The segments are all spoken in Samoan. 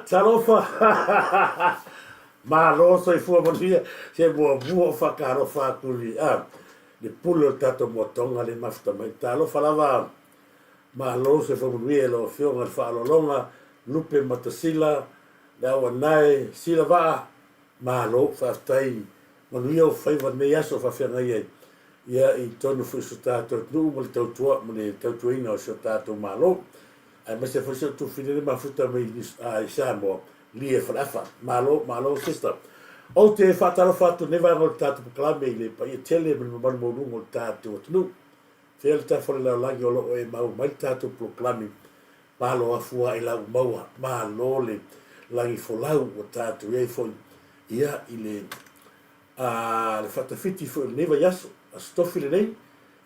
Talofa! Malo soifua manuia, se muamua o faatalofa atu i le pule o le tatou moatoga le mafuta mai. Talofa lava, malo soifua manuia i lau Afioga i le faaaloaloga Lupe Matasila, le Auanae Sila Vaa, malo, faafetai, manuia ou faiva i lenei aso o faafeagai ai ia i totonu foi o si o tatou atunuu ma le tautua ma le tautuaina o si o tatou Malo. Aemaise foi si ou tuafafine le mafuta mai i Samoa, Lia Faleafa. Malo, malo sister. Ou te faatalofa atu i lenei vaega o le tatou polokalame i le paia tele ma le mamalu maualuga o le tatou atunuu. Fea le tafa o le lalolagi o lo o e maua mai le tatou polokalame. Malo afua i lau maua, malo le lagi folau ua tatou i ai foi ia i le A le faatafiti foi o lenei vaiaso, Aso Tofi lenei,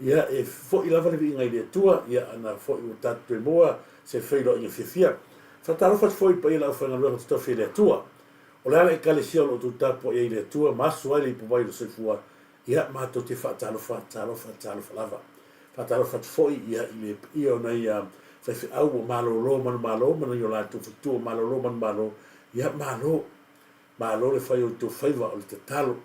ia e foi lava le viiga i le Atua, ia ana foi ua tatou toe maua se feiloaiga fiafia. Faatalofa atu foi i le paia o le aufaigaluega totofi a le Atua. O le a le Ekalesia o lo o outou tapuai ai i le Atua ma aso ai le ipuvai o le soifua, ia matou te faatalofa, talofa, talofa lava. Faatalofa atu foi ia i le paia o nai faifeau ua malolo manumalo ma nai o latou faletua ua malolo manumalo, ia malo. Malo le fai o outou faiva o le tatalo.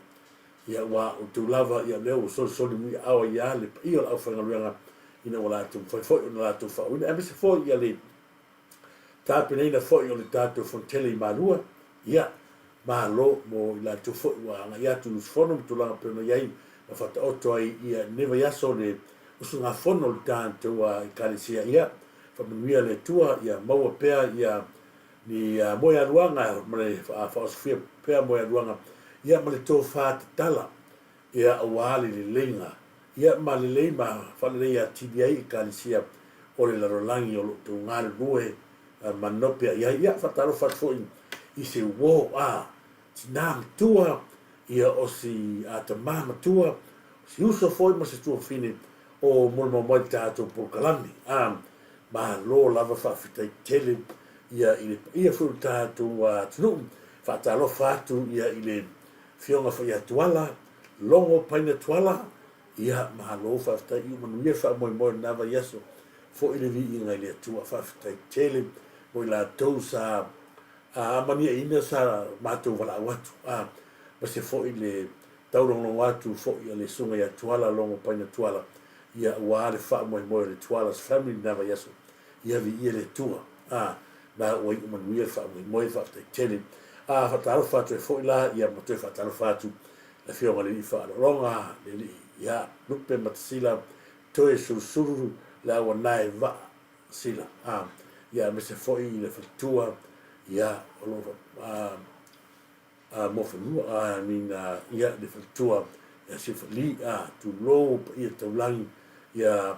Ia ua outou lava ia lea ua solisoli muiaao ai lava le paia o le aufaigaluega ina ua latou mafai foi ona latou faauuina aemaise foi ia le tapenaina foi o le tatou fonotele i Malua. Ia, malo mo i latou foi ua agai atu i usufono ma tulaga pei ona i ai ma faataoto ai ia lenei vaiaso le usugafono o le tatou Ekalesia. Ia, faamanuia le Atua, ia maua pea ia Ni moealuaga ma le faaosofia pea moealuaga, ia ma le tofa tatala, ia aua le leleiga, ia ma lelei ma faalelei atili ai Ekalesia o le lalolagi o lo o tou galulue ma nope i ai. Ia, faatalofa atu foi i se uo a tina matua, ia o si a tama matua, o si uso foi ma se tuafafine o molimau mai le tatou polokalame. A Malo lava faafetai tele ia i le paia foi o le tatou atunuu. Faatalofa atu ia i le Afioga foi ia Tuala, Logo Paina Tuala, ia malo faafetai i manuia le faamoemoe o lena vaiaso foi le viiga i le Atua. Faafetai tele mo i latou sa amaniaina sa matou valaau atu, ma se foi le taulogologo atu foi a le Susuga ia Tuala Logo Paina Tuala Ia aua le faamoemoe o le Tuala's family lena vaiaso. Ia viia le Atua. A, na ua iu manuia le faamoemoe, faafetai tele. A, faatalofa atu ai foi la, ia ma toe faatalofa atu le Afioga i le Alii Faaaloaloga, le Alii, ia, Lupe Matasila, toe Sulusululu, le Auanae Vaa Sila. A, ia aemaise foi le faletua, ia, o lo o, a, a Moafanua, I mean, ia, le faletua ia Sefali, a, tulou paia taulagi, ia,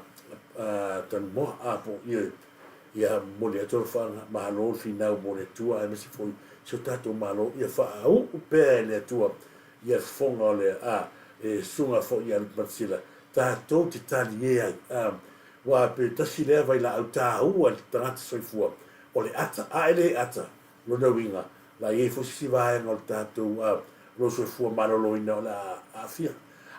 Tanumoa, a, po, ia, ia momoli atu alofaaga, malo le finau mo le Atua, aemaise foi si o tatou Malo, ia faauu pea e le Atua, ia fofoga o le, a, le susuga foi ia Lupematasila, tatou te talie ai, a, aua pe tasi lea vailaau taua i le tagata soifua, o le ata, a e le ata, Lona uiga, o le a i ai foi se isi vaega o le tatou lou soifua maloloina o le a aafia.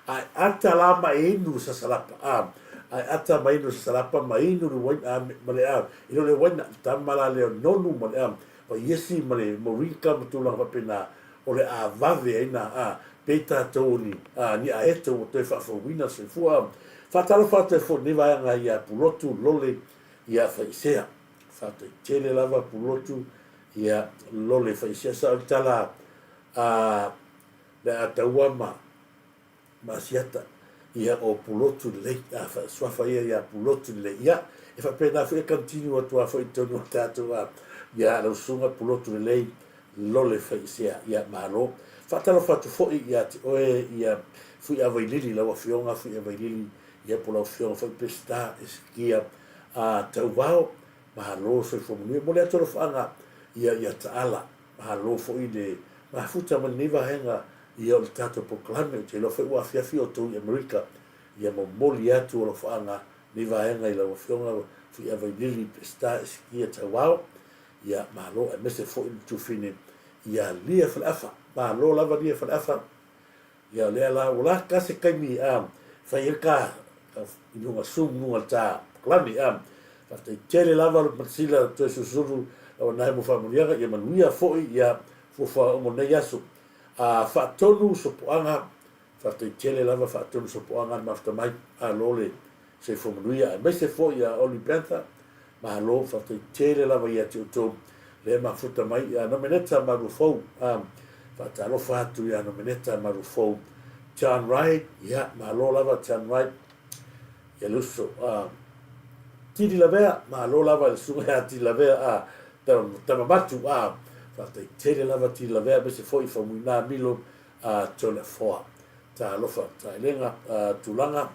Ae ata la ma e inu le sasalapa, a, ae ata ma inu le sasalapa ma inu le uaina, a, ma le, a, e le o le uaina, le tama la lea o nonu ma le, a, vaiesi ma le moringa ma tulaga faapena, o le a vave ai na, a, pei tatou o ni, a, ni aeto ua toe faafouina le soifua. A, faatalofa atu ai foi i lenei vaega ia Pulotu Lole ia Faisea. Faafetai tele lava Pulotu ia lole faisia sao le tala a le Ataua ma ma Asiata ia o Pulotu lelei a suafa ia ia Pulotu lelei ia e faapena foi e continue atu a foi tonu o tatou a ia lau susuga Pulotu lelei lole faisia ia malo faatalofa atu foi ia te oe ia Fuiavailili lau afioga Fuiavailili ia po lau afioga foi Peseta Esikia a Tauvao, malo soifua manuia. Momoli atu alofaaga ia ia Taala, malo foi le mafuta ma lenei vaega ia o le tatou polokalame. Ou te iloa foi ua afiafi outou i Amerika, ia momoli atu alofaaga lenei vaega i lau Afioga Fuiavailili Peseta Esikia Tauvao, ia malo aemaise foi le tufine ia Lia Faleafa. Malo lava Lia Faleafa. Ia o lea la ua la ka se taimi a fai ai ka i luga Zoom luga le ta kalame a. Faafetai tele lava le Matasila toe susulu Lava na mo faamanuiaga, ia manuia foi ia fuafuaga uma o lenei aso. A faatonu sopoaga, faafetai tele lava faatonu sopoaga le mafuta mai, malo le soifua manuia, aemaise foi ia Oli Panther, malo, faafetai tele lava ia te outou le mafuta mai. Ia Nomeneta Marufou, faatalofa atu ia Nomeneta Marufou. John Wright, ia malo lava John Wright, ia le uso. Tili Lavea, malo lava i le susuga ia Tili Lavea, a Tamamatu, a faafetai tele lava Tili Lavea, aemaise foi Faumuina Milo, a Toleafoa. Talofa taelega, tulaga,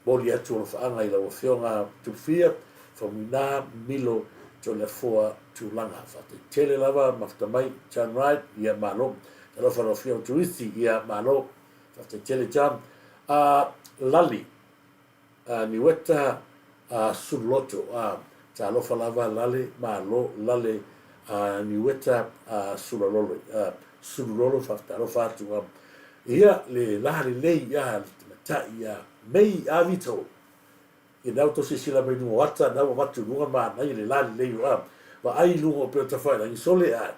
momoli atu alofaaga i lau Afioga Tupufia, Faumuina Milo Toleafoa Tulaga. Faafetai tele lava mafuta mai John Wright, ia malo. Talofa lau Afioga Tuisi, ia malo. Faafetai tele John. Lali, Niueta Sululoto, talofa lava Lale, malo Lale Niueta Sulalolo, Sululolo, faatalofa atu. Ia le la lelei le tamatai ia Mei Avito, ia na ua silasila mai luga o ata, na ua avatu i luga manaia le la lelei o vaai i luga o pea o tafailagi sole ae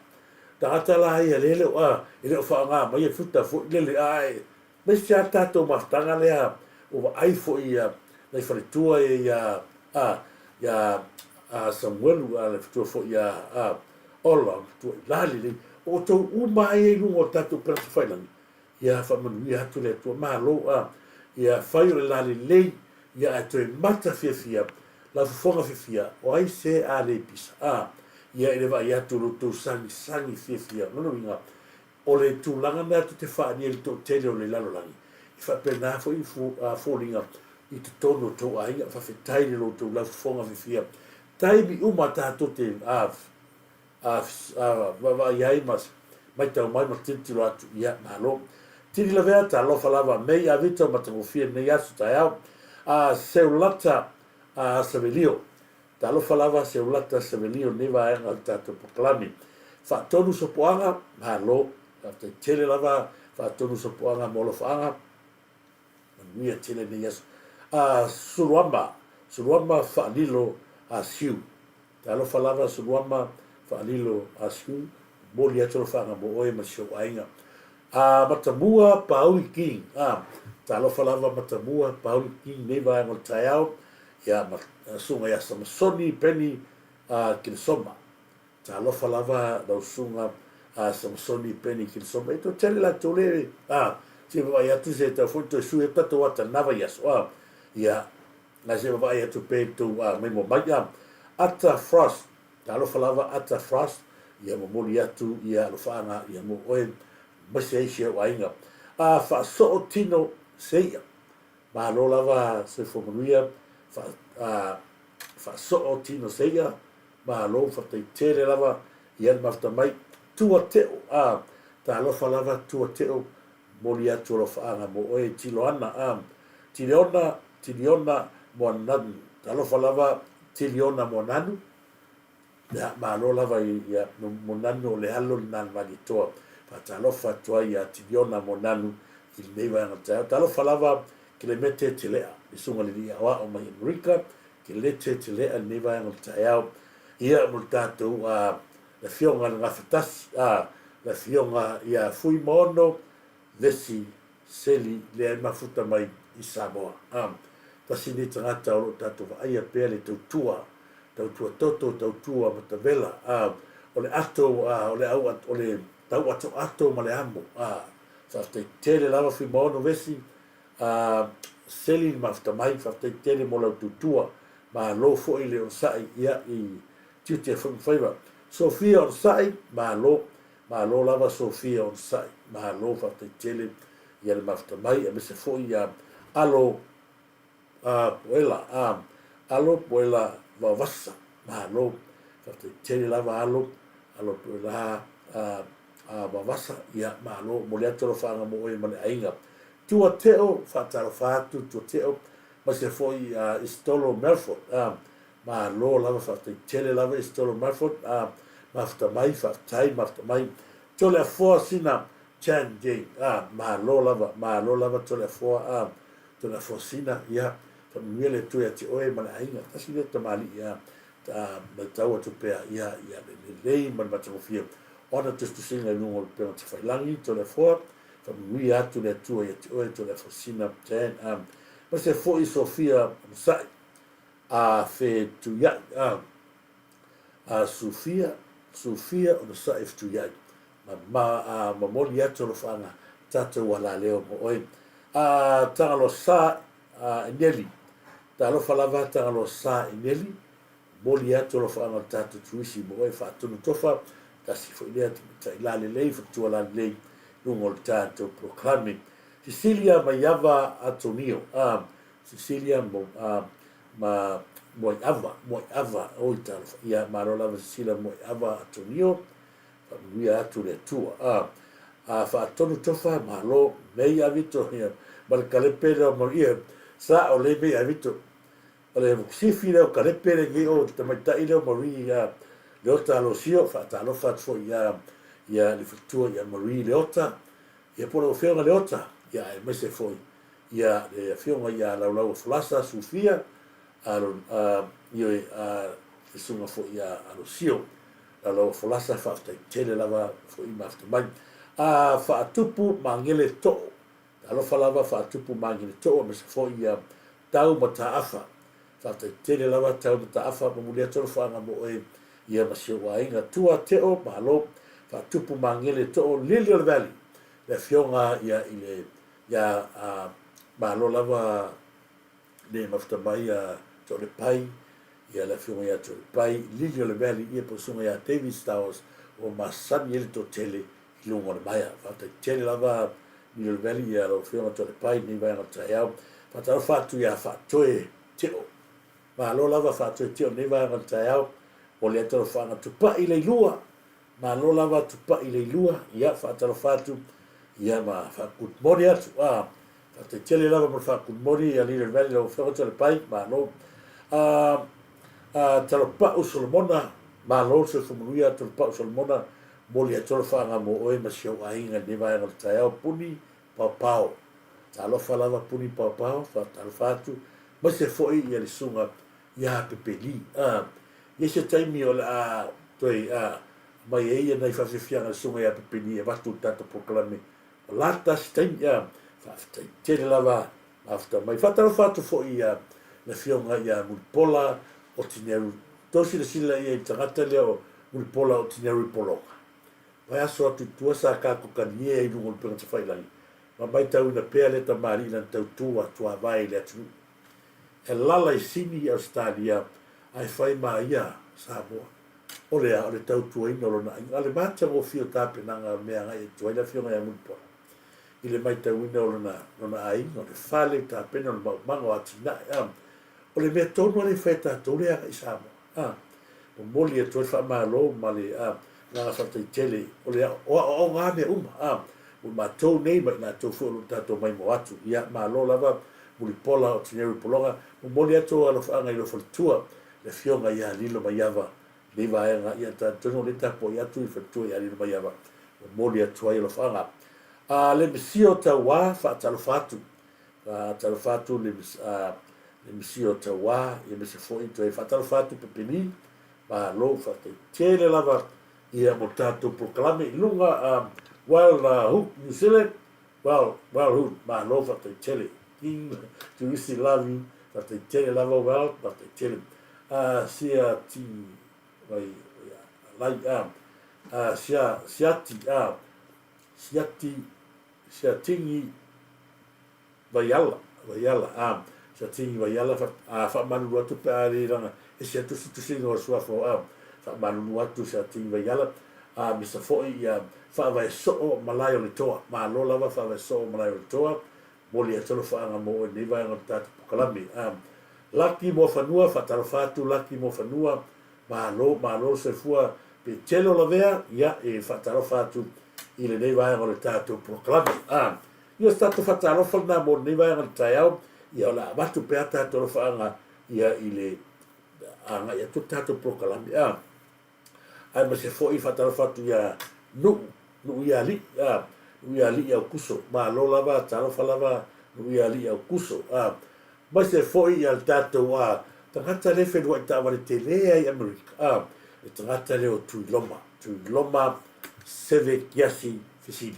tagata la ia le le o e le o faaaoga mai e futa foi lele ae aemaise lava tatou mafutaga lea ua vaai foi ia nai faletua ia ia Samuelu le faletua foi ia Ola matua i la lelei o outou uma ai i luga o tatou upega tafailagi. Ia faamanuia atu le Atua, malo ia fai o le la lelei ia ae toe mata fiafia lau fofoga fiafia o ai se a le pisa ia i le vaai atu o lo outou sagisagi fiafia. Lona uiga o le tulaga lena tou te faaalia i le toatele o le lalolagi, e faapena foi foliga i totonu o tou aiga. Faafetai i lo outou laufofoga fiafia taimi uma tatou te vaavaai ai ma matau mai ma tilotilo atu. Ia malo. Tili lavea, talofa lava mei avito matagofie lenei aso taeao. Seulata Savelio, talofa lava Seulata Savelio lenei vaega o le tatou polokalame. Faatonu sopoaga, malo. Faafetai tele lava faatonu sopoaga mo alofaaga. Manuia tele lenei aso. Suluama, Suluama Faalilo Asiu. Talofa lava Suluama Faalilo Asiu, momoli atu alofaaga mo oe ma si ou aiga. Matamua Pauli King, talofa lava Matamua Pauli King nei vaega o le taeao, ia ma susuga ia Samasoni Peni Kilisoma. Talofa lava lau susuga Samasoni Peni Kilisoma. E toatele latou le se i vaavaai atu se tau foi toe sui atu tatou ata lena vaiaso. Ia, ae se i vaavaai atu pea i le tou maimoa mai. Ata Frost, talofa lava Ata Frost, ia momoli atu ia alofaaga ia mo oe aemaise ai si ou aiga. Faasoo tino seia, malo lava soifua manuia, faasoo tino seia, malo faafetai tele lava ia le mafuta mai. Tua Teo, talofa lava Tua Teo, momoli atu alofaaga mo oe Tiloana, Tiliona, Tiliona Moananu, talofa lava Tiliona Moananu, ia malo lava ia Moananu o le alo lena a le Malietoa. Faatalofa atu ai ia Tiliona Moananu i lenei vaega o le taeao. Talofa lava Kelemete Telea, le susuga i le alii aoao mai Amerika, Kelete Telea i lenei vaega o le taeao. Ia mo le tatou le afioga i le Gafatasi, le afioga ia Fuimaono Vesi Seli lea e mafuta mai i Samoa. Tasi lenei tagata o lo o tatou vaaia pea le tautua, tautua toto, tautua matavela, o le ato, o le au, o le tau atoato ma le amo. Faafetai tele lava Fuimaono Vesi Seli le mafuta mai, faafetai tele mo lau tautua, malo foi le onosai ia i tiute foi ma faiva. Sofia onosai, malo. Malo lava Sofia onosai, malo faafetai tele ia le mafuta mai, aemaise foi ia Alo Poela, Alo Poela Vaovasa, malo faafetai tele lava Alo, Alo Poela Vaovasa, ia malo, momoli atu alofaaga mo oe ma le aiga. Tua Teo, faatalofa atu Tua Teo, aemaise foi Isitolo Melford, Malo lava faafetai tele lava Isitolo Mumford a mafuta mai faafetai mafuta mai Toleafoa Sina Chan Jane a malo lava malo lava Toleafoa a Toleafoa Sina ia faamanuia le Atua ia te oe ma le aiga tasi lea tamalii a Matau atu pea ia ia le lelei ma le matagofie o ana tusitusiga i luga o le upega tafailagi, Toleafoa, faamanuia atu le Atua ia te oe Toleafoa Sina Jan a aemaise foi Sofia Onosai a Fetuiai a a Sufia Sufia Onosai Fetuiai ma ma a momoli atu alofaaga tatou alaleo mo oe a Tagaloa Sa a Eneli Talofa lava Tagaloa Sa Eneli Momoli atu alofaaga o le tatou Tuisi mo oe Faatonu Tofa, tasi foi lea tamaitai lalelei faletua lalelei luga o le tatou polokalame. Cecilia Maiava Atonio, a Cecilia mo, a, ma Moaiava, Moaiava, oi talofa, ia malo lava Cecilia Moaiava Atonio, faamanuia atu le Atua. A, a Faatonu Tofa, malo, mei Avito, ia, ma le kalepe lea o Mau, ia, sa o le mei Avito, O le sifi lea o Kalepe lenei o le tamaitai lea o Marie ia Leota Alosio, faatalofa atu foi ia ia le faletua ia Marie Leota, ia po o lau Afioga Leota, ia aemaise foi ia le Afioga ia Laulaua Folasa Sufia, a, a, ioe, a, le susuga foi ia Alosio. Laulaua Folasa, faafetai tele lava foi mafuta mai. A Faatupu Magele Too, Talofa lava Faatupu Magele Too, aemaise foi ia Tau Mataafa. Faafetai tele lava Tau Mataafa, momoli atu alofaaga mo oe ia ma si ou aiga. Tua Teo, malo. Faatupu Magele Too, Lily o le Valley, le afioga ia i le ia a malo lava le mafuta mai ia Toalepai, ia le afioga ia Toalepai, Lily o le Valley, ia po o susuga ia David Stowers ua masani ai le toatele i luga o le maea. Faafetai tele lava Lily o le Valley ia lau afioga Toalepai i lenei vaega o le taeao. Faatalofa atu ia Faatoe Teo. Malo lava Faatoe Teo i lenei vaega o le taeao. Mo le alofaga Tupai Leilua. Malo lava Tupai Leilua. Ia faatalofa atu ia ma faa-good morning atu. Ah, faafetai tele lava mo le faa-good morning ia Lily o le Valley lau afioga Toalepai. Malo. Ah, ah, Talopau Solomona. Malo le soifua manuia Talopau Solomona. Momoli atu alofaaga mo oe ma si ou aiga i lenei vaega o le taeao, Puni Paopao. Talofa lava Puni Paopao, faatalofa atu, aemaise foi ia le susuga ia Pepeli. A, i se taimi o le a toe a, aumai ai ia nai faafiafiaga i le susuga ia Pepeli e avatu i le tatou polokalame o la tasi taimi. A, faafetai tele lava mafuta mai. Faatalofa atu foi ia le afioga ia Mulipola Otineru. Tou silasila ia i le tagata lea o Mulipola Otineru i Pologa. Vaiaso atu i tua sa tatou taliē ai i luga o le upega tafailagi ma maitauina pea le tamalii i lana tautua tuavae i le atunuu. E lala i Sini i Ausetalia ae fai ma ia Samoa. O le a? O le tautuaina o lona aiga. A o le matagofie o tapenaga o le mea e agai atu ai le afioga ia Mulipola i le maitauina o lona, lona aiga, o le fale, o tapena, o le maumaga, o atinae, a. O le mea tonu lava lea e fai e tatou lea agai i Samoa, a. Momoli atu ai le faamalo ma le, a, agaga faafetai tele, o le o aoaoga lava mea uma, a. Mo matou nei ma i latou foi o lo o tatou maimoa atu. Ia, malo lava Mulipola o Tineri Pologa, momoli atu ou alofaaga i lou faletua, le afioga ia Lilo Maiava, i lenei vaega, ia talitonu o lea e tapuai atu i le faletua ia Lilo Maiava, momoli atu ai alofaaga. A, le Mesia o Tauā, faatalofa atu. Faatalofa atu le, a, le Mesia o Tauā, ia aemaise foi toe faatalofa atu Pepeni, malo, faafetai tele lava ia mo tatou polokalame i luga, um, well, Hook, New Zealand, well, well, Hook, malo, faafetai tele. King, Tuisi, love you, faafetai tele lava, well, faafetai tele. A, sia, ti, vai, vai, lai, a, a, sia, siati, a, siati, siatigi, Vaiala, Vaiala, a, siatigi Vaiala, fa, a, faamalulu atu pe a le laga ese atu se tusiga o le suafa o, a, faamalulu atu siatigi Vaiala, a, misa foi ia faavae soo malae o le toa. Malo lava faavae soo malae o le toa, momoli atu alofaaga mo oe i lenei vaega o le tatou polokalame. A, Laki Moafanua, faatalofa atu Laki Moafanua, malo, malo le soifua, pe tele o lavea, ia, e faatalofa atu i lenei vaega o le tatou polokalame. A, ia o se tatou faatalofa lena mo lenei vaega o le taeao, ia o le a avatu pea tatou alofaaga ia i le agai atu le tatou polokalame. A, aemaise foi faatalofa atu ia Nuu, Nuu ia Alii, a, Nuu ia Alii Aukuso, malo lava, talofa lava Nuu ia Alii Aukuso, a, aemaise foi ia le tatou, a, tagata lea e feluai taavale tele ai i Amerika, a, le tagata lea o Tuiloma, Tuiloma Seve Kiasi Fesili.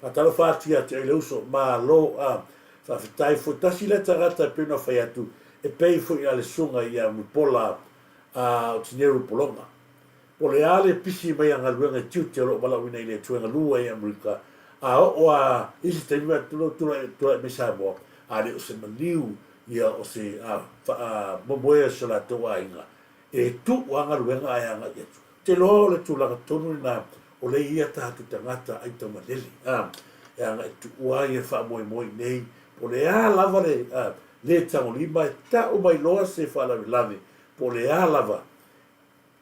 Faatalofa atu ia te oe le uso, malo, a, faafetai foi. Tasi lea tagata e pei ona fai atu, e pei foi a le susuga ia Mulipola, a, o Tineru Pologa. Po o le a le pisi mai a galuega i tiute o lo o valaauina i le Atua e galue ai i Amerika, a oo a i se taimi atu lo tulai, tulai mai Samoa, a le o se maliu ia o se a, faa, momoe o se latou aiga, e tuu a galuega ae agai atu. Ou te iloa o le tulaga tonu lena o lea i ia tatou tagata aitamalele, a, e agai tuua ia faamoemoe i nei, po o le a lava le, a, le tagolima e tau mai loa se faalavelave, po o le a lava,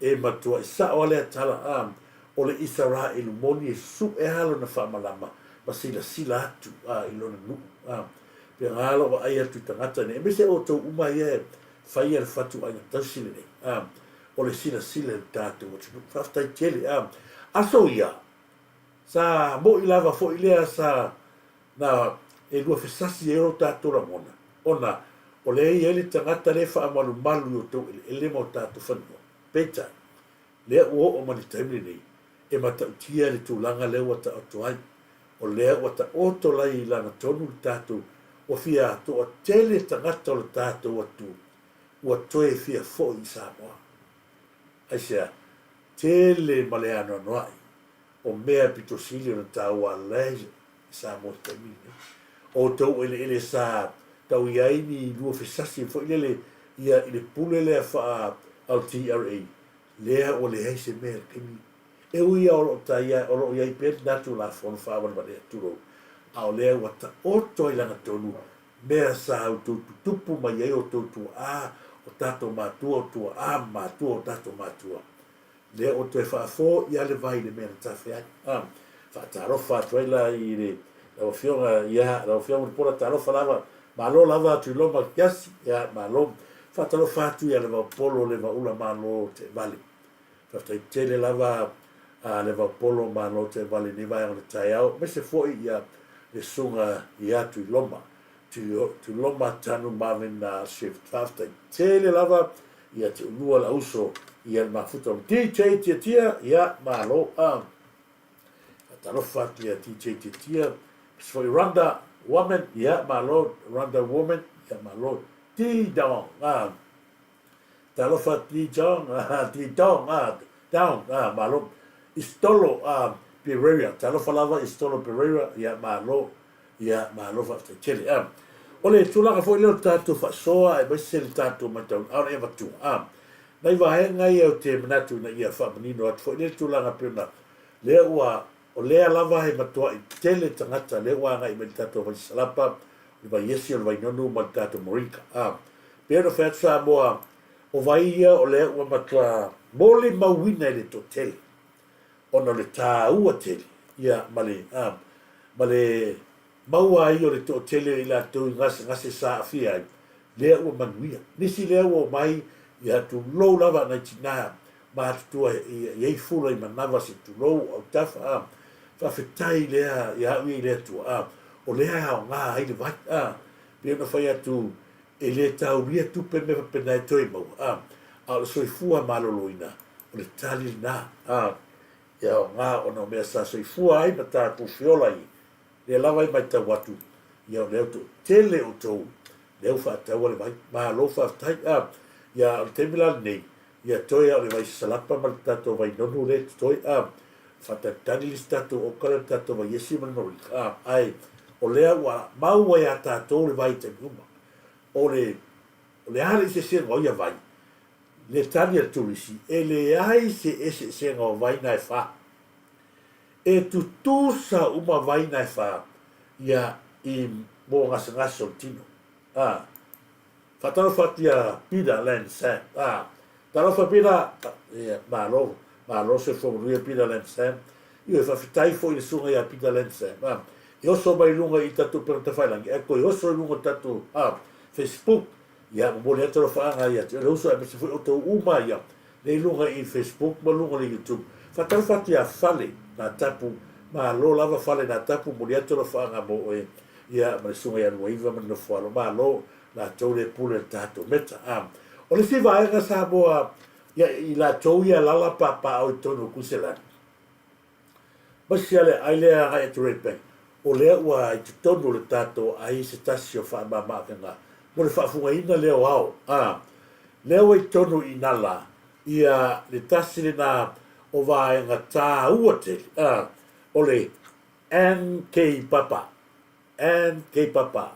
E matuai sao a lea tala, a, o le Isaraelu moni e suʻe a lona faamalama ma silasila atu, a, i lona nuu, a. Pea ga lou vaai atu i tagata nei, aemaise outou uma ia e faia le fatuaiga tausi lenei, a, o le silasila i le tatou atunuu. Faafetai tele, a. Aso ia, sa moʻi lava foi lea sa na e lua fesasi ai o tatou lagona, ona o lea e i ai le tagata lea e faamalumalu i outou eleele ma o tatou fanua. Peitai, lea ua oo mai le taimi lenei, e matautia le tulaga lea ua taoto ai. O lea ua taoto lai i lagatonu le tatou, ua fia toatele tagata o le tatou atunuu ua toe fia foi i Samoa. Aisea? Tele ma le anoanoai o mea pito sili ona taua alai i Samoa i le taimi lenei. O outou eleele sa tau i ai ni lua fesasi foi lele ia i le pule lea faa LTRA, lea ua leai se mea i le taimi. E ui lava o lo o tai o lo o i ai pea lena Tulafono faavalevalea, tulou, a o lea ua taoto ai lagatonu mea sa outou tutupu mai ai outou tuaa, o tatou matua, o tuaa ma matua o tatou matua. Lea ua toe faafoi lava le vai i le mea na tafe ai. A, faatalofa atu ai la i le, lau Afioga, ia, lau Afioga Mulipola, talofa lava, malo lava Tuiloma Kiasi, ia, malo. Faatalofa atu ia Levaopolo Levaula Malo Teevale. Faafetai tele lava a Levaopolo Malo Teevale i lenei vaega o le taeao, aemaise foi ia le susuga ia Tuiloma. Tuiloma Tanu Marvin Swift. Faafetai tele lava ia te ulua la uso ia le mafuta o DJ Tiatia, ia malo a. Talofa atu ia DJ Tiatia, aemaise foi Rhonda Woman, ia malo Rhonda Woman, ia malo D-Dong, a. Talofa D-Dong, D-Dong, a, Down, a, malo. Istolo a Pereira, talofa lava Istolo Pereira, ia malo. Ia, malo faafetai tele. A, o le tulaga foi lea o le tatou faasoa aemaise le tatou matau, aole e avatua. A, nai vaega ia ou te manatu ina ia faamanino atu foi lea tulaga pei ona lea ua, o lea lava he matuai tele tagata lea ua agai mai le tatou vai Salapa, o le vai esi, o le vai nonu ma le tatou Moringa. A, pei ona fai atu Samoa, o vai ia o lea ua matua molimauina e le toatele. ona o le tāua tele, ia, ma le, a, ma le maua ai o le toatele o i latou i gasegase sa aafia ai, lea ua manuia. Nisi lea ua omai, ia, tulou lava nai tinā matutua i ai fula i manava se tulou o autafa, a, faafetai lea ia au ia i le Atua, a, o lea e aoga ai le vai, a, pei ona fai atu, e le taulia tupe mea faapena e toe maua, a, a o le soifua maloloina, O le tali lena, a, e aoga ona o mea sa soifua ai ma tatou feola ai, lea lava e matau atu, ia o lea ua toatele outou lea ua faataua le vai. Malo faafetai. A, ia o le taimi la lenei, ia toe a o le vai salapa ma le tatou vai nonu lea e totoe, a, faatalitali le isi tatou okala le tatou vai esi ma le moringa, a, ae o lea ua maua ia tatou le vai i taimi uma. O le, o le a le eseesega o ia vai? Le tali a le turisi, E leai se eseesega o vai na e fa. E tutusa uma vai na e fa ia i mo gasegase o le tino. A. Faatalofa atu ia Peter Len Sam. A. Talofa Peter, ia, malo, malo soifua manuia Peter Len Sam. Ioe, faafetai foi i le susuga ia Peter Len Sam. A. E oso mai luga i tatou upega tafailagi, ae toe oso i luga o tatou, a, Facebook. Ia, momoli atu alofaaga ia te oe le uso aemaise foi outou uma ia lea i luga i Facebook ma luga o le YouTube. Faatalofa atu ia Fale Natapu, malo lava Fale Natapu, momoli atu alofaaga mo oe ia ma le susuga ia Luaiva ma le Nofoalo, malo latou le pule le tatou meta. A, O le isi vaega Samoa ia i latou ia alala papaao i totonu o Kuiselani, aemaise lava le aai lea agai atu i Redbank, o lea ua i totonu o le tatou aai se tasi o faamamaavega mo le faafugaina lea o ao. A, lea ua i totonu i Inala ia le tasi lena o vaega taua tele, a, o le NK Papa. NK Papa.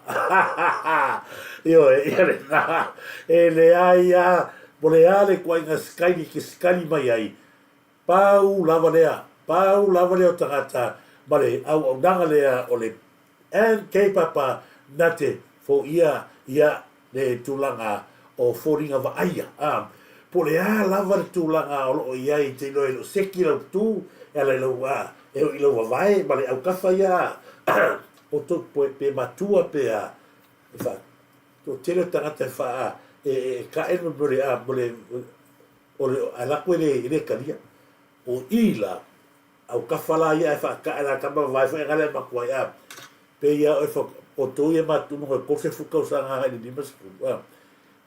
Ioe, ia lena. E leai lava, po o le a le ituaiga sikaili e te sikaili mai ai, pau lava lea, pau lava lea o tagata ma le auaunaga lea o le NK Papa na te foia ia le tulaga o foliga vaaia. A, po o le a lava le tulaga o lo o i ai, e te iloa e le o seki lau tu e ala i lau, a, e oo i lau vavae ma le aukafa ia, a, o tou pe matua pe a, e fa, toatele o tagata e fa, e, e kae le mo le, a, mo le, o le, ae lako e le, e le talia. O i la, aukafa la ia ae faakae la tama vavae foi ae gale matua ai, a, Pei a oe fa, outou ia matunuga e 30 tausaga agai i le 50, a,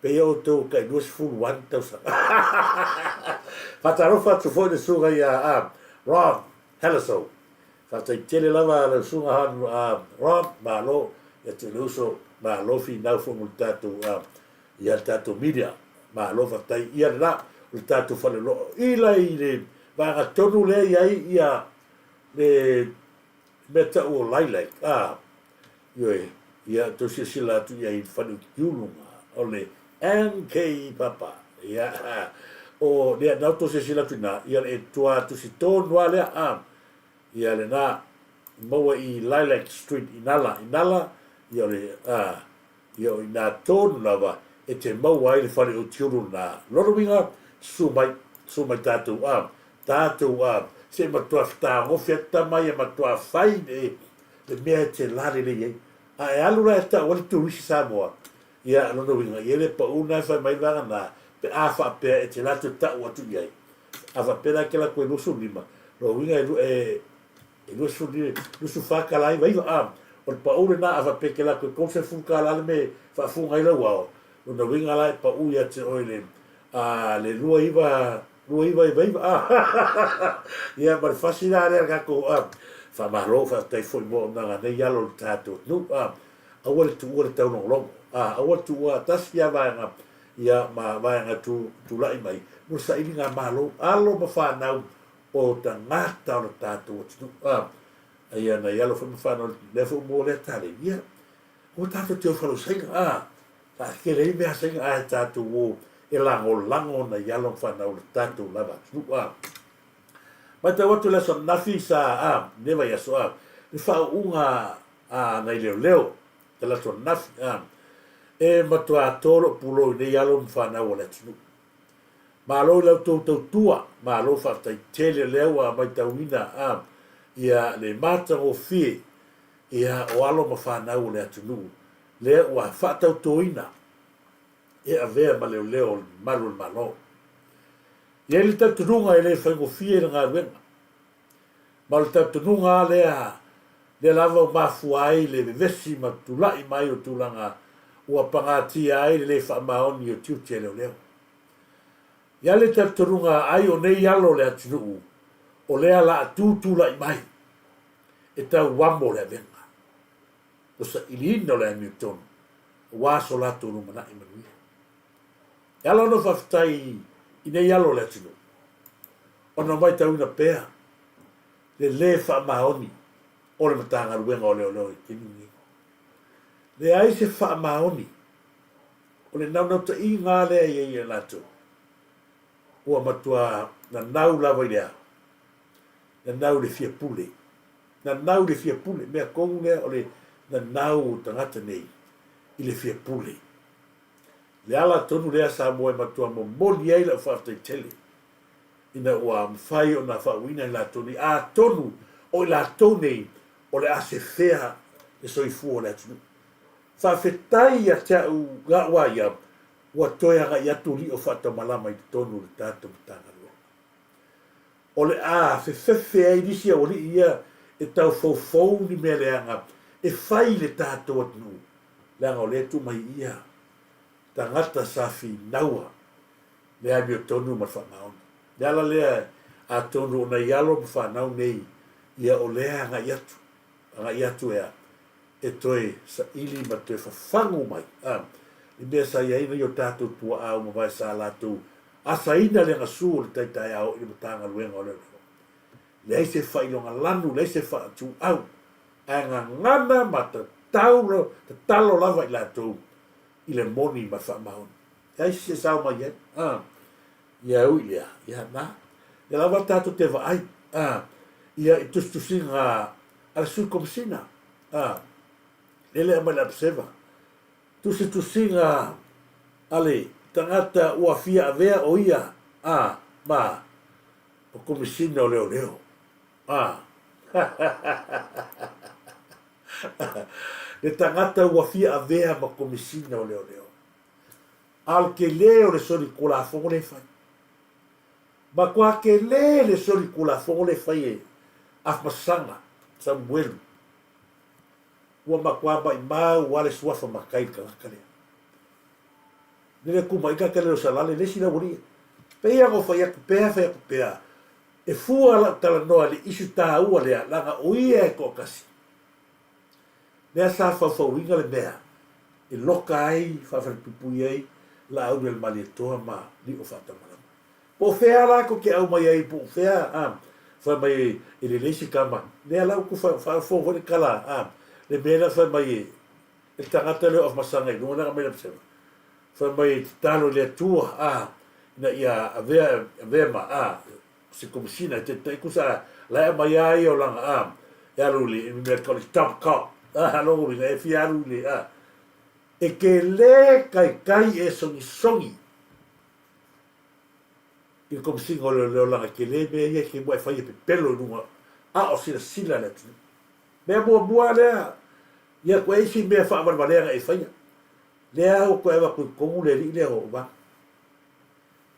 pei a outou e tai 21 tausaga. Faatalofa atu foi i le susuga ia a, Ron Hellesoe. Faafetai tele lava lau susuga Hon, a, Ron, malo ia te le uso, malo finau foi mo le tatou, a, ia le tatou media. Malo faafetai ia lena, o le tatou faleoloa. I la i le vaega tonu lea i ai ia le mea tau o Lilac, a, ioe, ia, tou silasila atu i ai i le fale utiuluga, o le NK Papa, ia, o, lea, na outou silasila atu i ina, ia, le tua tusi tonu lava lea, a, ia, lena, maua i Lilac Street i Nala, i Nala, ia, o le, a, ia, o i ina tonu lava e te maua ai le fale utiulu lena. Lona uiga, susu mai, susu mai tatou, a, Tatou a, se i matua fetagofi atu tama ia matua fai le, le mea e te la lelei ai. A e alu la e tau ai le turisi Samoa, ia lona uiga, ia le pau na e fai mai vaega na, pe a faapea e te la toe tau atu i ai. A faapea la e te la atu e 25, lona uiga e, e, e 20, 24 tala iva iva, a, o le pau lena a faapea e te la atu e 30 tala le mea e faafuga ai lau ao, lona uiga la e pau ia te oe le, a, le 29, 2999 a ia ma le fasi la lea tatou a faamalo faafetai foi mo auaunaga nei alo o le tatou atunuu a aua le tuua le taulogologo a aua le tuua tasi a vaega ia ma vaega tu tulai mai mo le sailiga malo alo ma fanau o tagata o le tatou atunuu a ia nai alo foi ma fanau lea foi mo lea tale ia ua tatou te o falosaiga a Taakele ai mea saina ae tatou o e lagolago nai alo ma fanau o le tatou lava atunuu a. Matau atu le aso ananafi sa a lenei vaiaso a le faauuga a nai leoleo talaatu ananafi a e matua to lou pulou i nei alo ma fanau o le atunuu. Malo i la outou tautua, malo faafetai tele lea ua maitauina a ia le matagofie ia o alo ma fanau o le atunuu lea ua faatautoina e avea ma leoleo o le mamalu o le Malo. E i ai le talitonuga e le faigofie le galuega, ma o le talitonuga lava lea, lea lava ua mafua ai le vevesi ma tulai mai o tulaga ua pagatia ai le le faamaoni o tiute a leoleo. E i ai le talitonuga ai o nei alo o le atunuu o lea la a tutulai mai e tauamo le avega. o sailiina o le amiotonu aua so latou lumanai manuia. E ala ona faafetai i nei alo o le atunuu, ona matauina pea le lē faamaoni o le Matagaluega o Leoleo i le taimi lenei. Leai se faamaoni, o le naunautaiga lava lea e i ai ia latou, ua matua nanau lava i le a? Nanau i le fia pule. Nanau i le fia pule, mea tonu lea o le nanau o tagata nei i le fia pule. Le ala tonu lea Samoa e matua momoli ai lau faafetai tele ina ua mafai ona faauuina i latou nei, atonu o i latou nei o le a sefea le soifua o le atunuu. Faafetai ia te au ga'u a ia ua toe agai atu lio faatamalama i totonu o le tatou Matagaluega. O le a fefefe ai nisi aualii ia e tau foufou ni mea leaga e fai i le tatou atunuu, leaga o lea e tuu mai ia tagata sa finaua. Le amiotonu ma le faamaoni. Le ala lea atonu o nai alo ma fanau nei ia o lea agai atu, agai atu e a? E toe saili ma toe fafagu mai a i mea sa i ai nai o tatou tuaa ua mavae sa latou asaina le agasū o le tai taeao i le Matagaluega o Leoleo. Leai se faailoga lanu, leai se faatuau, ae gagana ma tatau, tatalo lava i latou i le moni ma le faamaoni. Leai se sao mai ai. A, ia ui lea, ia na. Ia lava tatou te vaai, a, ia i tusitusiga a le Sui Komesina, a, lele aumai le Observer, tusitusiga a le tagata ua fia avea o ia, a, ma o Komesina o Leoleo. A. Le tagata ua fia avea ma Komesina o Leoleo. A o le tele o le solitulafono lea e fai. Matua tele le solitulafono lea e fai e Afamasaga Samuelu. Ua matua maimau lava le suafa matai i le tagata lea. Lele tu mai tagata lele o Salale, le isi laualii. Pei lava ona fai atu pea, fai atu pea, e fua lau talanoa i le issue taua lea, leaga o ia e toatasi. Lea sa faufauina le mea e loka ai, faafalepuipui ai Laauli a le Malietoa ma Lio Faatamalama. Po o fea la tou te aumai ai po o fea a, fai mai e lelei se tama, lea la ua tou faafofoga foi le tala a, le mea lea fai mai e le tagata lea o Afamasaga i luga lea na aumai Lapseva, fai mai e tatalo i le Atua a, ina ia avea, avea ma a, se Komesina e taitai tusa la e aumai a ia o lana a, e alu i le mea tau le top cop a, lona uiga e fia alu i le a, e te le taitai e sogisogi i le Komesina o Leoleo leaga e tele mea ia e te muai fai e pepelo i luga a o silasila le atunuu. Mea muamua lea, ia toe isi mea faavalevalea na e faia. Lea ua toe avatu i totonu le alii lea o Obama.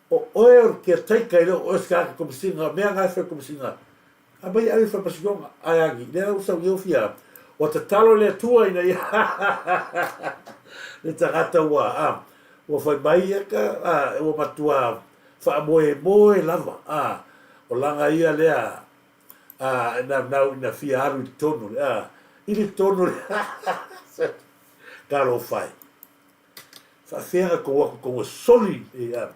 O oe o le caretaker e le o oe o se tagata Komesina, o mea na e fai e le Komesina, aumai e ave i le faamasinoga. Ae agi, lea ua sau nei ua fia, ua tatalo i le Atua ina ia le tagata ua, a, ua fai mai ia ka, a, ua matua faamoemoe lava, a, o lana ia lea, a, e naunau ina fia alu i totonu, a, i le totonu, talofa e. Faafefea na tou o atu tou e soli ia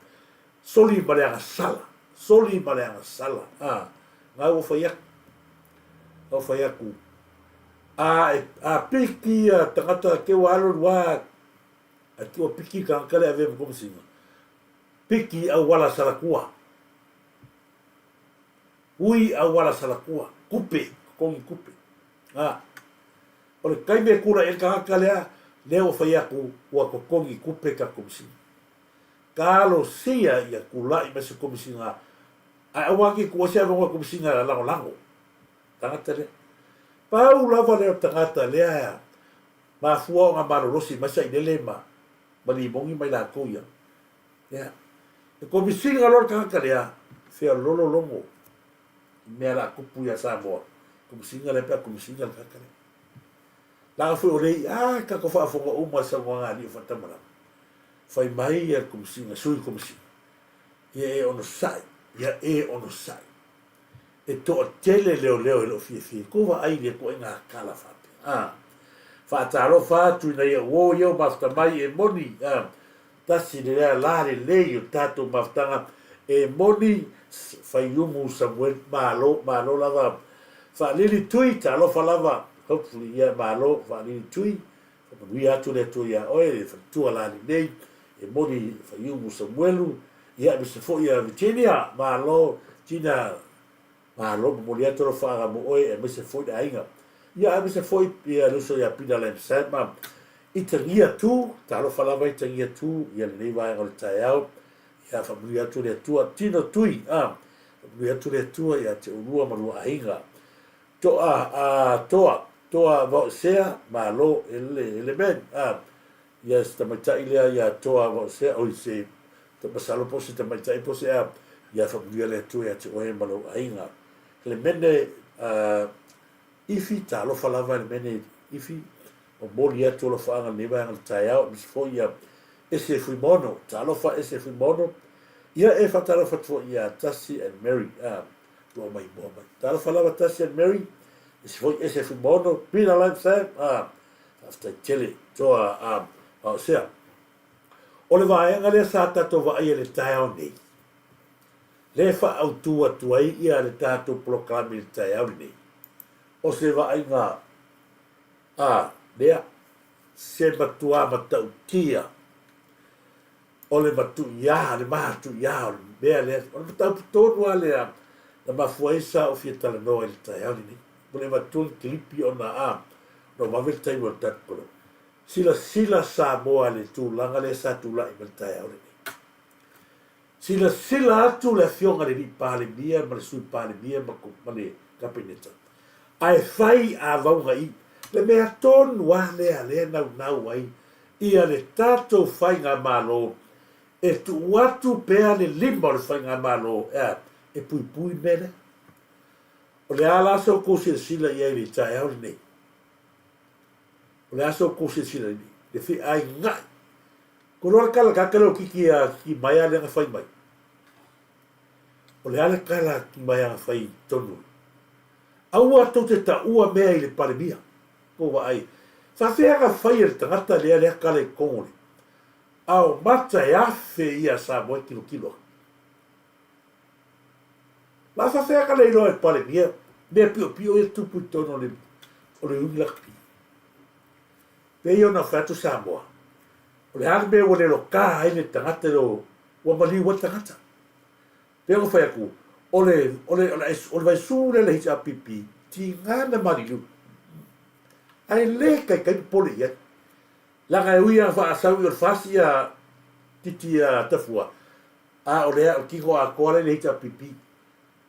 soli ma le agasala soli ma le agasala a na ua fai atu na ua fai atu a e a piki ia tagata te ua alu alu a a te ua piki tagata le avea ma komesina piki auala salatua ui auala salatua kupe totogi kupe a O le taimi e tulai ai le tagata lea, lea ua fai atu ua totogi tupe ta Komesina. Talosia ia tulai mai se Komesina ae aua ake tuu ai se avanoa i Komesina e lagolago tagata lea. Pau lava lea o le tagata lea e mafua ona malolosi mai sailele ma ma limoni ma i latou ia. Ia. E Komesina loa le tagata lea, feololo logo i mea la tupu ia Samoa, Komesina lea pe a Komesina le tagata lea. Leaga foi o le i'a a tatou faafofoga uma i saunoaga a alii o Faatamalama. Fai mai ia le Komesina, Sui Komesina, ia e onosai, ia e onosai. E toatele leoleo e le o fiafia i kou vaai i lea ituaiga tala faapea. A, faatalofa atu ina ia uo ia o mafuta mai e moni, a, Tasi lea la lelei o tatou mafutaga e moni Faiumu Samuel malo malo lava Faalili Tui talofa lava hopefully ia malo Faalili Tui faamanuia atu le Atua ia oe le faletua la lelei e moni Faiumu Samuelu ia aemaise foi ia Virginia malo Gina Malo momoli atu alofaaga mo oe aemaise foi le aiga. Ia aemaise foi ia le uso ia Pina Lamsam ma Itagia Tu, talofa lava Itagia Tu ia lenei vaega o le taeao. Ia faamanuia atu le Atua, Tino Tui, a, faamanuia atu le Atua ia te oulua ma lua aiga. Toa, a, Toa, Toa Vaoesea, malo, ele, ele men, a, ia se tamaitai lea ia Toa Vaoesea, oi se, masalo po o se tamaitai po o se a, ia faamanuia le Atua ia te oe ma lou aiga. Lemene Ifi, talofa lava Lemene Ifi, momoli atu alofaaga i lenei vaega o le taeao, aemaise foi ia Ese Fuimaono, talofa Ese Fuimaono, Ia e faatalofa atu foi ia Tasi and Mary, a, ua mai mua mai. Talofa lava Tasi and Mary, ese foi ese Fuimaono, Peter Lime Sam, a, faafetai tele, toa, a, a o sea. O le vaega lea sa tatou vaaia i le taeao nei, lea e faaautu atu ai ia le tatou polokalame i le taeao lenei, o se vaaiga a lea, se matuā matautia o le matuiā, le matuiā o le mea lea, o le mataupu tonu lava lea na mafua ai sa ou fia talanoa i le taeao lenei. Ua le avatua ni kilipi ona a, ona ua vave le taimi o le tatou polokalame. Silasila Samoa i le tulaga lea sa tulai mai le taeao lenei. Silasila atu le Afioga i le Alii Palemia ma le Sui Palemia ma le Kapeneta, ae fai avauga i le mea tonu lava lea lea e naunau ai ia le tatou Faigamalo e tuu atu pea le lima o le Faigamalo e puipui le mea lea. O le a la sa outou silasila i ai i le taeao lenei? O le a sa outou silasila i ai? Le feaiga'i. Ko loa le kala kaka leo kiki a kiki mai a lea fai mai. O le a le kala kiki mai a fai tonu. Aua tou te taua mea i le Palemia. Ko vaai. Faafea na fai e le tagata lea lea kala i totonu o le ao mata e afe ia Samoa e tilotilo atu. La faafea ka le iloa e le Palemia mea piopio ia tupu i totonu o le o le ui lakapi. Pei ona fai atu Samoa, o le a le mea ua lelokā ai le tagata i lo ua maliu ai le tagata. Pei ona fai atu, o le, o le, o le, o le vaisū lea le HRPP, tiga na maliliu. Ae le taitai popole i ai. Leaga e ui lava faasau i o le fasi ia titi ia Tafua, a o lea o le tino atoa lea i le HRPP.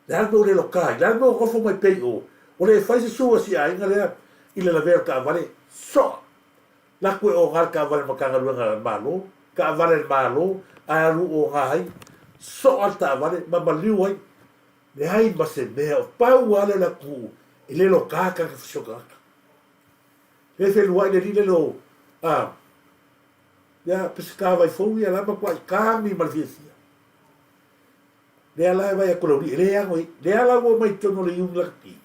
Le a le mea ua lelokā ai? Le a le mea ua nofo mai pea i o? Ua le fai se su a si aiga lea i le lavea o le taavale? Soa! Latou e oga le taavale a le Matagaluega a le Malo, taavale a le Malo, ae alu oga ai. Soa le taavale ma maliu ai. Leai ma se mea, o pau lava lea o le atunuu e lelokā tagata fasioti tagata. Le feluai le alii lele o, a, ia, Peseta Vaifou ia la matuai kami ma le fiafia. Lea la e vaai atu le aualii, e le ano i, lea la ua omai i totonu o le Iuni Lakapi.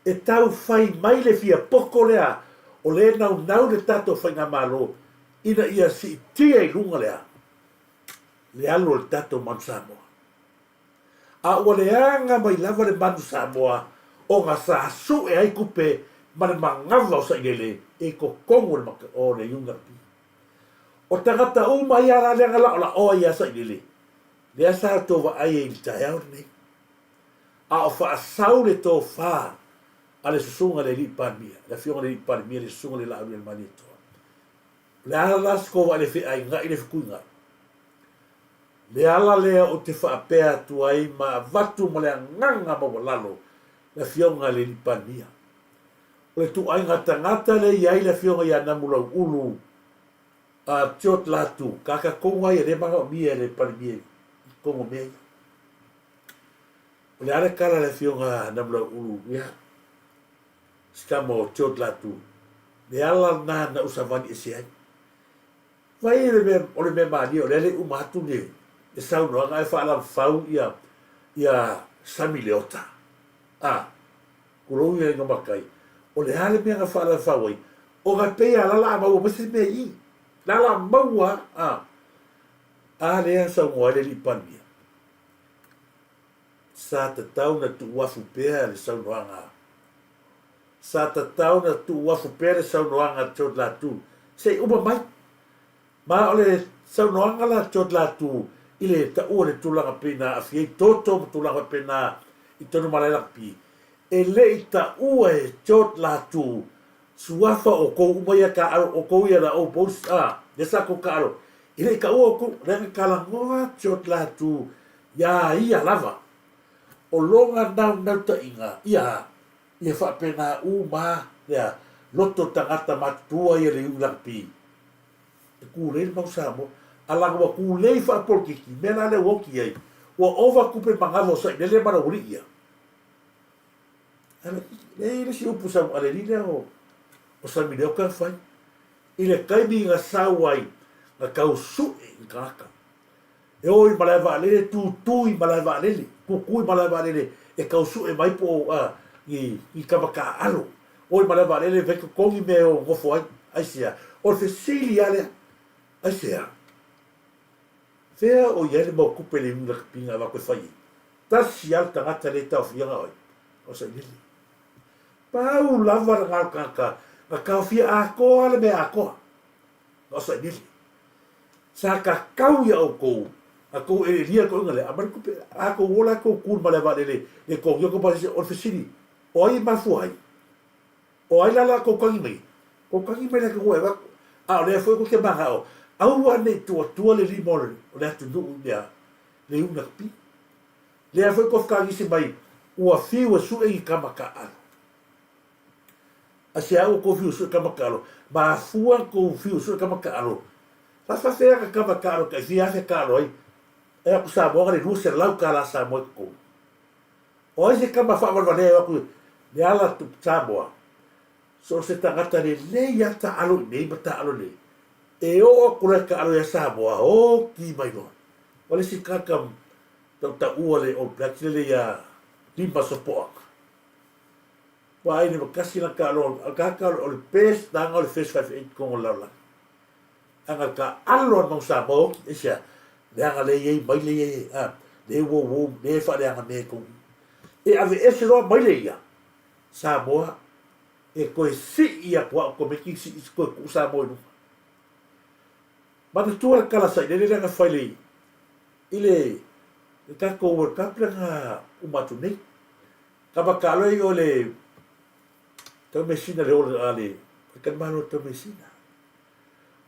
E tau fai mai le fia poto lea o lea e naunau le tatou faigamalo ina ia siitia i luga lea le alu o le tatou Manu Samoa. A ua leaga mai lava le Manu Samoa ona sa sue ai tupe ma le manava o Sailele i totonu o le Iuni Lakapi. O tagata uma ia la lea na laolaoa ia Sailele, lea sa outou vaai ai i le taeao lenei. A o faasau le tofa a le susuga i le Alii Palemia, le Afioga i le Alii Palemia, le susuga i le Laaulialemalietoa. O le a la se tou vaai i le feaiga'i le fetuiga'i? Le ala lea ou te faapea atu ai ma avatu ma le agaga maualalo le Afioga i le Alii Palemia. O le ituaiga tagata lea e i ai le Afioga ia Namulauulu a George Latu, kakatonu ai e le manaomia e le Palemia i totonu o mea ia. O le a le tala a le Afioga a Namulauulu, ia, si tama o George Latu, le ala lena na ou savali ese ai. Vai le mea, o le mea malie, o lea le uma atu le, le saunoaga ae faalavafau ia, ia Sami Leota. A, Tulou ia igoa matai, o le a le mea na faalavafau ai? Ona e pei a la la a maua mai se mea i i. La la maua a, a lea saunoa ai le alii Palemia. Sa tatau na tuuafu pea le saunoaga. Sa tatau na tuuafu pea le saunoaga a George Latu se i uma mai. Ma o le saunoaga la George Latu i le taua o le tulaga pei na aafia ai toto ma tulaga faapena i totonu o Malae Lakapi, e le i taua e George Latu suafa o tou uma ia taaalo, o tou ia la ou boys, a, lea sa tou taaalo, e le i taua outou, leaga talanoa George Latu iā ia lava. O lona naunautaiga, ia, ia faapena uma lea loto tagata matutua ia le iu lakapi. E kūlei le mau Samoa. A laga ua kūlei faapolokiki, mea la lea ua oti ai, ua ova tupe manava o Sailele ma Laualii ia. Leai le isi upu sa a le alii lea o Samilioka na fai. I le taimi na sau ai, na tau sue i tagata. E o i malae vaalele, tūtū i malae vaalele, kukū i malae vaalele e tau sue mai po o ni kama taaalo. O i malae vaalele fai totogi mea e o nofo ai. Aisea? O le fesili lava lea. Aisea? Fea o i ai le mau tupe le iuni lakapi na avatu e fai ai? Tasi lava le tagata lea e taofia na o ai? O Sailele. Pau lava lena o le tagata na taofia atoa le mea atoa. Na o Sailele. Sa tatau ia outou, na tou eleelia le toeaina lea, aumai le tupe, a tou ola tou tu i le malae vaalele le totogia tou pasese, o le fesili, o ai e mafua ai? O ai la la tou tagi mai? Tou tagi mai le atunuu e avatu. A o lea foi tou te manao, aua ne i tuatua le lima o le atunuu i mea le iuga kapi. Lea foi tou fetagisi mai, ua fiu e sue ni kama taaalo. Aisea ua tou fiu e sue kama taaalo? Mafua na tou fiu e sue kama taaalo. Faafefea na kama taaalo tai fia afe taaalo ai? E aku Samoa na le 200 tala Samoa i totonu. O ai se kama faavalevalea e o atu le ala Samoa? So o se tagata lelei lava taaalo i nei ma taaalo nei. E oo atu loa e taaalo ia Samoa, oti mai loa. O le isi tagata tautaua le All Blacks lele ia Lima Sopoaga. Ua ai le makasi la taaalo, o le tagata o le best lana o le first 5'8 totonu o le lalolagi. Ana taaalo a le mau Samoa oti, aisea? Leaga lea e i ai mai le ia e, a, lea e uouou, lea e faaleaga mea e tou. E aveese loa mai le ia, Samoa, e toe sii atu lava otomeki sii toe tuu Samoa i luga. Manatua le tala sailele lea na fai le, i le, le tatou World Cup lea na uma atu nei. Kama taaalo i o le taumeasina le ola a le Faletalimalo le taumeasina.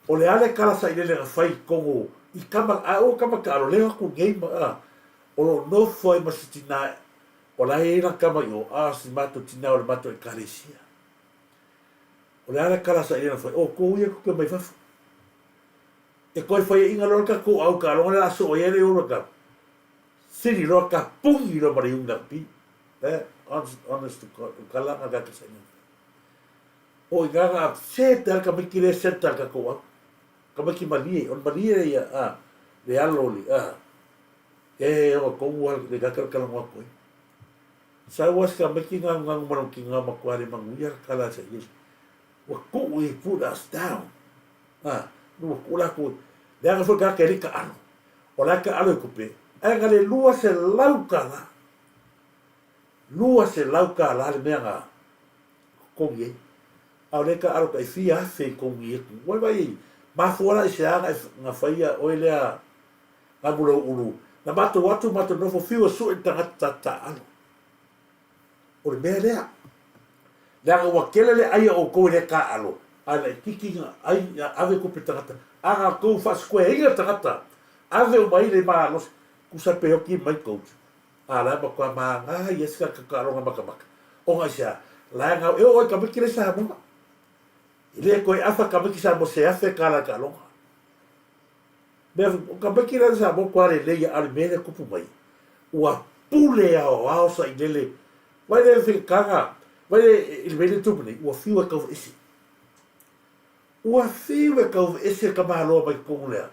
O le a le tala sailele na fai i totonu i kama, a o kama taaalo lea atu nei ma, a, o lo o nofo ai ma si tina o la e i ai lana tama i o, a o si matou tina o le matou ekalesia. O le a le tala sailele na fai, o tou ia tou te omai fafo. E toe faiaina loa le tatou au taaloga lea o le a soo ai le World Cup. Sili loa tapuni loa ma le iuni lakapi. Eh, honest, honest to God, o tala na kaka sailele. O ina na upset ai le tamaiti lea centre le tatou au. Tamaiti malie, o le malie ia, a, le alo le, a, e o tonu a le kaka le talanoa atu ai. Sau a si tamaiti ganuganu ma lona tina matua le manuia le tala a Sailele. Ua tuu i put us down. A, ua tuu latou, leaga foi tagata e le i taalo. O la e taalo i tupe, ae na le $200. $200 le mea na totogi ai. A o lea e taaalo tai fia afe i togi atu. Ua vaai ai, mafua la i se a na faia oe lea Namulauulu. Na matou atu matou nofo fiu e sue le tagata taaalo. O le mea lea. Leaga ua tele le ai a outou e le taaalo, ae laititi na ai na ave tupe tagata. A na outou faasikueaina tagata, ave uma ai le malosi, tusa pe oti mai coach. A la e matua māgā ia si tagata taaloga matamata. Ona aisea? La e gau, e oo ai tamaiti le Samoa. E le toe afa tamaiti Samoa se afe tala taaloga. Mea, o tamaiti la le Samoa matua lelei a o le mea lea tupu mai, ua pule aoao sailele. Vai le faigataga, vai le i le mea lea tupu nei, ua fiu e tauveese. Ua fiu e tauveese le tamaloa mai totonu lea.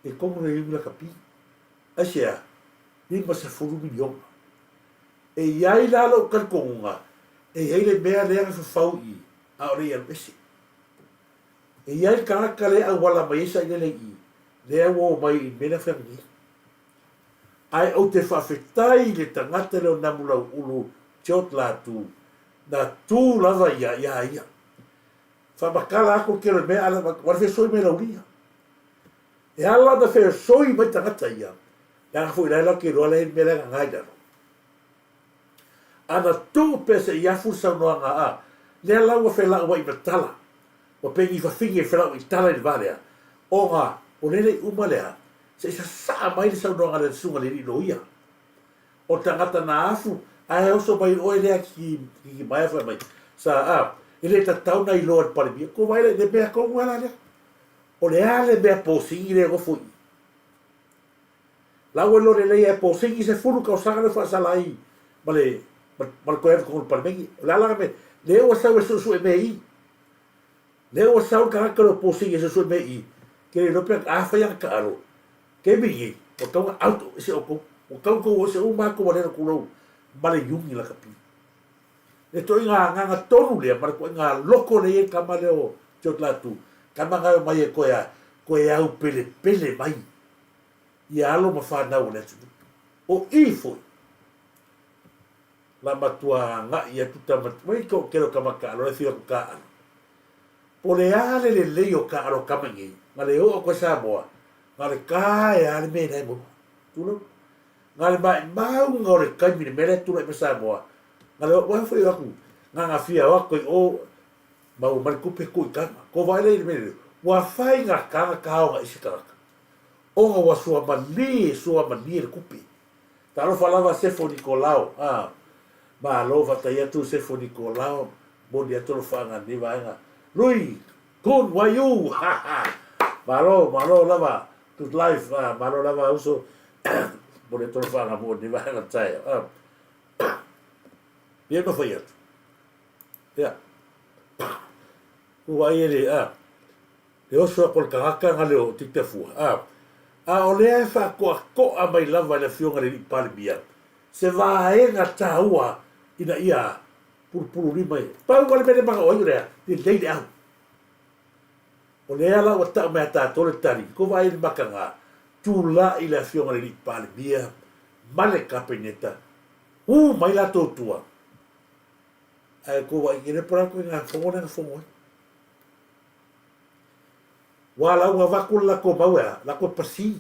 E komo le iwi lakapi. Aisea? 50 miliona. E i ai la lou talitonuga, e i ai le mea lea na fafau i i, a o le i alu ese. E i ai le tagata lea e auala mai ai sailele i i, lea ua oo mai i le mea lea fai atu nei. Ae ou te faafetai i le tagata lea o Namulauulu George Latu, na tu lava ia iā ia. Faamatala atu le tele o le mea, a ua fesoi mai Laulia. E ala ona feosoi mai tagata ia, leaga foi la e latou te iloa la e i ai le mea la e gaga i lalo. Ana tuu pea se i afu le saunoaga a, lea la ua felauai ma tala, ua pei ni fafine e felauai tala i le va lea, ona o lele i uma lea, se i sasaa mai le saunoaga a le susuga i le alii loia. O le tagata na afu, ae oso mai oe lea Kikimaya fai mai, sa a, e le tatau na iloa e le Palemia. Ko vai le mea tonu lava la lea. O le a le mea posini lea e nofo i i? La ua iloa lelei e posini 10 tausaga lea faasala ai ma le ma le toe alu i totonu o le Palemene. O le a la le mea? Lea ua sau e suesue mea i i. Lea ua sau le tagata lea o posini e suesue mea i i, ke le iloa pe a fai ana taalo. Kemi nei, ua tatau ona out ese outou, ua tatau ona outou o ese uma atu ma lea tulou ma le iuni lakapi. Le toaiga agaga tonu lea ma le toaiga loto lea e i ai le tama lea o George Latu, tama na e omai e toe a, toe aupelepele mai ia alo ma fanau o le atunuu. O i foi la matua agai atu tama, mai toatele o tama taalo la e afio atu taaalo. Po o le a le lelei o taaalo a tama nei, na le oo atu ai Samoa, na o le taea lava le mea lena e maua. Tulou. Na o le maimauga o le taimi i le mea lea e tulai mai Samoa, na le oo, aua foi o atu, na ona fia o atu i o, maua mai le tupe tuu i taga. Tou vaai la i le mea lea, ua faigata ona taoga i isi tagata, ona ua suamalie, suamalie le tupe. Talofa lava Sefo Nikolao, a, malo faafetai atu Sefo Nikolao, momoli atu alofaaga i lenei vaega. Lui, Kun Waiu, ha ha, malo, malo lava, good life, a, malo lava uso, momoli atu alofaaga mo lenei vaega o le taeao, a. Ia ma fai atu. Ia. Ua ai e le, a. Le oso atu o le tagata na leo Titafua, a. A o lea e faatoatoa mai lava e le Afioga i le Alii Palemia se vaega taua ina ia pulupululima i. Pau lava le mea lea e manao ai o le a? Lelei le au. O lea la ua tau mai a tatou le tali, tou vaai i le makaga, tulai le Afioga i le Alii Palemia ma le Kapeneta, u mai latou tua, ae tou vaai, e le po le a le ituaiga fono lea na fono ai. Ua la ua avatu le latou mau e a? Latou e pasi.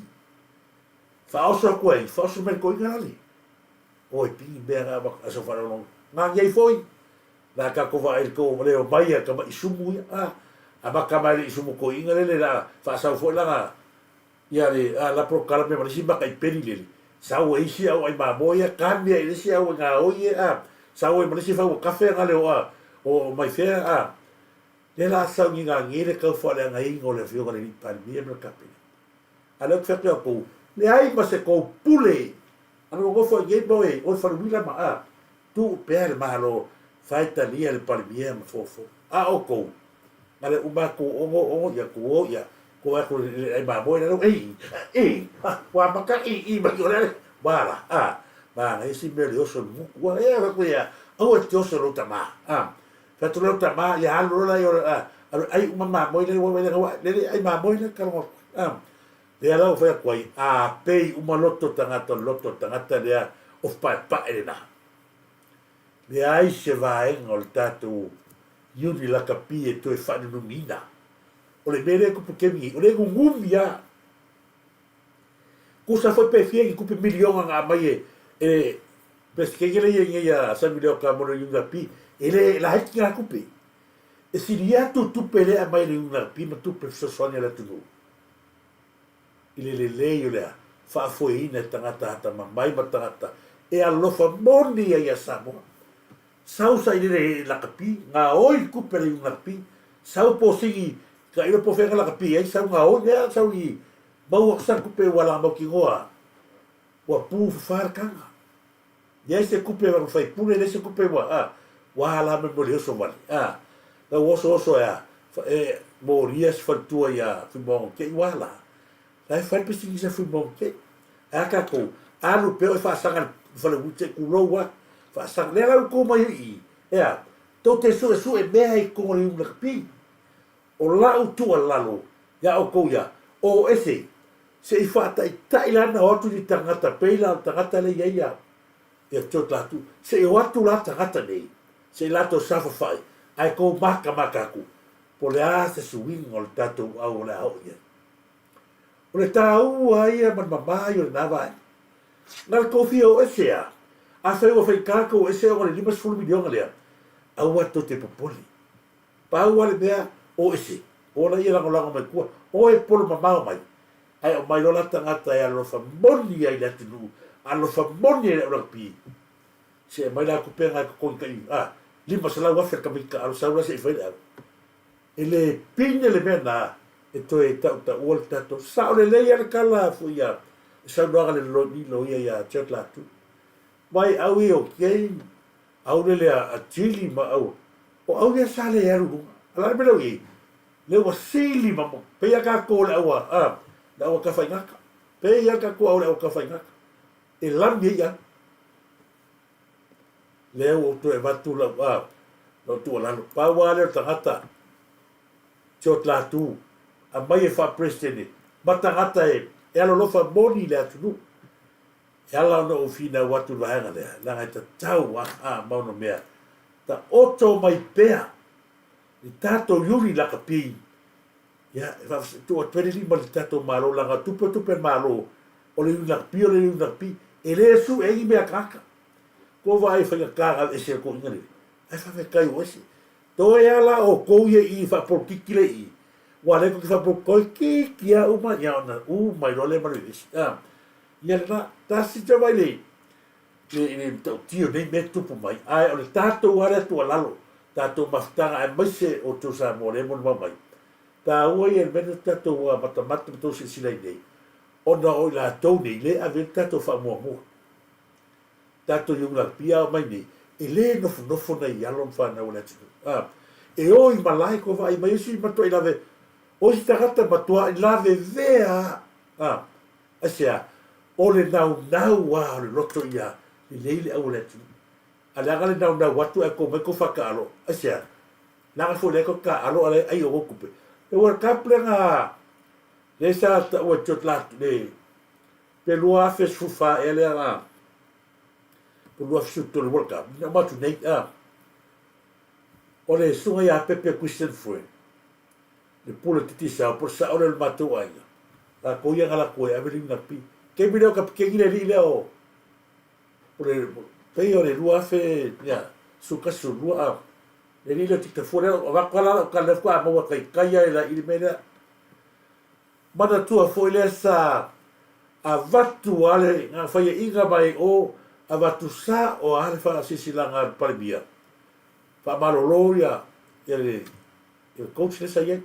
Faaoso atu ai, faaoso mai le toeaina lale. Oi, pigi mea na avatu aso faalogologo. Nani ai foi, la tatou vaai i le tou le omai a tama'i sumu ia. A, amata mai le isumu toeaina lele la faasau foi lana ia le a la polokalame ma le isi maka i peli lele. Sau e isi au ai mamoe ia, kami ai le isi au ai gaoi e a. Sau ai ma le isi fau o kafe nga leo a o mai fea a. Lea la sau ni gage le tau faaleagaina o le Afioga i le Alii Palemia ma le Kapeneta. A lea ou te fai atu ia outou, leai ma se tou pule a nonofo ai nei ma oe, oe Faluila ma a, tuu pea le Malo faitalia le Palemia ma fofo. A outou, na le uma atu ono ono ia tuu o ia tuu atu i le ai mamoe lalo, ei, ei, ha, ua amata i i mai o le ale, ua la, a, manaia si mea o le oso i le motu, a, e fai atu ia, aua e te oso i lou tama, a. Fai atu lau tama, ia alu loa la i o, alu ai uma mamoe lele ua ua lele ai mamoe lele ka logo atu. Lea la ua fai atu ai, a pei uma loto tagata o le loto o le tagata lea o paepae lena. Leai se vaega o le tatou iuni lakapi e toe faanunumiina. O le mea lea e tupu kemi nei, o lea e nunumi lava. Tusa foi pe fia ni tupe miliona na aumai e e Peresetene lea i ai nei a Sammy Leota mo le UNRP, e le laiti na tupe. E sili atu tupe lea e aumai e le UNRP ma tupe fesoasoani a le atunuu i le lelei o le faafoeina e tagata atamamai ma tagata e alofa moni ai ia Samoa. Sau sailele e lakapi, gaoi tupe a le UNRP, sau posini ka ilo po fea na lakapi ai, sau gaoi lea, sau i maua atu sana tupe ua laga mautinoa ua pu fafa le taga. Leai se tupe ua faipule, leai se tupe ua, a, ua ala mai mo le oso wale, a, na ua oso oso e a, e molia se faletua ia Fuimaono te i ua ala. La e fai le pisinisi a Fuimaono te i. Ae a tatou, alu pea oe faasaga le fale ui te kulou a, faasaga, lea la ua tou mai ai i i, e a, tou te suesue mea i totonu o le iu lakapi. O lau tuualalo iā outou ia, o ese, se i faataitai la na o atu ni tagata, pei la o le tagata lea i ai ia, ia George Latu, se i o atu la tagata nei, se i latou saofafai, ae tou matamata atu, po o le a se suiga o le tatou au o le a oo i ai. O le taua ia ma le mama ia o lena vaega. Na o le tou fia o ese a, afai ua faigata tou ese ona o le $50 miliona lea, aua tou te popole. Pau lava le mea, o ese, o la ia lagolago mai tua, o e polo mamao mai, ae aumai loa la tagata e alofa moni ai i le atunuu, alofa moni ai i le au lakapi. Se aumai la tupe na e totogi tai, a, 500,000 le tamaiti taalo, sau la se i fai le au. E le pine le mea na e toe tautaua le tatou. Sao lelei lava le tala foi a le saunoaga a le loia ia Jack Latu. Mai au ia o Jane, au lele a Jili ma au, o au ia sa le alu i luga. A o le a le mea lea ua i ai? Lea ua sili ma, pei lava tatou o le au a, le au a Tafaigata. Pei lava tatou au le au tafaigata e lami ai alu. Lea ua ou toe avatu lau a lau tuualalo. Pau lava lea o le tagata George Latu aumai e faa-President ma tagata e e alolofa moni i le atunuu. E ala ona ou finau atu i le vaega lea, leaga e tatau a a ma ona mea taoto mai pea i tatou iuli lakapi. Ia, e tuu atu ai le lima i le tatou Malo, leaga o tupe o tupe a le Malo, o le iuli lakapi o le iuli lakapi, e le sue ai ni mea a tagata. Ua vaai i faigata na aveese e le toeaina lenei, ae faafetai ua ese. Toe lava la outou ia i i faapolokiki lea i i, aua o lea tou te faapolokiki lava uma, ia ona u mai loa lea ma le vevesi. A, ia lena, tasi te vaai i le matautia o nei mea e tutupu mai, ae o le tatou lava lea tuualalo, tatou mafutaga aemaise outou Samoa o lea e molimau mai, taua ia i le mea lea tatou matamata ma tou silasila i nei, ona o i latou nei lea e ave i ai le tatou faamuamua. Tatou i Ugapia ao mai nei, e le nofonofo nai alo ma fanau a le atunuu. A, e o i malae ko vaai mai isi matuai lave, o isi tagata matuai lavevea a. A, aisea? O le naunau a o le loto ia lelei le au a le atunuu. A leaga le naunau atu ae ko mai ko whakaalo, aisea? Leaga foi lea ko taaalo a le ai o kou tupe. Le World Cup lea na, lea sa taua e George Latu, le, Pe 2014 ea lea na, po 2013 World Cup, na uma atu nei, a. O le susuga ia Pepe Christian Fue, le pule Titisao, po o le sao lea o le matou aiga, latou ia na latou e ave le rugby. Taimi lea o kapikeni le alii lea o, o le, pei o le 2000, ia, 11, 12, a. Le alii lea o Titafua lea, avatu lava la lau tala lea faatoa maua taitai lava e la i le mea lea. Manatua foi lea sa avatu a le faiaiga mai o avatu sao a le faasilasilaga a le Palemia faamalolo ia ia le coach lea sa i ai.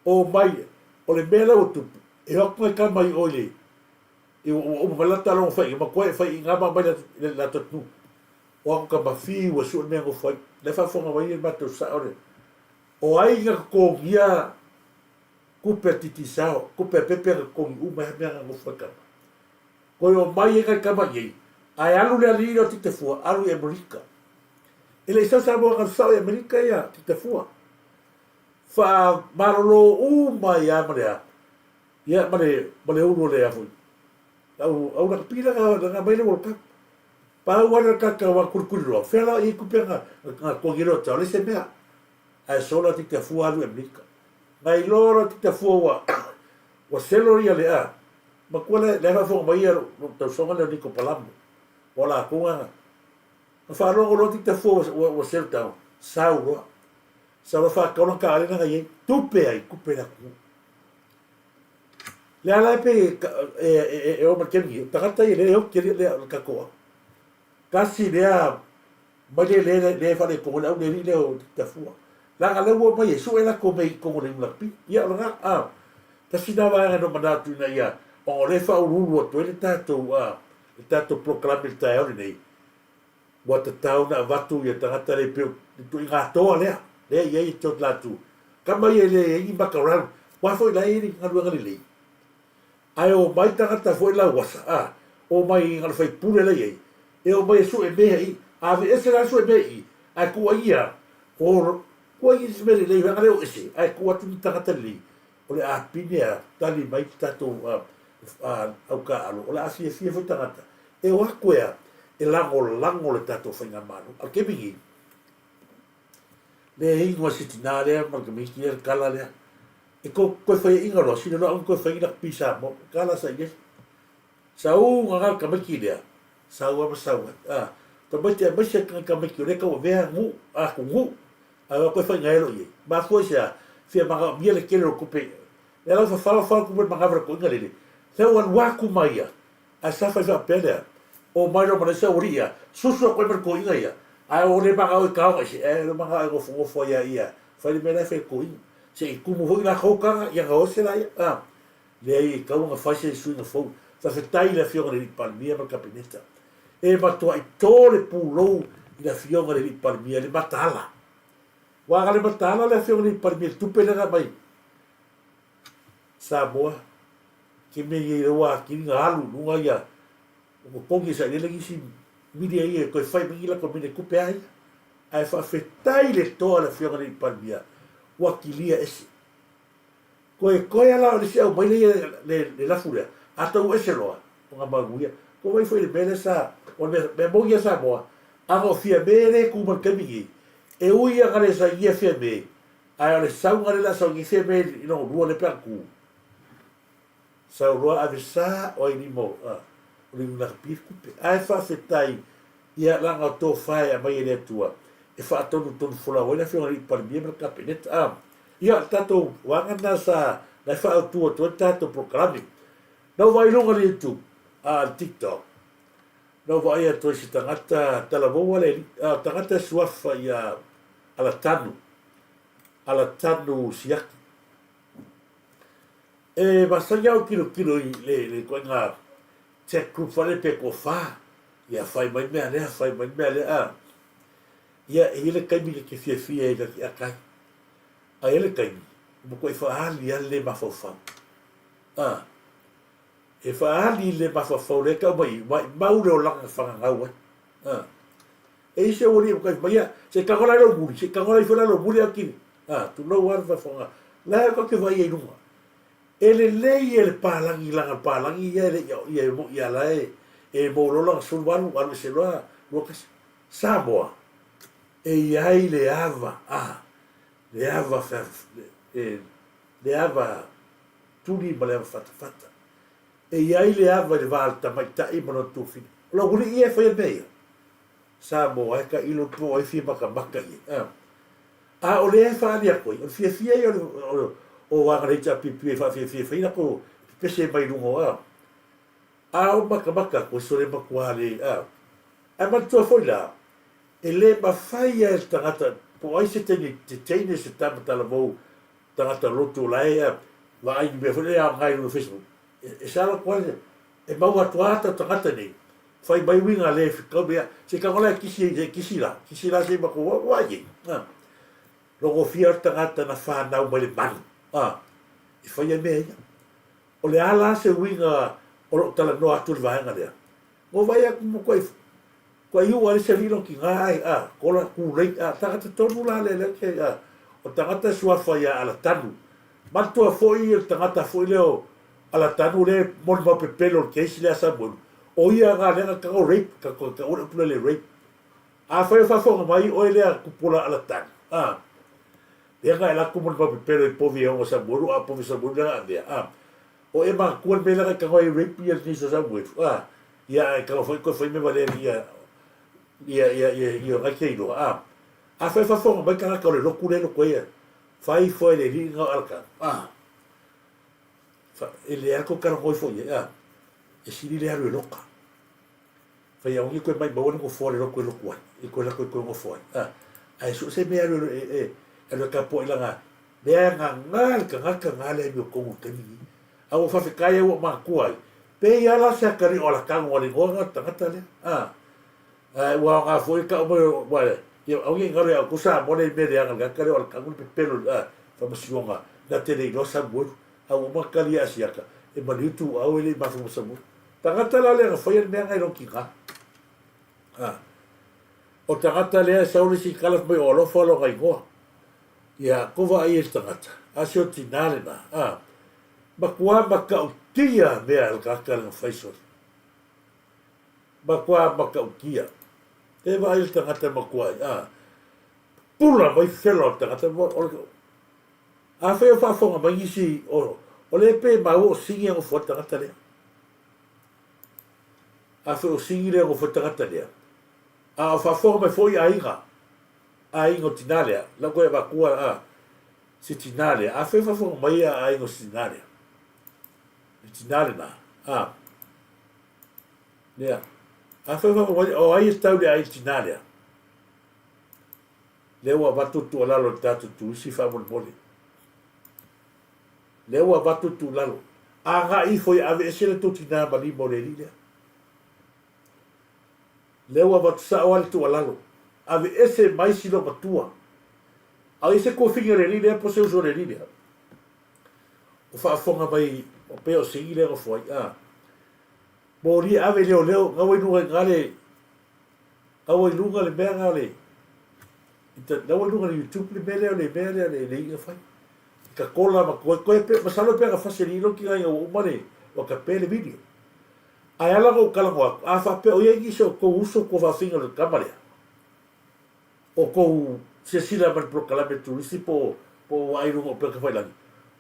O mai o le mea la ua tupu e o atu nai tama i o i le ua uma mai la taaloga faiaiga matua e faiaiga ma aumai le latou atunuu. O atu tama fiu e sue le mea e nofo ai. La e faafofoga mai le matou sao le O ai na totogia tupe a Titisao, tupe a Pepe na totogi uma ai mea na nofo ai tama. Toe omai ai nai tama i ei, ae alu le alii lea o Titefua, alu i Amerika. E le i sau Samoa na alu sao i Amerika ia Titefua. Faamalolo uma ai lava ma le a, ia ma le, ma le ulu o le a foi, au, au lakapi lea na aumai le World Cup. Pau lava lea o le tagata aua kulikuli loa, fea la i ai tupe na totogi ai le hotel, leai se mea. Ae sola Titafua alu i Amerika. Na iloa loa Titafua ua ua selo ia le a, matua le lea faafofoga mai ia lou tausoga lea o Niko Palamo. Ua latou na na faalogo loa Titafua ua ua, ua selo tau, sau loa. Sau loa faatau lana taavale na i ai, tupe ai, tupe le atunuu. Le ala e pei e, e, e, e o ma le taimi nei, o tagata ia lea e oti le, le, le tatou au. Tasi lea mai le le le faaletonu ai le au le alii lea o Tafua. Leaga lea ua omai e sue latou mea i totonu o le Iulapi. Ia o lena, a, tasi lena vaega na ou manatu ina ia, ona o lea e faauluulu atu ai le tatou, a, le tatou polokalame i le taeao lenei, ua tatau ona avatu ia tagata lea pei o le ituaiga toa lea, lea e i ai e George Latu. Tama ia e leai ni maka round, aua foi la e i ai le galuega lelei. Ae omai tagata foi lauasa, a, omai na o le faipule la i ai, e omai e sue mea i, a aveese la le sue mea i, ae tuu ai ia, o, tuu ai se mea lelei, leaga lea o ese, ae tuu atu ni tagata lelei, o le apine a tali mai le tatou a, a, au taaalo, o le a fiafia foi tagata, e o atu e a, e lagolago le tatou faigamalo. A o le taimi nei, le inu a si tinā lea ma le tamaiti lea, le tala lea, E ko koe whaiainga roa, sina roa koe whai lak pi sa mo, ka la sa yes. Sa u nga nga tamaiti lea, sa ua ma sa ua. A, tamaiti a maise ka tamaiti o le ka vea ngu, a ku ngu. A wa koe whai nga elo ie. Ma fua se a, fia manga o mia le kele o kupe. Le lau fa fao fao kupe manga vara ko inga lele. Se ua luaku mai ia. Ae sa fai faapea lea, O mai loa ma le isi aualii ia, susu atu ai ma le toeaina ia, ae o le magao i taoga ese, ae o le magao e nofonofo ai a ia, fai le mea la e fai e le toeaina. Se i tumu foi latou taga, ia ona o ese laia, a. Leai, e tatau ona fai se suiga fou. Faafetai i le Afioga i le Alii Palemia ma le Kapeneta. E matuai to le pulou i le Afioga i le Alii Palemia i le mataala. Ua aga le mataala le Afioga i le Alii Palemia i le tupe lea na aumai Samoa. Ke mea ia i ua atili na alu i luga ia o totogi e sailele nisi milia ia e toe fai mai ni latou mea tupe a ia. Ae faafetai i le toa le afioga i le Alii Palemia ua kilia ese. Toe toe a la o le isi aumai lea le le lafu lea, a tau ese loa ona manuia. Tou vaai foi i le mea lea sa, o le mea moni a Samoa, ana o Fiame lea e tu mai i le taimi nei, e ui lava ina le sainia Fiame, ae o le sauga lea o le a sau nei Fiame i lona lua lea pe a tu, Sau loa ave sa o ai lima o o le lakapi le tupe. Ae faafetai ia laga o tofa e aumai e le Atua e faatonutonu folau ai le afioga i le Alii Palemia ma le Kapeneta. A ia o le tatou vaega lena sa na e faaautu atu ai le tatou polokalame. Na ou vaai i luga o le YouTube, a le TikTok, na ou vaai atu ai se tagata talavou a le alii, a o le tagata e suafa ia Alatanu, Alatanu Siaki. E masani au tilotilo i le le ituaiga chat group foi lea pe tofa, ia fai mai mea lea, fai mai mea lea a. Ia e i ai le taimi ta te fiafia ai ta te akai. Ae i ai le taimi ua matuai faaali lava le le mafaufau. A. E faaali le le mafaufau lea e tau mai i, maimau le olaga na fagagau ai. A. E i se ualii e matuai fai mai, ia, se i tago la i lou muli, se i tago la ifo la lou muli a kili. A, tulou lava le faafofoga. La e tou te vaai ai i luga. E lelei e le palagi laga le palagi ia e le i ia e moi a la e e maua loa lana 18 alu ese loa 21. Samoa, e i ai le ava, a, le ava e, le ava tuli ma le ava fatafata. E i ai le ava i le va o le tamaitai ma lona tuafine. O le ualii ia e faia mea ia. Samoa e tailo po o ai fia matamata i ai. A, a o lea e faaali atu ai, o le fiafia ia o le, o vaega le HRPP e faafiafia e fai latou pepese mai luga o, a, a o matamata atu e sole matua le, a. Ae manatua foi la, e le mafai lava e le tagata, po o ai se teine, se teine se tama talavou, tagata lotu o la e vaai i mea foi lea e aoga i luga o Facebook, e sala atu lava, e maua atu lava ta tagata nei, fai mai uiga le fetau mea, se tago la e kisi, se kisi la, kisi la se i matou ua ai, a. Logofia o le tagata na whanau mai le manu, a, e whai ai mea ia. O le a la se uiga o loo talanoa atu le vaega lea. Mo vai atu mo koe, kua iu ale se lilo ki ngā ai, a, kola kūlei, a, tagata tonu la le le ke, a, o tagata suafa ia Alatanu. Manatua foi le tagata foi lea o Alatanu le molimau pepelo o le case lea a Samuelu, o ia nga lea na tago rape, ka ka ka ule pule le rape. Afai o faafofoga mai oe lea kupula Alatanu, a, lea na e alu atu molimau pepelo i povi e ona Samuelu, a povi Samuelu lea na avea, a, o e manatua le mea lea na e tago ai rape ia lenei Samuelu, a, ia ae tago foi toe fai mea valea ia ia ia ia ia nai te iloa, a, afai o faafofoga mai tagata o le lotu lea e lotu ai ia, Fai ifo e le alii lena o Alakanu, a, fa, e leai lava kou talanoa ifo i ai, a, e sili le alu e loka. Fai aua ne i toe maimau le nofoa o le lotu e lotu ai, e toe lako e toe nofo ai, a, ae so o se mea e alu e, e, alu e tapuai lana, mea e agaga le tagata na le amiotonu i le taimi nei. A ua faafetai au ua manatua ai, pei lava la se atalii o Alakanu a le igoa lena o le tagata lea, a. Ae ua aoga foi le tau mai o, aua ia aua ne i galo ia outou Samoa le mea leaga le ata lea o Alakamu le pepelo i le faamasinoga na te le iloa Samuelu a ua uma ona tali ia Asiata e maliu tuuau e le i mafa ma Samuelu. Tagata la lea na faia le mea na i lona tina. A o tagata lea e sau le isi tala fai mai o Alofa lona igoa. Ia ko vaai e le tagata a si o tina lena a matua matautia mea a le tagata lea na fai sole. Matua matautia. E vaai le tagata e matua ai, a pula mai fela o le tagata, o le, afai o faafofoga mai nisi o, o lea pe maua o Sigi e nofo ai le tagata lea. Afai o Sigi lea e nofo ai le tagata lea, a o faafofoga mai foi aiga, aiga o tinā lea, lau koe avatua, a, si tinā lea, afai o faafofoga mai a aiga o si tinā lea, le tinā lenā, a, Lea. Afai o whakawai, o ai e tau le ai tinā lea. Lea ua avatu tuualalo i le tatou turisi faamolemole. Lea ua avatu tuualalo. Agai ifo ia aveese le tou tinā ma lima o le alii lea. Lea ua avatu sao lava le tuualalo. Aveese mai si loomatua. A o i ai se tuafine o le alii lea po o se uso o le alii lea. O faafofoga mai O pei o sigi lea nofo ai, a. Moli e ave i leoleo, gaua i luga i ina le, gaua i luga le mea na le, gaua i luga le YouTube le mea lea o le mea lea le le i'a fai. I ka kola ma koe, koe pe, masalo pe na fasi e le ilo kina ina ua uma le, ua tape le video. Ae ala ona ou talanoa atu, a faapea o i ai nisi o tou uso ua faafinga i le tama lea, o tou silasila mai i le polokalame turisi po o vaai i luga o upega tafailagi,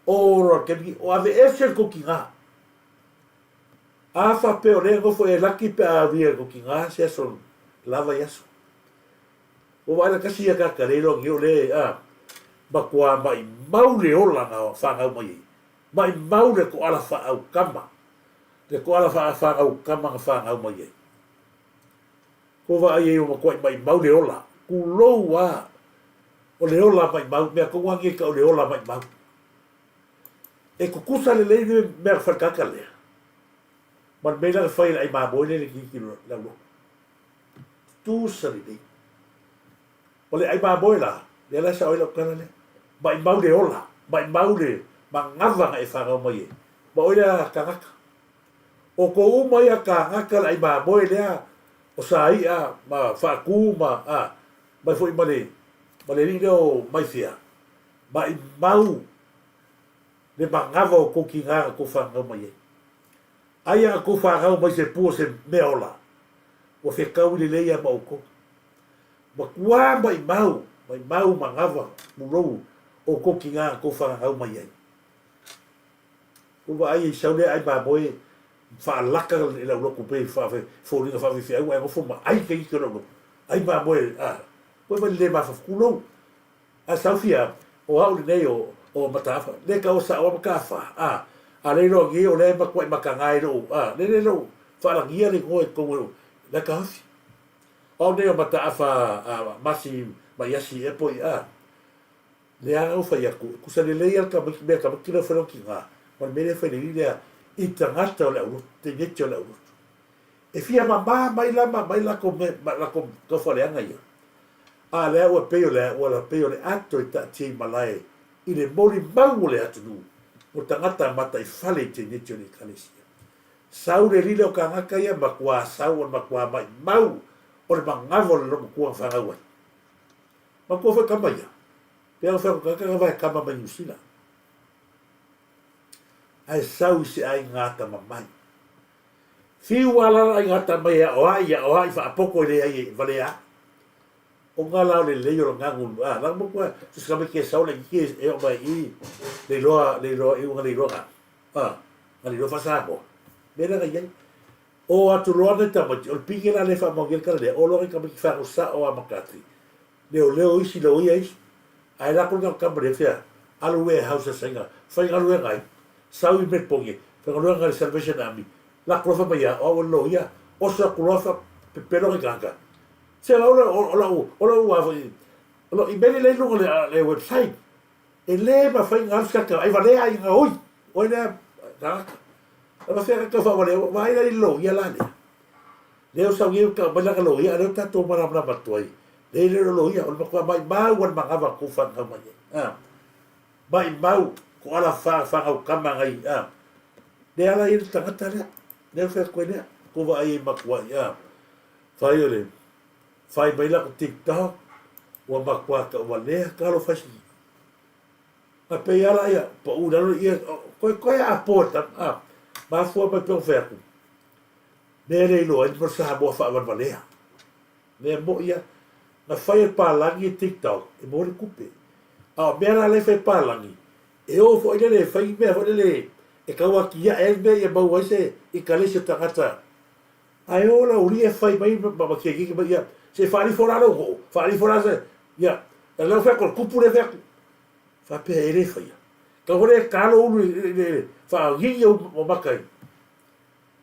o loa le taimi o aveese le tou tiga. A faapea o lea e nofo e laki pe a aulia e le tou tiga se aso lava i aso. Ua vaai la tasi ia tagata le iloa nei o lea a matua maimau le ola na fanau mai ai. Maimau le toala faaaukama, le toala faafanaukama na fanau mai ai. Ua vaai ai ua matuai maimau le ola, tulou a, o le ola maimau, mea tonu lava nei tau o le ola maimau. E tutusa lelei le mea na fai i le tagata lea, ma le mea lea na fai e le ai mamoe lea i le tilotilo i le aulotu. Tutusa lelei. O le ai mamoe la, lea la e sao ai lau tala lea, maimau le ola, maimau le manava na e fanau mai ai, ma oe lea tagata. O tou uma ia kānaka le ai mamoe lea o sa i'a ma faatu ma a mai foi ma le ma le alii lea o Maifea, maimau le manava o tou tiga na tou fanau mai ai. Aia na tou fanau mai se pua se mea ola, ua fetaui lelei a ma outou. Matua maimau, maimau manava pulou o tou tiga na tou fanau mai ai. Ua vaai ai sau lea ai mamoe faalaka i lau lotu pei foliga faafaifeau ae nofo ma ai taiiti o lau lotu. Ai mamoe a koe mai le mafafa tulou. Ae sau fia o au lenei o o Mataafa le tau sao a Mataafa a a le iloa nei o lea e matuai mataga i lou a le le lou faalagia le igoa i totonu o la taofi. O au nei o Mataafa a Masi Maiasi ea po i a Lea na ou fai atu, e tusa lelei lava le tamaiti, mea tamaiti lea o fai lona tiga, ma le mea lea e fai le alii lea i tagata o le aulotu, teineiti o le aulotu. E fia mama mai la ma aumai latou mea, ma latou taufaaleaga ia. A lea ua pei o le, ua pei o le ato e taatia i malae i le molimau o le atunuu mo tagata mataifale i teineiti o le Ekalesia. Sau le alii lea o tagata ia, matua sau o le matua maimau o le manava o le logomatua na fanau ai. Matua foi tama ia. Pea o fai tagata na vae tama mai Niu Sila. Ae sau i se aiga atamamai. Fiu alala aiga atamai e aoai, aoai faapoto e leai e valea ai. O nga la o le lelei o le gagu, a, la matua, so se tamaiti e sau laitiiti e oo mai i le iloa, le iloa, iuga le iloa gagu, a, nga le iloa faa-Samoa. Mea lea na i ai. O atu loa nai tamaiti, o le pine la lea e faamaonia le tala lea, o loa nai tamaiti fanau sao a Makati, leoleo isi, loia isi, ae lako le tama lea fea, alu ea hausasaina, faigaluega ai, sau i Melbourne, faigaluega i le Salvation Army, lako loa fai mai ia, o au o le loia, oso atu loa fa, pepelo nai tagata. Se o lau, o lau, o lau, a foi, o lau email lea i luga o le website, E le mafai ona alu se tagata ai valea ai gaoi oe lea tagata. E mafai ona tau faavalea vaai la i le loia la lea. Lea o sau nei tau mai lana loia a lea o tatou malamalama atu ai. Lea e le o loia o le matua maimau a le manava tou fanau mai ai. A maimau ko ala fa fanau kama ngai a. Lea ala i le tagata lea. Lea o fai atu ai lea. Ko vaai ai matua i a. Fai o le Fai mai la ku TikTok ua matua tauvalea talofa i Na pei ala ia paʻu i lalo ia koe koe a po e tama a mafua mai pe fai atu mea le iloa ai le Samoa faavalevalea mea moʻi ia na fai e palagi e TikTok e maua le tupe a o mea la lea e fai e palagi e o foi lele e fai mea foi lele e tau atiae ai le mea ia maua ai se ikalesi o tagata Ae o lau alii e fai mai ma kekeke mai ia, se faalifo la lou goo, faalifo la se, ia, e lau fai atu o le kupu lea fai atu. Faapea e le faia. Tau foi lea e talo ulu i le faagigi o maka i.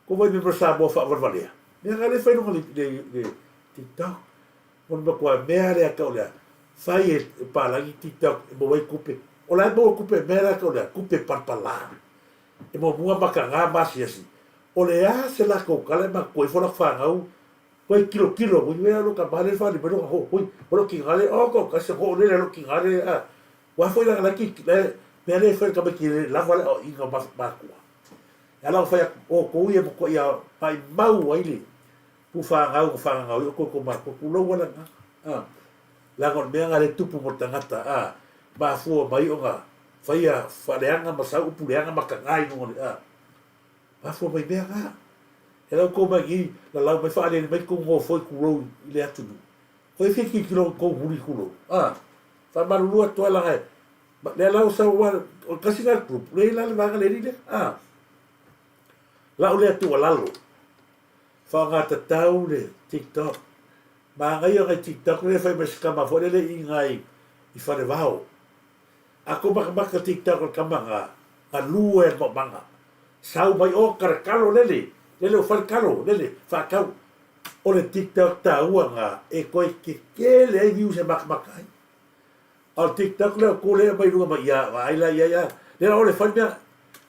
Ko vai me Samoa faavalevalea. Mea nga le fai luga le TikTok. Mo le matua mea lea tau lea. Fai e palagi TikTok e maua ai kupe. O la e maua kupe mea lea tau lea, kupe palapala. E muamua makaga ma asiasi, o le a se latou tala e matutua ifo latou fanau, koe tilotilo ui mea lo tama le fale mai lo ho hui o lo kinga le o ko ka se ho le lo kinga le a wa foi la la ki le mea le fai tamaiti le lava le o inga ma matua. E ala ona fai atu, outou ia e matuai maimau ai le pufanau na fagagau ai outou e tou matua, tulou lava le agaga, a. Leaga o le mea lena lea e tupu mo le tagata, a, mafua mai ona faia faaleaga ma sau upu leaga ma taga i luga o le, a. Mafua mai mea na. E lau tou mai nei, lalau mai faalele mai tou nofoi tulou i le atunuu. O ai e fia tilotilo i tou muli tulou, a. Faamalulu atu lava leaga e, lea la ua sau aua o le tasi lena group, lea e i ai la le vaega le alii lea, a. Lau lea tuualalo, faaaogatatau le TikTok. Manaia nai TikTok lea e fai mai se tama foi lele i nai i Falevao. A tou matamata TikTok le tama na galue le maumaga. Sau mai o talatalo lele, lele ua fai le talo, lele faatau. O le TikTok taua na e toe tetele ai views e matamata ai. A o le TikTok lea o tu lea e aumai i luga mai ia vaai la i ai a lea o le fai mea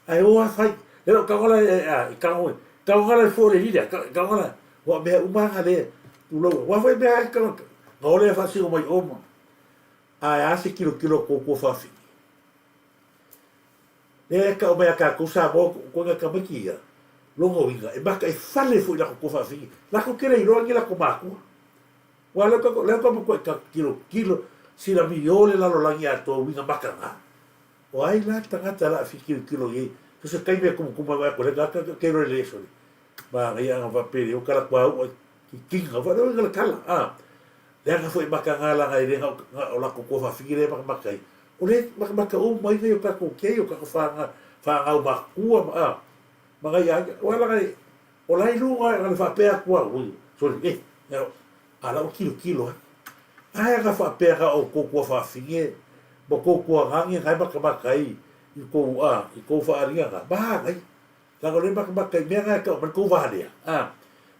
ae o a fai lea o tago la e tago tago la fua le lile tago la ua mea uma na le tulou ua foi mea ai tago na ole e faasino mai o ma ae a se kilokilo kou kua faafini lea e tau mai a tatou Samoa ko ngai tamaiti ia lona uiga e mata e fale foi latou kua faafini latou te le iloa ni latou matua. Ua lea ka lea ka matuai ka tilotilo sila mio le lalolagi atoa uiga makaga. O ai la le tagata la fi tilotilo i ai so se taimi e tumutumu ai vaai atu lea tagata ke iloa le sole. Manaia ana faapea lea o tala atu a ua kikiga fa lea le tala a. Leaga foi makaga laga e le na o latou toa faafigi lea e matamata ai. O lea e matamata uma ai nai o tatou kei o tatou whanga whangau matua ma a. Ma ngai aiga. Ua laga e O la i luga na le faapea atu au, ui, sole, eh, a la ua tilotilo ai. Ae ana faapea na o tou tuafafine ma tou tuagage na e matamata ai i tou, a, i tou faaaliga na, manaia. Leaga o lea e matamata i mea na e tau mai le tou va lea, a,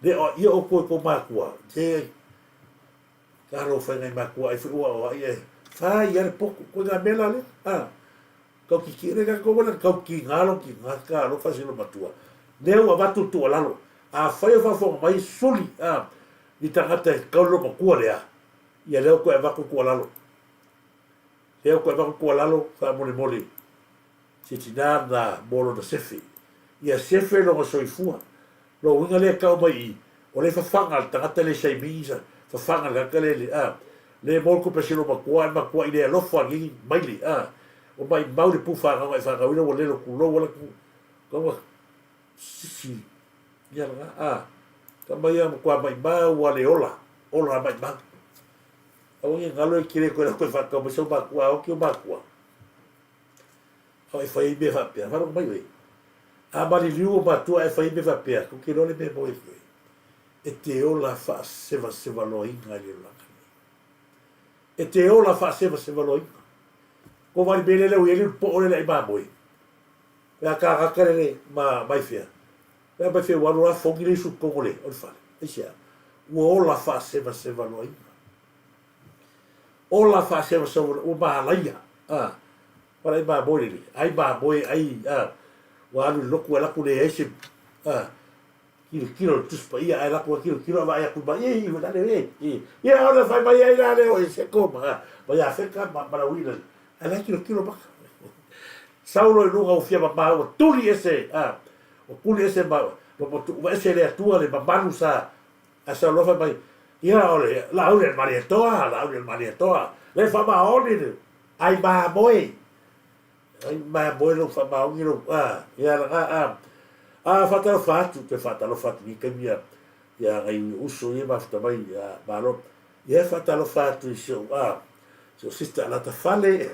le o aia outou e tou matua, se, talofa i nai matua ai foi ua o ai e fai lava le potu, koiga mea la lea, a. Kau kiki le ka ko wala kau ki ngalo ki ngaka alofa si lo matua. Lea ua avatu le tuualalo. Afai o faafofoga mai suli a ni tagata e kau le matua lea, ia lea ua toe avatu le tuualalo. Lea ua toe avatu le tuualalo faamolemole se tina na mo lona sefe. Ia sefe lona soifua. Lona uiga lea e tau mai i, o le fafaga le tagata le saimigi sa fafaga le tagata le le a le mo le tupe a si lou matua ae matua i le alofa ni maile a o maimau le pu fanau na e fanauina ua lelo tulou ala tu kaua sisi ia lena a tama ia matua maimau a le ola ola maimau aua ne galo e kele koe la koe whakau mai sau matua a oki o matua A e fai ai mea faapea, faalogo mai oe. A maliliu o matua ae fai ai mea faapea, kou te iloa le mea e moe atu ai. E te ola faasevasevaloaina i le olaga nei. E te ola faasevasevaloaina. Ko wali mele leo i eli po ole le ai mamoe. Pea ka gaka lele ma mai fea. Pea mai fea walu la fongi le isu tonu le o le fale. Aisea? Ua ola faasevasevaloaina. Ola faasevaseva ua malaia. Ah. Pala ai mamoe lele, ai mamoe, ai, a, ua alu i le lotu ae latou leai se, a, kilokilo le Tusi Paia ae latou kilokilo ae vaai atu mai, e, ua lale, e, e, ia ona fai mai ai la lea o Eseko ma, ma Iafeta ma, ma Lauina, ae la e kilokilo maka. Sau loa i luga ua fia mama ua tuli ese, a, ua tuli ese ma, ma, ma ua ese e le Atua le mamalu sa, ae sau loa fai mai, ia o le Laauli a le Malietoa, Laauli a le Malietoa, le faamaoni le, Ai mamoe, ai mamoe lou faamaoni lou, a, ia lena, a, a faatalofa atu, toe faatalofa atu i taimi ia, ia nai uso ia mafuta mai, a, malo, ia faatalofa atu i si ou, a, si ou sister Latafale,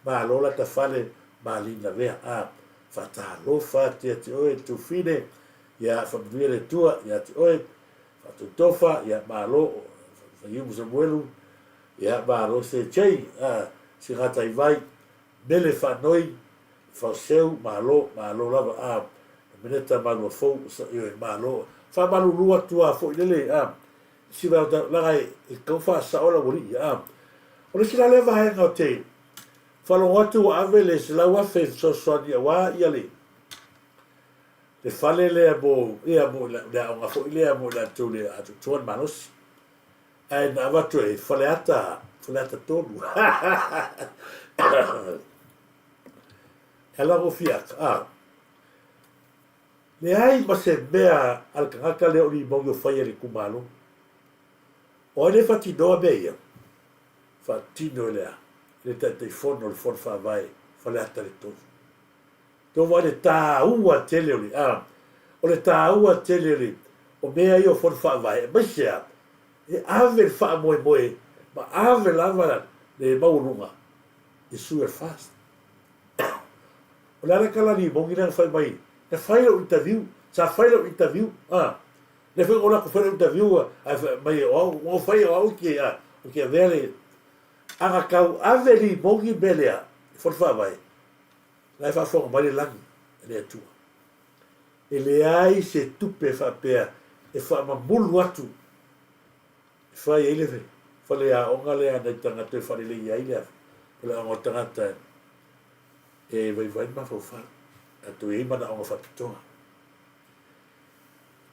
malo Latafale, malina lea, a, faatalofa atu ia te oe Tufine, ia faamanuia le Atua ia te oe, faatotofa, ia malo, Faiumu Samuelu, Ia malo se Jay a si gatai vai mele faanoi faoseu malo malo lava a meneta malua fou ioe malo faamalulu atu a foi lele a si vai o laga e tau faasao lau alii a o le isi la lea vaega o te faalogo atu ua ave le 100,000 e fesoasoani aua ia le le fale lea mo ia mo le aoga foi lea mo i latou le atoatoa le malosi. Ae na avatu e Faleata, Faleata 3. E ala ko fiaka, a. Leai ma se mea a le tagata lea o Limogi o faia i le itumalo. O ai lea e faatinoa mea ia? Faatino e le a? E le Taitaifono o le Fono Faavae Faleata le 3. Tou vaai le taua tele o le a? O le taua tele o le o mea ia o Fono Faavae aemaise a e ave le faamoemoe ma ave lava le maualuga i sui o le FAST. O le a le tala limogi lea na fai mai, na fai lau interview, sa fai lau interview, a, lea foi na ou alu atu fai lau interview, ae fai mai o au, ua ou fai o au ke, a, ou te avea le, a na tau ave limogi le mea lea, i Fono Faavae, la e faafofoga mai le lagi e le Atua. E leai se tupe faapea e faamamulu atu e fai ai le faleaoga lea a nai tagata e faaleleia ai le faleaoga o tagata e vaivai le mafaufau, latou e i ai manaoga faapitoa.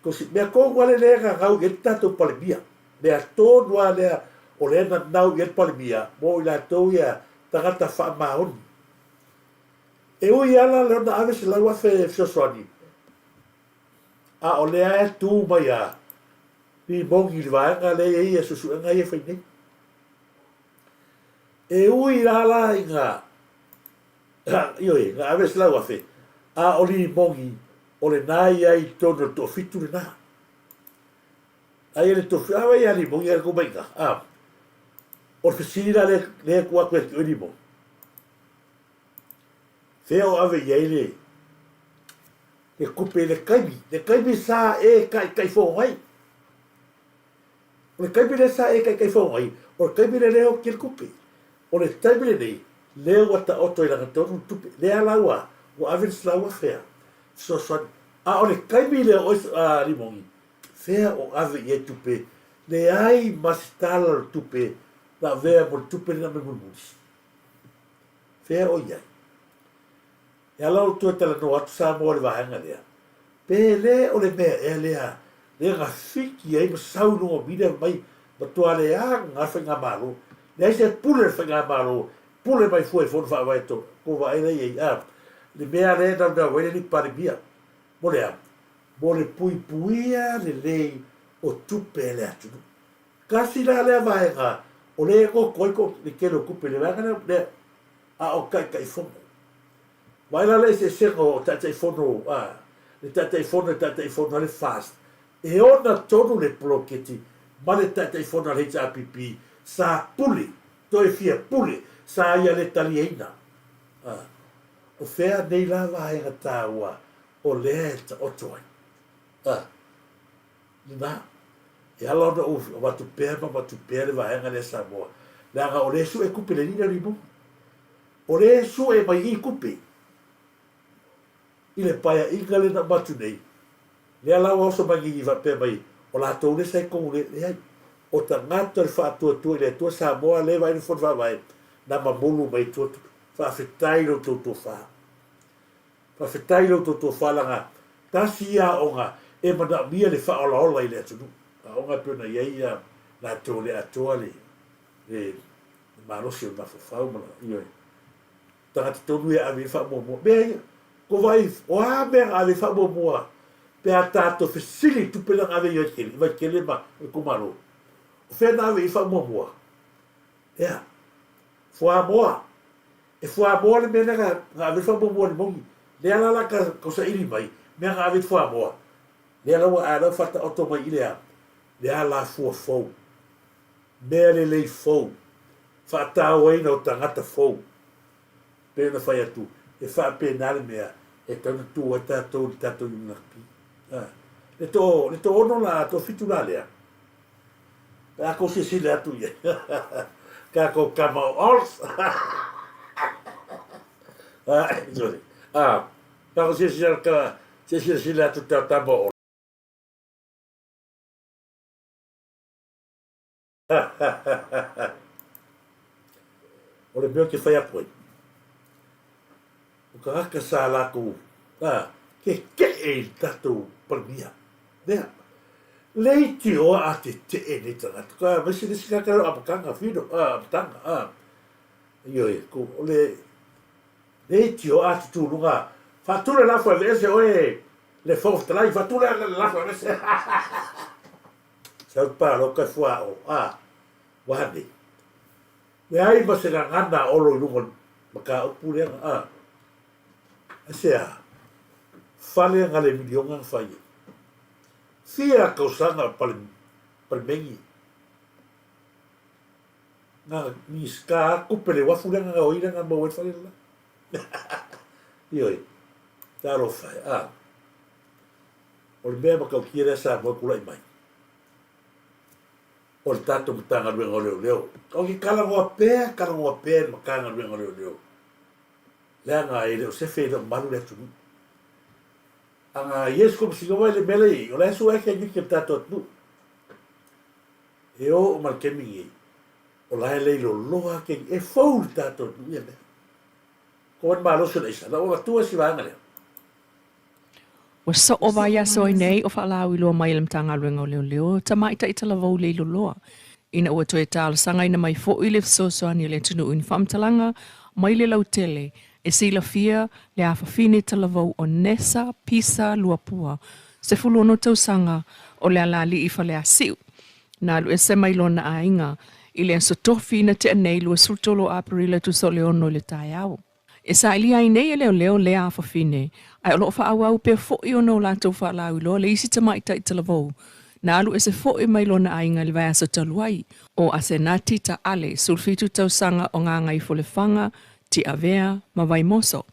Ko si mea tonu lava lea na gau i ai le tatou Palemia, mea tonu lava lea o lea na nau i ai le Palemia mo i latou ia tagata faamaoni. E ui lava la lea na ave $100,000 fesoasoani, a o lea e tu mai a Limogi i le vaega lea e i ai suesuega ia e fai nei. E ui la la ina, ioe, na ave $100,000, a o Limogi o lena e i ai i totonu o le toafitu lena. Aia le toafitu, a ia Limogi a le tou mai ina, a. O le fesili la lea, lea e tuu atu ia te oe Limogi. Fea o ave i ai le, le tupe i le taimi, le taimi sa e taitaifono ai. O le taimi lea sa e taitaifono ai, o le taimi lea lea e oti ai le tupe. O le taimi lenei, lea ua taoto i lagatonu le tupe. Lea la ua, ua ave le $100,000 a fesoasoani. A o le taimi lea o oe a Limogi, fea o ave i ai tupe, leai ma se tala o le tupe na avea mo le tupe lea na aumai mulimuli. Fea o i ai? E ala ou toe talanoa atu Samoa i le vaega lea, pe le o le mea ea lea lea na fiki ai ma sau i luga o media fai mai matua leaga le faigamalo, leai se pule a le faigamalo, pule mai fua i Fono Faavae to tou vaai la i ai a le mea lea e naunau ai le alii Palemia mo le a? Mo le puipuia lelei o tupe a le atunuu. Tasi la lea vaega o lea e goto ai le tele o tupe i le vaega lea a o Taitaifono. Vaai la le eseesega o Taitaifono, a, le Taitaifono e Taitaifono ai le FAST, e ona tonu le poloketi ma le Taitaifono a le HRPP sa pule, toe fia pule, sa ia le taliaina. A, o fea nei la vaega taua o lea e taoto ai? A, lena. E ala ona ou avatu pea ma avatu pea le vaega lea Samoa, leaga o lea e sue tupe le alii lea o Limoni. O lea e sue mai i tupe i le paeaiga lea na uma atu nei, lea la ua oso mai nei faapea mai o latou lea sa i totonu le, leai. O tagata o le faatuatua i le Atua Samoa lea e vaai le Fono Faavae na mamulu mai tua tupe. Faafetai i lo outou tofa. Faafetai i lo outou tofa leaga tasi ia aoga e manaomia le faaolaola i le atunuu. Aoga e pei ona i ai ia latou le atoa le le malosi o le mafaufau ma ioe. Tagata tonu ia ave i ai le faamuamua. Mea ia, ko vaai, o a mea na ave i ai faamuamua pe a tatou fesili i tupe lea na ave i Vaitele, i Vaitele ma le itumalo. O fea na ave i ai faamuamua? Ea, fuamoa. E fuamoa le mea lea na ave ai le faamuamua i le moni. Lea la la ka tau saili mai mea na ave i le fuamoa. Lea la ua, a la ua faataoto mai i le a? Le alafua fou. Mea lelei fou. Faatauaina o tagata fou. Pei ona fai atu, e faapena le mea e tatau ona tu ai tatou i le tatou UNRP. A, le to, le toaono la, toafitu la lea, pe a kou silasila atu i ai, tatou tama o Ols. A, sorry. A, pe a kou silasila, silasila atu ta tama o Ols. O le mea ou te fai atu ai, o tagata sa latou tetee i le tatou Palemia, lea, leitioa a tetee nei tagata, ka aemaise le isi tagata lea o Amataga, Fino, Amataga, a, ioe, ko, o le, leitioa a tutuluga, faatu le lafo e aveese oe. Le Fofoga Fetalai, faatu le lafo e aveese. Sau le palota e fuaoo, a, ua ane. Leai ma se gagana a Olo i luga o le mataupu lea, a. Aisea? Fale na le miliona na fai ai. Fia tausaga o pale, palemeni. Na Minisita a tupe le uafu lea na gaoi lea na maua ai le fale le la. Ioe, talofa e, a. O le mea matautia lea Samoa e tulai mai. O le tatou Matagaluega o Leoleo. Ou te talanoa pea, talanoa pea i le Matagaluega o Leoleo. Leaga e le o sefe e le o malu le atunuu. Aga i ai se Komesina i le mea lea i ai, o la e sue ake niki o le tatou atunuu. E oo ma le taimi nei, o la e leiloloa ake e fou le tatou atunuu ia mea. Ko wani malosi o le aisa, na ua avatua si vaega lea. Ua soo vaiaso ai nei o faalauiloa mai e le Matagaluega o Leoleo tamaitai talavou leiloloa ina ua toe talosagaina mai foi le fesoasoani a le atunuu i ni faamatalaga mai le lautele e silafia le afafine talavou o Nessa Pisa Luapua, 16 tausaga, o le Alaalii Faleasiu, na alu ese mai lona aiga i le Aso Tofi na tea nei 23 o Aperila tusa o le 6 i le taeao. E sailia ai nei e leoleo lea afafine, ae o lo o faaauau pea foi ona o latou faalauiloa le isi tamaitai talavou na alu ese foi mai lona aiga i le vaiaso talu ai, o Asenati Taale, 17 tausaga o Gagaifolefaga, Tiavea ma Vaimoso.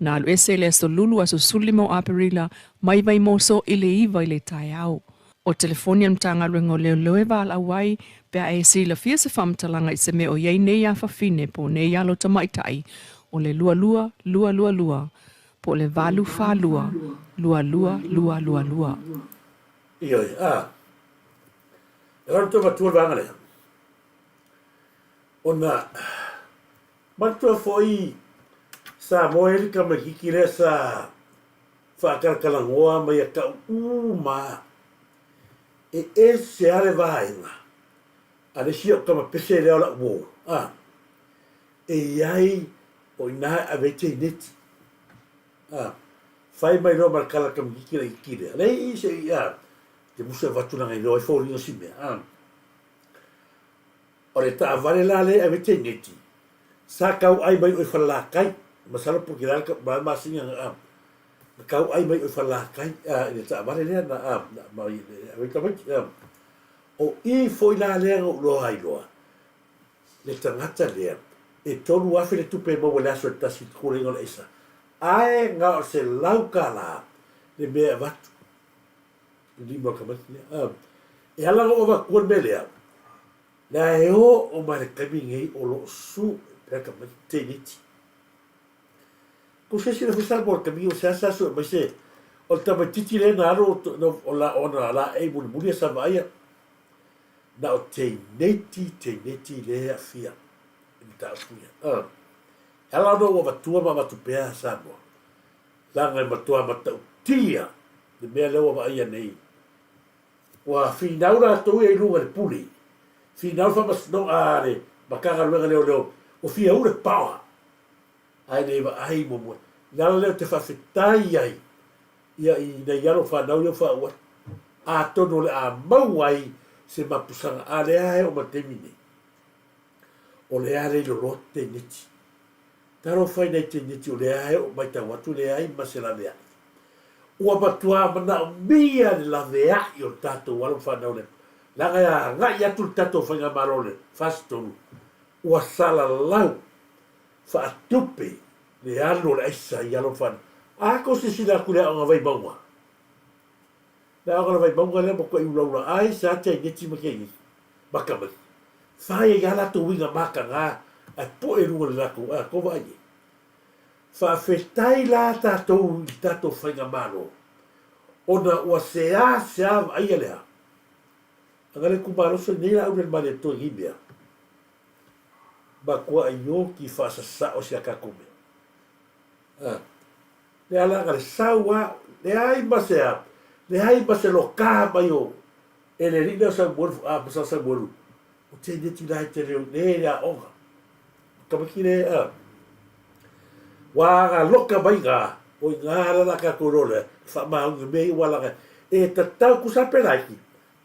Na alu ese i le Aso Lulu aso 15 o Aperila mai Vaimoso i le 9 i le taeao. O telefoni a le Matagaluega o Leoleo e valaau ai pe a e silafia se faamatalaga i se mea o i ai nei afafine po o nei alo tamaitai o le 22 222 po o le 8 4 2 2 2 2 2. Ioe, a. E lalo toe matua le vaega lea. Ona manatua foi Samoa e i ai le tamaititi lea sa faatalatalanoa mai ia tau uma e ese lava le vaega a le isi au tama pese lea o lau uo a e i ai o i ina e ave ai teineti a fai mai loa ma le tala tamaititi laititi lea leai se i a te musu e avatu leaga e iloa ai foliga o si mea a O le taavale la lea e ave teineti, sa tauai mai o i Falelatai, masalo po o le a le masina na tauai mai o i Falelatai i le taavale lea na ave ai tamaiti. O i foi la lea na ou iloa ai loa le tagata lea e $3,000 le tupe e maua i le aso e tasi i le tuleiga o le aisa, ae na o le $100 le mea e avatu i le lima o le tamaiti lea. E ala ona ou avatua le mea lea, Lea e oo mai le taimi nei o lo o sue pea tamaiti teiniti. Ko se isi le sa mo le taimi o se asa sue mai se o le tamaititi lea na alu o la ona laei mulimuli sa vaaia na o teineti teineti le aafia i mataupu ia. E ala ona ou avatua ma avatu pea Samoa leaga e matua matautia le mea lea ua vaaia nei. Ua finau latou ia i luga i le pule, finau le faamasinoga a le Matagaluega Leoleo, ua fia u le paoa, ae le vaai muamua. O le ala lea ou te faafetai ai ia i nai alo fanau ia ua faauu atu, atonu o le a maua ai se mapusaga, a lea e oo mai le taimi lenei, o lea le loloa teineti. Talofa i nai teineti o lea e oo matau atu e leai ma se laveai. Ua matua manaomia le laveai o le tatou alo ma fanau lea, leaga e agai atu le tatou faigamalo i le FAST 3, ua salalau faatupe le alu o le aisa i alo ma fanau. A tou silasila atu i le aoga Vaimauga, le aoga a le Vaimauga lea matuai ulaula ai sa teineti ma teineti ma tamaiti. Fai ai lava latou uiga mataga ae poe i luga o le latou a tou vaai i ai. Faafetai la tatou i le tatou faigamalo ona ua seasea vaaia lea aga le itumalo soi nei la Aurele Malietoa i nei mea matuai oti faasasao si a tatou mea. A lea la aga le sau a leai ma se a leai ma se loka mai o E le alii lea o Samuelu, a ma sa Samuelu, o teineti la e te leo le le aoga. Tamaiti le a. Ua aga loka mai ga. O i ngā ala la tatou iloa lea, faamaoni mea ia ua laga e tatau tusa pe laiti,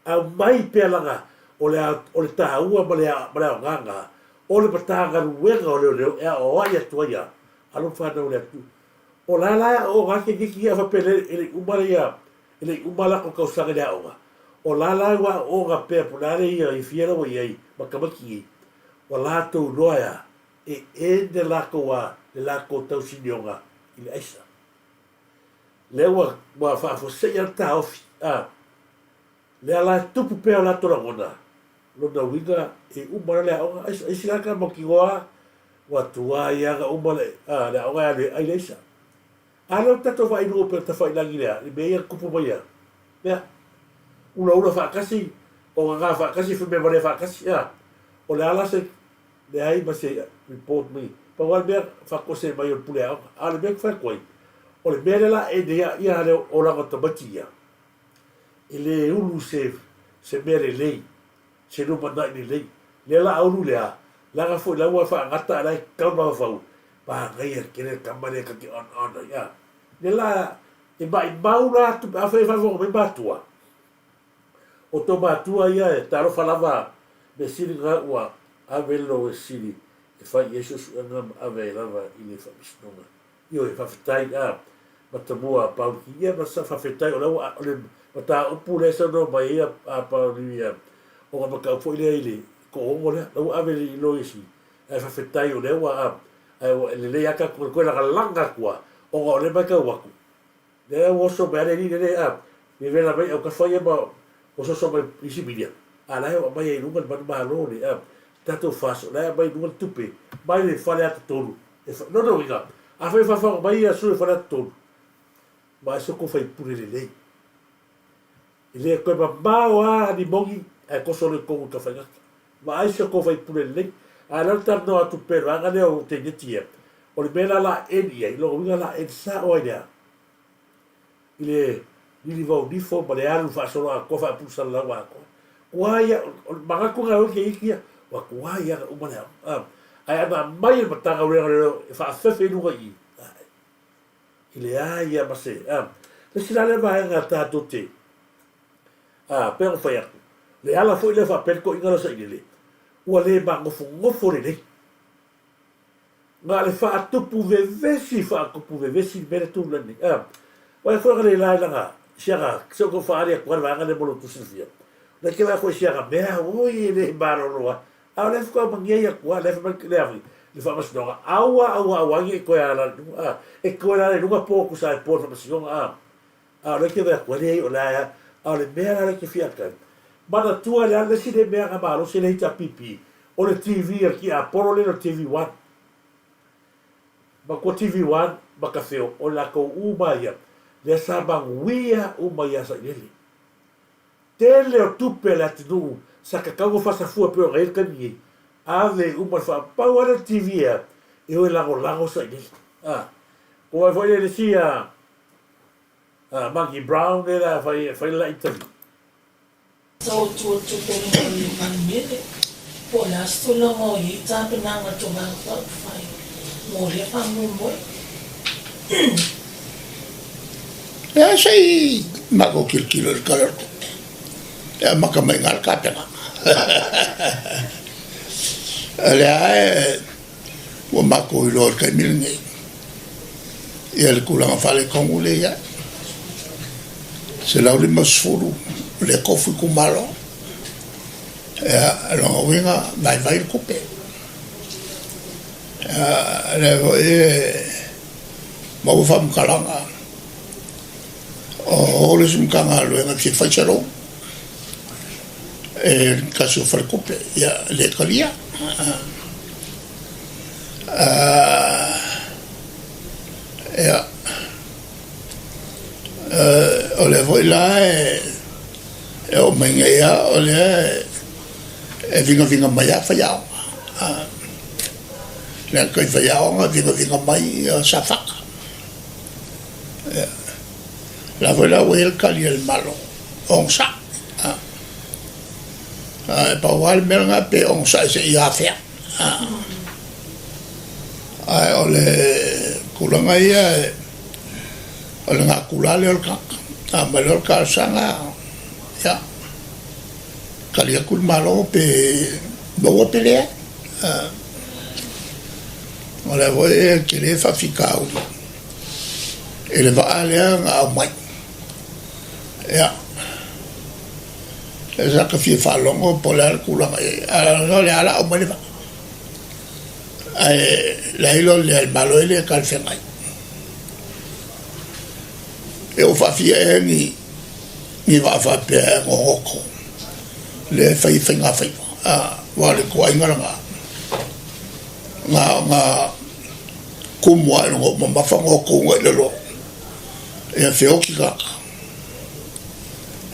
aumai pea laga o le o le taua ma le ma le aoga na o le Matagaluega o Leoleo e aoaoai atu ai a alo ma fanau a le atunuu. O la la e aooga atu tamaiti ia faapea e le i uma le ia e le i uma latou tausaga i le aoga, o la la ua aooga pea po o le a le ia ifia la ua i ai ma tamaiti nei, ua latou iloa e a? E ene latou a le latou tausinioga i le aisa. Lea ua ua faafuasei a le taofi a lea la e tupu pea o latou lagona, lona uiga e uma loa le aoga aisa. Isi la ka mautinoa ua tuai a na uma le a le aoga e alu e ai le aisa. A lea ua tatou vaai i luga o upega tafailagi i le a? I mea ia na tupu mai a? Mea. Ulaula faatasi, ogaga faatasi, faimea valea faatasi a. O le a la se leai ma se report mai. Pau lava le mea faatoese mai o le pule aoga. A o le mea ou te fai atu ai, o le mea lea la e nei ia le olaga o tamaiti ia, e le ulu se se mea lelei, se lumanai lelei. Lea la a ulu lea, leaga foi la ua faagata a la e tau mafaufau, manaia tele le tama lea ta te on on ai a. Lea la e maimau la atu pe afai e faafofoga mai matua, O tou matua ia e talofa lava mea sili na ua ave lo e sili e fai i ai suesuega ma ave ai lava i le faamasinoga. Ioe, faafetai a Matamua a Pauli ia ma sa faafetai o la ua o le mataupu lea e saunoa mai ai a Pauli ia o na mataupu foi lea i le tooogo lea la ua ave i loia sili ae faafetai o lea ua a ae ua lelei a tatou toe lagalaga atu a ona o lea e matau atu Lea ua oso mai a le alii lele a vevela mai autafa ia ma ososo mai isi milia, a la e oo mai ai i luga le manumalo le a tatou FAS o la e aumai i luga le tupe mai le Faleata 3 e fa lona uiga afai e faafaga mai ia sui o Faleata 3 ma e se tou faipule lelei e le toe mamao a ni moni ae toso loa i totonu i Tafaigata vaai se tou faipule lelei a o lea ou te talanoa atu pea i le vaega lea o teineti ia o le mea la la eni i ai lona uiga la eni sao ai lea i le lilivao nifo ma le alu faasolo atoa faapulesalalau atoa. Tuai a, o le manatu lena o ke iki ia, ua tuai a na uma le aoga. Ae ana aumai e le Matagaluega o Leoleo e faafefe i luga i i, i leai lava ma se, a. Le isi la lea vaega tatou te, a, pei ona fai atu, le ala foi lea faapea le toeaina lea o Sailele, ua le manofonofo lelei. Na o le faatupu vevesi, faatupu vevesi le mea lea tulai nei. A, ua e foi le la i lana, si ana, se o tou faaali atu lava le vaega lea mo lo outou silafia. O lea e te vaai atu i si ana mea, oi e le malolo lava. A o lea faatoa manuia ia atu lava, lea fai mai le a foi, le faamasinoga, aua, aua, aua ne i toe ala i luga, a, e toe ala i luga po tusa ai po le faamasinoga, a. A o lea e te vaai atu, leai o le a, a o le mea la lea e te fia atu ai, manatua le a le isi lea mea na malosi le HRPP, o le TV a le tiapolo lea o le TV One. Matua TV One ma Kafeo, o latou uma ia, lea sa manuia uma ia Sailele. Tele o tupe a le atunuu sa tatau ona faasafua pei ona i ai le taimi nei, ave uma le faapau lava lea o le TV ea, e o e lagolago Sailele. A, ko ai foi le isi a, Monkey Brown lea la fai fai le la interview. Sa o tua tupe le mau i Manumele, po o le a se tulaga o i ai tapenaga a Tulaga Faaupufai mo lea faamoemoe. Lea se i matou tilotilo i le Tala o le Tupe, e amata mai i ina le tapenaga. O lea e ua matou iloa i le taimi lenei ia le tulaga faaletonu lea e i ai. 150 lea tofu itumalo, ia, o lona uiga, vaivai le tupe. Ia, lea foi e maua faamatalaga, o le isi Matagaluega e fia fai se loan e le tasi o faletupe, ia, e le talia. Ia, o lea foi la e oo mai nei lava o lea e vigaviga mai lava faiaoga. Le ata i faiaoga e vigaviga mai Safata. Ia, o la foi la ua i ai le tali a le Malo, onosai. Ae pau lava le mea lena pe onosai seia afea. Ae o le tulaga ia e. O le gakula lea o le tagata. A aumai loa le talosaga, ia, tali atu le Malo pe maua pe leai. O lea foi e tele faafitauli i le vaa lea na aumai. Ia, sa ta fia faalogo po o le a le tulaga i ai, a o lea lava o le a aumai le vaa. Ae leai loa le Malo e le talafeagai. E oo faafia ea ni ni vaa faapea e gogoto lea e fai faiga faiva aua o le ituaiga lena na na kumu ae logo mamafa goto i lalo ia feoti tagata.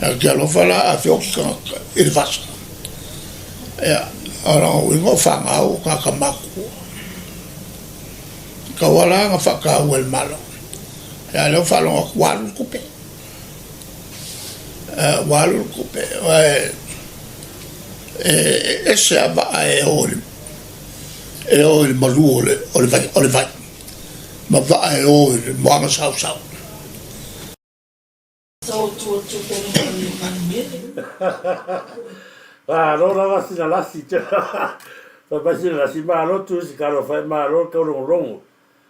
Ae ou te alofa la a feoti tagata i le vasa. Ia, o lona uiga o fanau o tagata matutua. Tau ala na faataua e le Malo. Ia, lea ua faalogo atu ua alu le tupe. Ua alu le tupe. E ese lava vaa e o i le, e o i le malu o le, o le vai, o le vai ma vaa e o i le moana sausau. Malo lava sina lasi fai mai sina lasi malo tu si kalo fai malo kau longolongo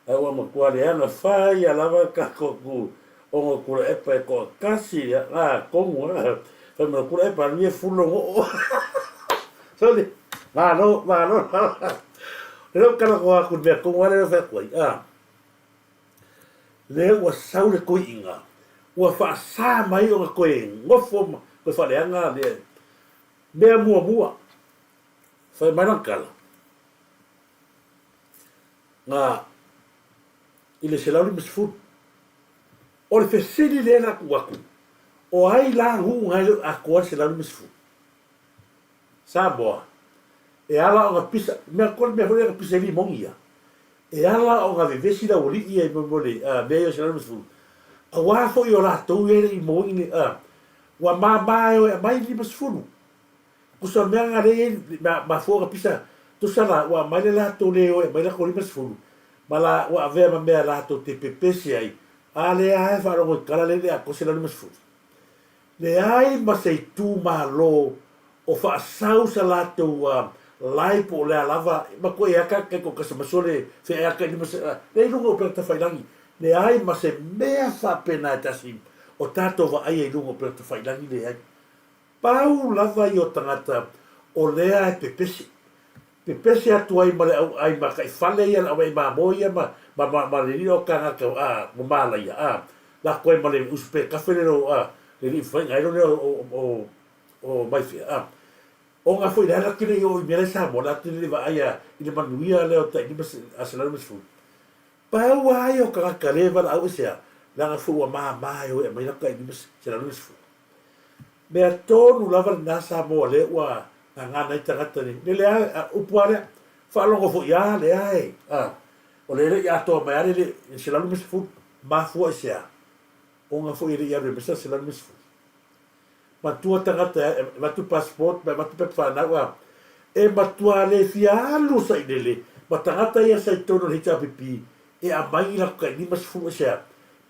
ai ua matua leaga fai ia lava kako ku ongo kula epa e koa kasi ia nga kongu fai mai kula epa alu ia fulo ngo soli malo malo leo kala ko aku mea kongu ale fai aku ai ah Lea ua sau le koiʻiga, ua faasā mai ona koe gofo ma koe faaleaga le mea muamua. Fai mai lana tala, na i le 150. O le fesili lea na tuu atu, o ai la nuu na e le o atoa le 150? Samoa, e ala ona pisa, mea koe le mea foi lea na pisa ai limoni ia. E ala ona vevesi le aualii ia i mo le mea ia o 150, aua foi o latou ia e le i maua ni, ua mama e o e aumai le 50. Tusa o le mea lena lea e i ai, mafua ona pisa, tusa la ua aumai le latou le o e aumai latou 50, ma la ua avea ma mea latou te pepese ai, a lea lava e faalogo i tala lea e le atoa 150. Leai ma se itumalo o faasau sa latou lae po o le a lava, matua e aka kai ko kasa masole fe e aka i lima se le i luga o pena tafailangi. Leai ma se mea faapena e tasi o tatou vaaia i luga o pena tafailangi, leai. Pau lava ia o tagata o lea e pepese. Pepese atu ai ma le au ai ma kai fale ia le au ai mamoe ia ma ma ma ma le lio kangaka a ma malaia a la koe ma le usu pe kafe le lo a le li fai ngai lo le o o o mai fia a o nga foi le ala kile i o i mele sa mo la tele le va ai i le manuia le o tai ni a se la fu pau ai o kangaka le vala au se a la nga fu wa ma ma e o e mai la kai ni se la fu Mea tonu lava lena Samoa lea ua gagana ai tagata nei. Le lea a upu a lea, faalogo foi a lea e, a, o le le i atoa mai a le le 150, mafua i se a? Ona foi e le i alu e mai se 150. Matua tagata e avatu passport ma e avatu pepa fanau a, e matua le fia alu sailele ma tagata ia sa i totonu o le HRPP e aumai i latou tai 50 i se a?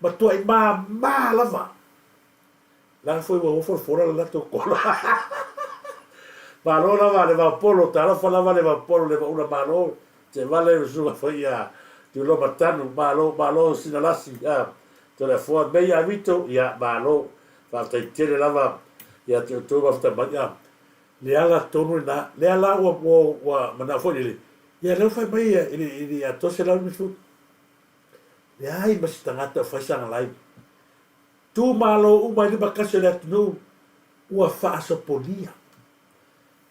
Matuai mama lava. Leaga foi ua folafola le latou kola. Malo lava le vaopolo, talofa lava le vaopolo le vaula malo, te vale le susuga foi ia Tuiloma Tanu, malo, malo Sinalasi, a, Toleafoa, mea ia Vito, ia, malo, faafetai tele lava ia te outou mafuta mai, a, le ala tonu lena, lea la ua, ua, ua manao foi lele, ia lea ua fai mai i le, i le atoa 150. Leai ma se tagata o fai sana live. Tu malo uma i 51 o le atunuu ua faasopolia.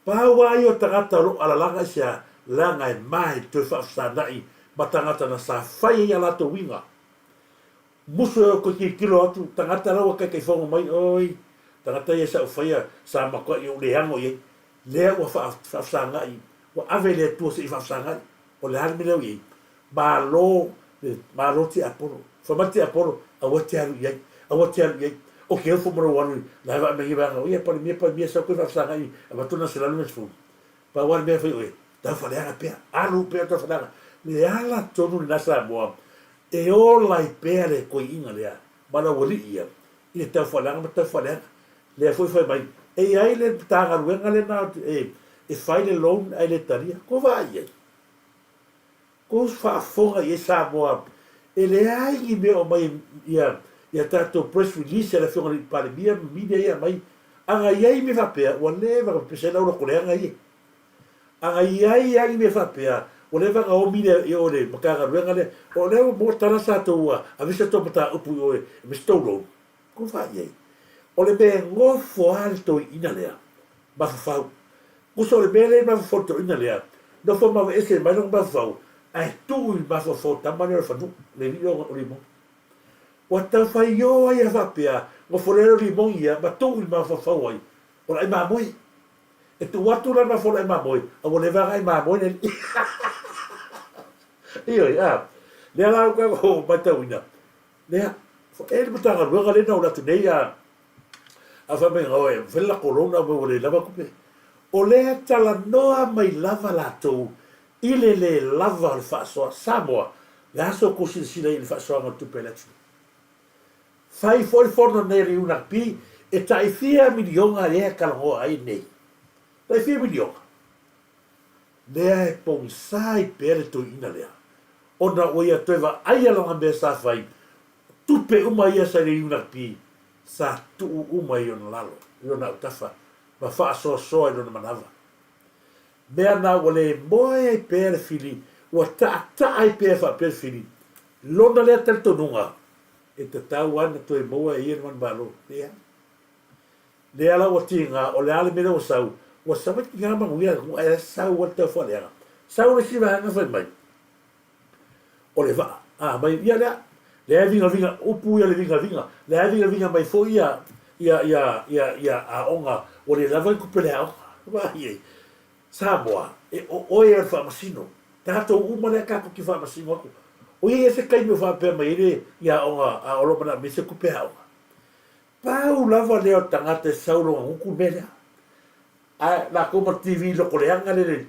Pau a ia o tagata o lo o alalaga i se a leaga e ma e toe faafesanai ma tagata na sa fai ai a latou uiga. Musu e o koe tilotilo atu tagata la ua taitaifono mai oi tagata ia sa ou faia sa matuai ou leago i ai lea ua faafesagai ua ave le Atua se i faafesagai o le a le mea lea ua i ai Malo le Malo tiapolo. Fai mai le tiapolo, aua te alu i ai, aua te alu i ai. O ke ofo ma lou alu i la e vaai mai vaega, ia Palemia, Palemia, sau koe faafesagai avatu lena 150. Pau lava le mea e fai oe, tau faaleaga pea, alu pea tau faaleaga. Le ala tonu lena Samoa, e ola ai pea le koiiga lea. ma le aualii ia i le taufaaleaga ma taufaaleaga. Lea foi fai mai, e i ai le Matagaluega lena e fai le loan ae le talia. Ko vaai i ai? Ko faafofoga i ai Samoa e leai ni mea o aumai ia ia tatou press release a le Afioga i le Palemia ma media ia e aumai. Ana i ai mea faapea ua leva ona pepesa ai le au lotoleaga ia. Ana i ai lava ni mea faapea ua leva ona omi le i o i le Matagaluega lea. O lea ua maua tala sa tou aveese tou mataupu i o e aumai se tou loan. Ko vaai i ai? O le mea e nofo lava le toeaina lea mafaufau. Tusa o le mea lea e mafaufau i le toeaina lea, nofo ma aveese mai lona mafaufau ae tuu i le mafaufau o le tama lea o Lefanuu, le alii lea o Limoni. Ua taufaio ai lava faapea, nofo lea o Limoni ia ma tuu i le mafaufau ai o le ai mamoe. E tuu atu la le mafaufau o le ai mamoe, a ua leva ona ai mamoe le alii. Ioe, a. Lea la ua matauina, Lea, e le Matagaluega lea na ou alu atu nei a a fai mai oe, fai le latou loan a ua le lava tupe. O lea e talanoa mai lava latou i le le lava o le faasoa. Samoa, le a so outou silasila i le faasoaga o tupe a le atunuu? Fai foi le fono nei a le UNRP e tai fia miliona lea e talanoa ai nei. Tai fia miliona. Lea e pogisa ai pea le toeaina lea, ona ua ia toe vaaia lana mea sa fai, tupe uma ia sa i le UNRP, sa tuu uma i ona lalo, i ona autafa, ma faasoasoa i lona manava. Mea na ua le moe ai pea le fili, ua taataa ai pea faapea le fili, lona lea talitonuga, e tatau lava ona toe maua e ia le manumalo. Leai. Lea la ua tiga, o le a le mea lea ua sau? Ua sau ai tiga manuia le atunuu ae sau ai le taufaaleaga. Sau le isi vaega fai mai, o le vaa, a mai ia lea, lea e vigaviga, upu ia le vigaviga, lea e vigaviga mai foi ia, ia, ia, ia, ia aoga, ua le lava ni tupe le aoga. Vaai ai, Samoa, e o oe o le faamasino. Tatou uma lea tatou te faamasino atu. O ia ia se taimi o faapea mai ai le ia aoga a o lo o manaomia se tupe aoga. Pau lava lea o le tagata e sau lona gutu le mea lea. Ae latou ma le TV loko leaga le le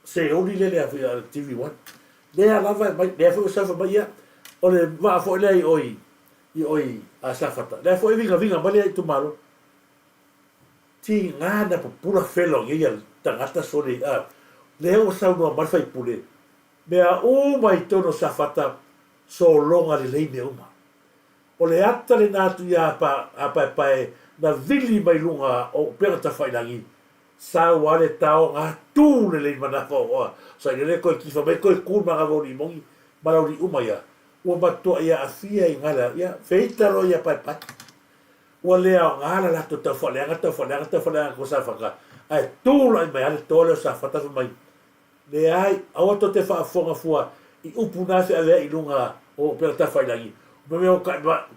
seoli le le a le TV One. Lea lava e mai, lea foi ua sau fai mai ia, o le vaa foi lea i oi, i oi a Safata. Lea foi e vigaviga mai lea itumalo. Tiga na pupula fela o ia tagata sole a lea ua saunoa mai le faipule, mea uma i totonu o Safata, sologa lelei mea uma. O le ata lena atu ia Apaepae na vili mai luga o upega tafailangi, sau a le taoga tu lelei manava o oa sailele koe kifa mai koe ku manava o limoni ma lauli uma ia, ua matuai aafia i gala ia feita loa ia Paepae. Ua le aoga la latou taufaaleaga taufaaleaga taufaaleaga ko Safata ae tulai mai a le toa lea o Safata fai mai, Leai, aua tou te faafofoga fua i upu na feaveai i luga o upega tafailangi, o mea o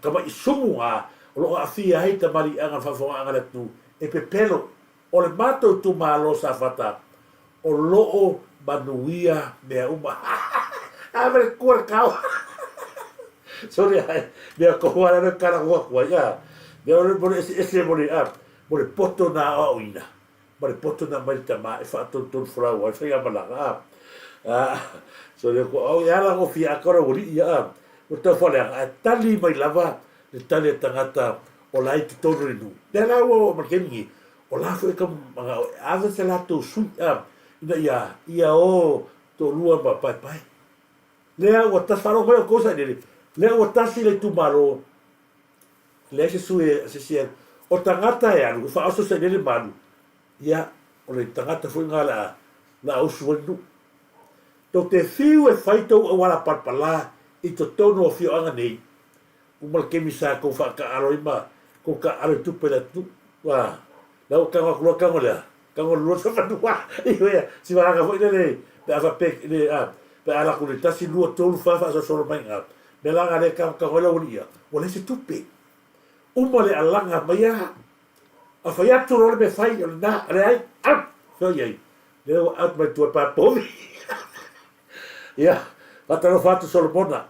tama'i sumu na o lo o aafia ai tamaliiaga o le faafofogaaga a le atunuu e pepelo. O le matou itumalo Safata o lo o manuia mea uma. Ave le kua le kao. Sorry ae, mea kohu ala le kala kua kua ia. Mea o le mo le eseese mo le a, mo le poto na aoaoina. ma le poto na aumai le tama e faatonutonu folau ai le faigamalaga a. A, sole ko au e ala gofie aka o le aualii ia a, ua tau faaleaga ae tali mai lava le tali a tagata o la e i totonu o le nuu. Lea la ua oo mai le taimi nei, o la foi e tau manao e ave se latou sui a, ina ia ia o toalua ma paepae. Lea ua tasi, faalogo mai outou sailele, lea ua tasi le itumalo Leai se sui a se isi e alu. O tagata e alu, e faaoso sailele ma alu, ia, o le tagata foi lena o le a, le a usu ai le nuu. Tou te fiu e fai tou auala palapala i totonu o afioaga nei, uma le taimi sa tou faataaalo ai ma tou taaalo i tupe a le atunuu. Ua, la ua tago atu loa tago lea, tago le lua safanua, ioe, si vaega foi lele pe a faapea le, a, pe a alu atu i le tasi, lua, tolu, fa faasolosolo mai i ina. Mea la na le tagotago ai le aualii ia, ua leai se tupe. Uma le alaga mai a, a fai atu loa le mea fai, o lena, a leai, out! Fea o i ai? Lea ua out mai tua i Papovi. Ia, faatalofa atu Solomona.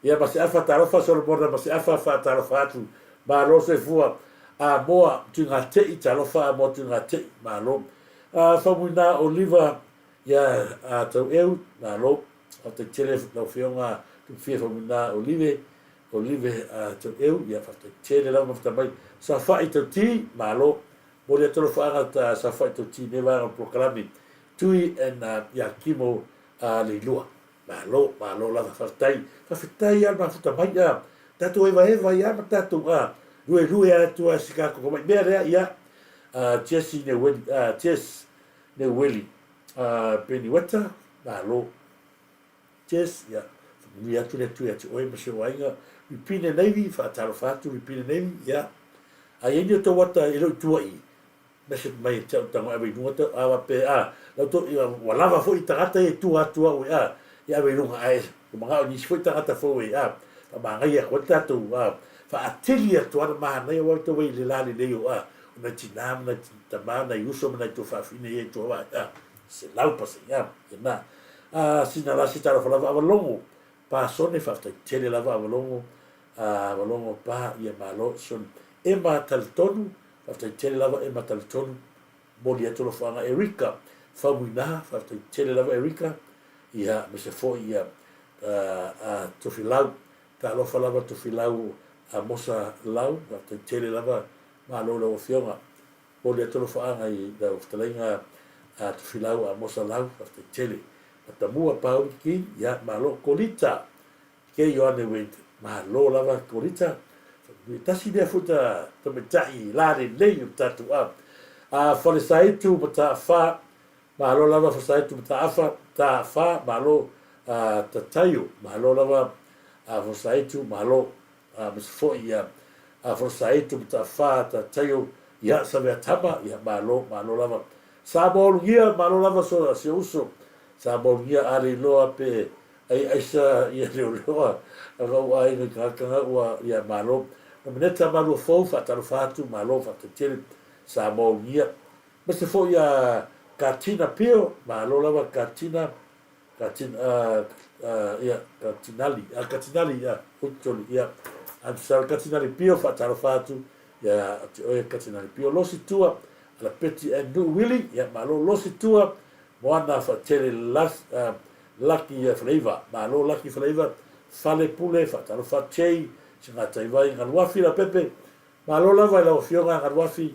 Ia, ma se afa talofa Solomona, ma se afa faatalofa atu. Malo soifua. Amoa Tuigatei, talofa Amoa Tuigatei, malo. A, Faumuina Oliva, ia, a Taueu, malo. Faafetai tele lau Afioga Tupufia Faumuina Olive. Olive Taueu, ia faafetai tele lava mafuta mai. Saofai Tauti, malo. Momoli atu alofaaga ta Saofai Tauti i lenei vaega o le polokalame. Tui and ia Kimo Leilua. Malo, malo lava, faafetai. Faafetai lava le mafuta mai a. Tatou evaeva ai lava ma tatou a luelue atu a si tatou tamai mea lea, ia. Jesse Neueli, Jess Neueli Peniweta, malo. Jess, ia, faamanuia atu le Atua ia te oe ma si ou aiga. Ripine Navy, faatalofa atu Ripine Navy, ia. A i ai ni o tou ata e le o i tua i, message mai e te au tago e ave i luga tau, a faapea, a, la outou, ia, ua lava foi tagata ia i tua atu au e, a, e ave i luga, ae ua manao i nisi foi tagata fou e, a, faamagaia atu ai le tatou, a, faatili atu lava le manaia aua le tou ai i le lalelei o, a, o nai tina ma nai tama, nai uso ma nai tuafafine ia i tua vae, a. 100%, ia na. A sina la se talofa lava Avalogo pa sone faafetai tele lava Avalogo a Avalogo pa ia malo sone Emma talitonu faafetai tele lava Emma talitonu moli atu alofaga Erika Faumuina faafetai tele lava Erika ia aemaise foi ia a Tofilau talofa lava Tofilau Amosa Lau faafetai tele lava malo lau afioga Momoli atu alofaaga i lau fetalaiga a Tofilau Amosa Lau, faafetai tele. Matamua Pauli King, ia malo. Kolita K Ioane Wendt, malo lava Kolita. Faamanuia tasi lea foi ta tamaitai la lelei o le tatou a. A Falesaitu Mataafa, malo lava Fasaitu Mataafa, Taafa, malo a Tataio, malo lava a Falesaitu, malo. A aemaise foi ia Aforosaetu Mataafa Tataio ia Saveatama ia malo malo lava Samoa Ulugia malo lava so si ou uso Samoa Ulugia a le iloa pe ai aisa ia leoleoa aga ou aiga i tagata ua ia malo Nomeneta Malua Fou faatalofa atu malo faafetai tele Samoa Ulugia aemaise foi ia Katina Pio malo lava Katina Katin, uh, uh, ia, Katinali, uh, Katinali, ia, Hutoli, ia, I'm sorry, Katinali Pio, faatalofa atu, ia, te oe Katinali Pio, Losi Tua, Alapeti and Nuu Willy, ia, malo, Losi Tua, Moana Faatele, Las, uh, Lucky ia, Faleiva, malo, Lucky Faleiva, Fale Pule, faatalofa, Chei, Singataiwai, Galuafi, Lapepe, malo lava i lau afioga, Galuafi,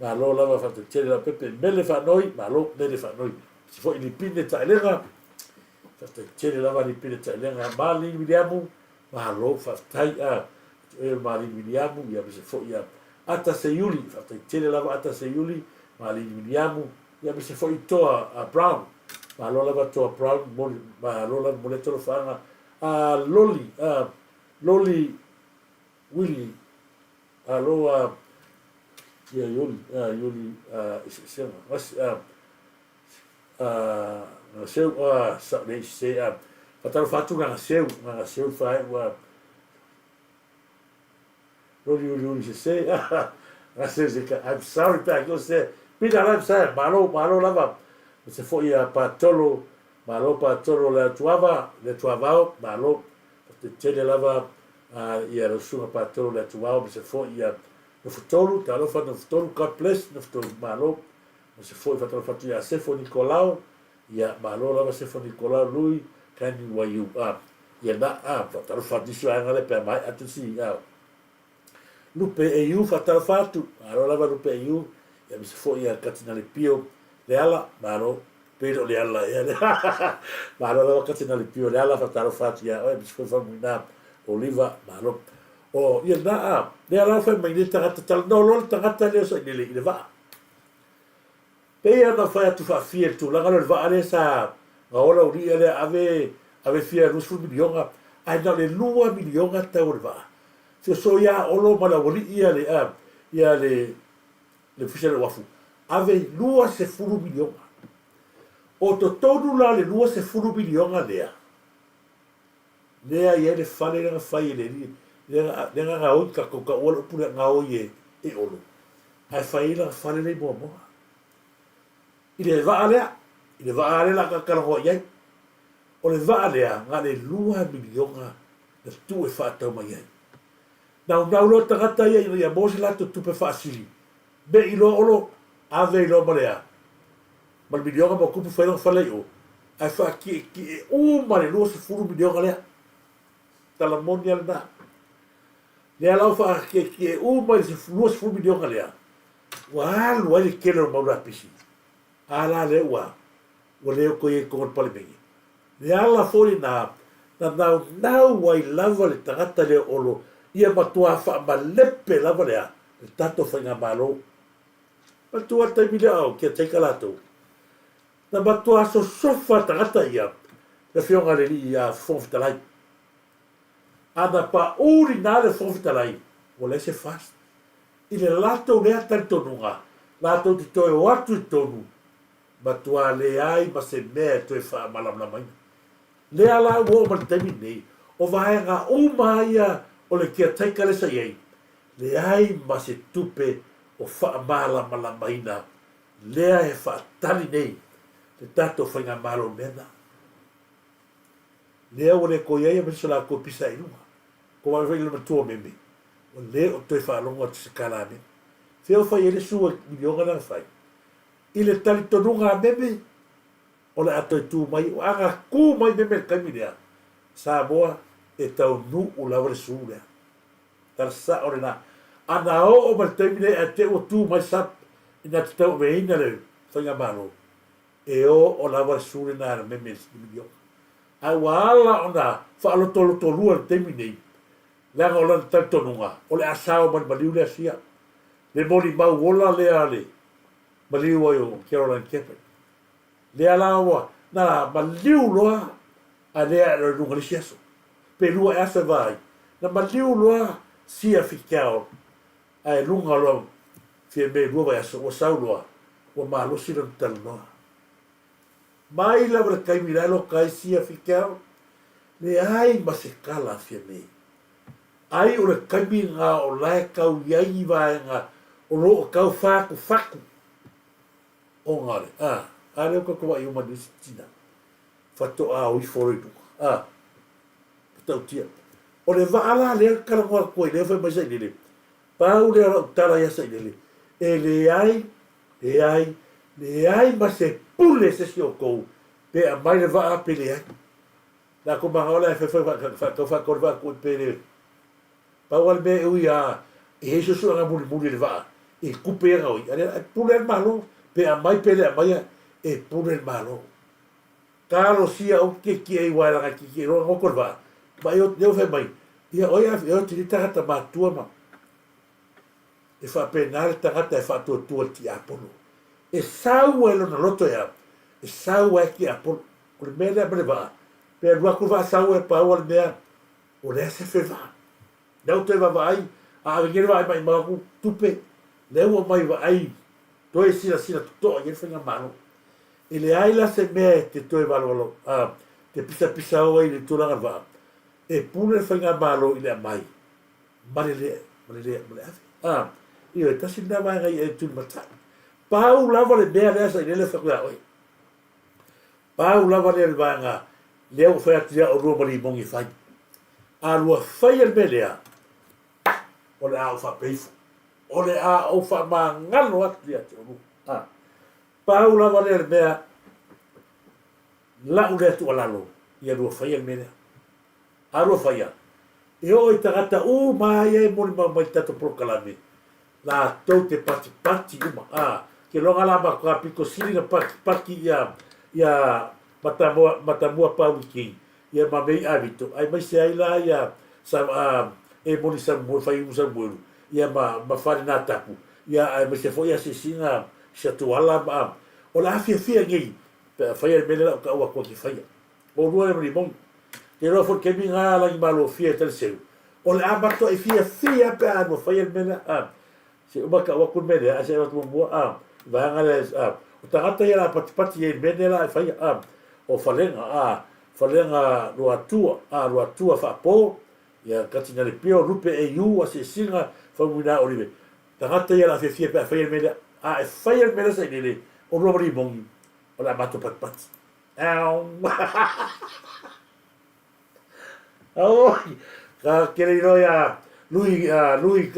Malo lava faafetai lau pepe mele faanoi malo mele faanoi se foi lipine taelega faafetai tele lava lipine taelega Malini Wiliamu malo faafetai a oe Malini Wiliamu ia se foi a Ata Seiuli faafetai tele lava Ata Seiuli Malini Wiliamu ia se foi Toa a Brown malo lava Toa Brown moli malo lava moli atu alofaga a Loli a Loli Willie Alo a ia Iuli, a Iuli a eseesega. Gasi a a Gaseu a sa le se a fatalofa atu na Gaseu, na Gaseu faaiu a Loli Iuli Iuli se se a Gaseu se ka I'm sorry pe a kio se Pina la sa malo malo lava se foi a Patolo malo Patolo le atuava le atuavao malo Tetele lava ia lau susuga Patolo le Atuao ma se foi ia Nofotolu, talofa Nofotolu, God bless Nofotolu, malo ma se foi faatalofa atu ia Sefo Nikolao, ia malo lava Sefo Nikolao Lui Kani Waiu, a ia na a faatalofa atu nisi vaega lea pe a maea atu si a Lupe AU faatalofa atu, malo lava Lupe AU, ia ma se foi ia Katinale Pio Leala, malo Pei o Leala ea lea. Malo lava Katina le pio Leala faatalofa atu ia oe aemaise foi Faumuina Oliva malo. O ia na a lea la fai mai nei tagata talanoa loa le tagata lea sa i le vaa. Pei ona fai atu faafia i le tulaga lea o le vaa lea sa gaola ulia lea ave ave fia 20 miliona ae na o le 2 miliona tau o le vaa. Feoso ia Olo ma le aualii ia le ia le le Ofisa o le Uafu, ave 20 miliona. O totonu la o le 20 miliona lea, lea e i ai le fale lea na fai e le alii, lea na gaoi, tatou taua le upu lea gaoi e, e Olo, ae fai ai lana fale lea i Moamoa. I le vaa lea, i le vaa lea o le a talanoa i ai, o le vaa lea na o le 2 miliona na tuu e faatau mai ai. Naunau loa tagata ia ina ia maua se latou tupe faasili, me'i loa Olo, ave ai loa ma le a? Ma le miliona ma tupu fai lona fale i o, ae faatietie uma le 20 miliona lea. Tala moni lava lena. Lea la ua faakiekie uma i le 20 miliona lea, ua alu ai le tele o le mau lapisi. A la lea ua ua le toe i ai i totonu o le Palemene. Le ala foi lena na naunau ai lava le tagata lea o Olo ia matua faamalepe lava le a? Le tatou faigamalo. Manatua le taimi lea o caretaker latou, na matua sosofa tagata ia le afioga i le alii Fofoga Fetalai. A na paʻu lina le Fofoga Fetalai, ua leai se FAST. I le latou lea talitonuga, latou te toe o atu i totonu, matua leai ma se mea e toe faamalamalamaina. Lea la ua oo mai le taimi lenei, o vaega uma ia o le caretaker lea sa i ai, leai ma se tupe o faamalamalamaina lea e faatali nei le tatou faigamalo i le mea lena. Lea ua le toe i ai aemaise so latou pisa i luga. Ko vaai foi i le matua o Meme, ua le o toe faalogo atu i se tala a Meme. Fea o fai ai le sua i miliona lea na fai? I le talitonuga a Meme, o le a toe tu mai, a na tu mai Meme i le taimi lea, Samoa e taunuu lava le su lea. Tala sao lena. A na oo mai le taimi lea ae te ua tu mai sap ina te tauaveina le faigamalo, e oo lava le su lena e meme i le miliona. Ae ua ala ona faalotolotolua i le taimi nei, leaga o lana talitonuga, o le a sao mai le maliu lea sia, le molimau ola lea a le maliu ai o Caroline Keppel. Lea la ua na maliu loa a lea ae loa i luga le isi aso. Pe lua ea aso e va ai. Na maliu loa sia Fikel ae luga loa Fiamē lua vaiaso ua sau loa ua malosi lona talanoa. Mai lava le taimi la e loka ai sia Fikel, leai ma se tala a Fiamē. Ai o le taimi lena o la e tau i ai ni vaega o lo o tau fatufatu ona o le a, a lea ua tatou vaai uma i le isi tina faatoa o ifo loa i luga, a, matautia. O le vaa la lea na talanoa atu ai lea fai mai Sailele, pau lea o lau tala ia Sailele, e leai, leai, leai ma se pule se isi o outou pe aumai le vaa pe leai. Latou manao la e fai fai faatau faatau le vaa atu pe le Pau lava le mea e ui a i ai suesuega mulimuli i le vaa i tupe ia na oi, a lea e pule lava le Malo, pe aumai pe le aumaia, e pule le Malo. Talosia aua te tietie ai aua leaga e tietie loa goto le vaa, ma e lea ua fai mai, ia oi a e oti le tagata matua ma e faapena le tagata e faatuatua i le tiapolo. E sau ai lona loto e a? E sau ai tiapolo. O le mea lea ma le vaa, pe alu atu le vaa sau ai pau le mea, O le a se feva? Lea ua toe vaavaai, a ave nei le vaai maimau atu tupe, lea ua omai vaai toe silasila totoa i ai le faigamalo. E leai la se mea e te toe valevalo, a, te pisapisao ai i le tulaga o le vaa, e pule le faigamalo i le aumai ma le le, ma le le, ma le ave. A, ioe, tasi lena vaega i e tulimatai. Pau lava le mea lea sa i lele fai atu ia oe. Pau lava lea le vaega lea ua fai atu ia oulua ma Limoni e fai. A lua faia le mea lea, o le a ou faapea ifo. O le a ou faamagalo atu ia te oulua. A, pau lava lea le mea lau lea tuualalo, ia lua faia le mea lea. A lua faia, e oo i tagata uma ia e molimau mai i le tatou polokalame, latou te patipati uma. A, ke loga la ma ka pito sili na patipati ia, ia Matamua, Matamua Pauiki, ia ma mei Avito, aemaise ai la ia sa, a, Emoni Samuelu, Faiumu Samuelu, ia ma, ma Falenatapu, ia aemaise foi ia Sisiga Siatuala ma, a, o le a fiafia nei pe a faia le mea lea la o taua atu e te faia. Oulua lea ma Limoni. Te iloa foi le taimi lena Lagimalofia e Taliseu, o le a matuai fiafia pe a lua faia le mea lea. A, se uma tau atu le mea lea, ae se i avatu muamua, a, i vaega lea, a, o tagata ia o le a patipati ai i le mea lea la e faia, a, o Falega, a, Falega Luatua, a, Luatua Faapo, ia Katina Lepio, Lupe AU, Asiasiga, Faumuina Olive. Tagata ia o le a fiafia pe a faia le mea lea. A e faia le mea lea sailele, oulua ma Limoni, o le a matou patipati. Oi, ka kele iloa ia Lui, Lui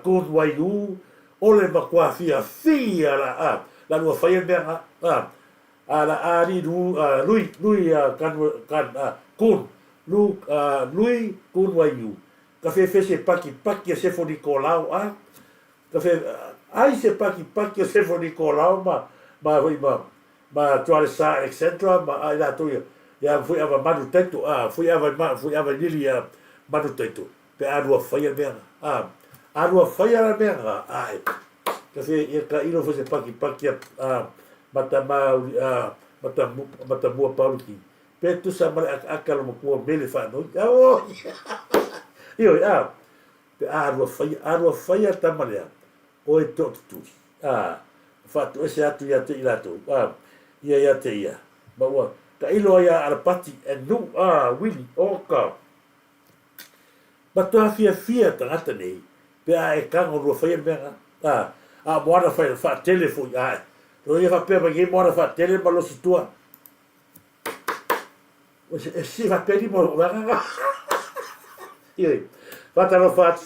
Kun Wai U, o le matua fiafia la, a, la lua faia le mea nga, a, a la a li lu, a, Lui, Lui, a, Kan, Kan, a, Kun, Lu, a, Lui Kun Wai U. Ka fefe se pakipaki a Sefo Nikolao a ka fe ai se pakipaki a Sefo Nikolao ma ma foi ma ma Tualesa Alexandra ma a i latou ia ia foi ava manu taito a foi ava ma foi ava nili a manu taito pe a lua faia mea a a lua faia la mea a a e ka fe ia ka ilo foi se pakipaki a a matama a matamu matamua Pauliki Pe tusa ma le akaaka lo matua mele faanoi. Oi! Ioe, a, pe a lua faia, a lua faia tama lea, oe tootutuli. A, faatoese atu ia te i latou, a, ia ia te ia. Ma ua tailo ai a Alapati e nu, a, Wili, oka. Matua fiafia tagata nei, pe a e kago lua faia le mea nga. A, a moana whai, whaatele foi, a, e. Lo ia whapea mai ngei moana whaatele ma losi tua. E si faapea mo lou agaga. Ioe. Faatalofa atu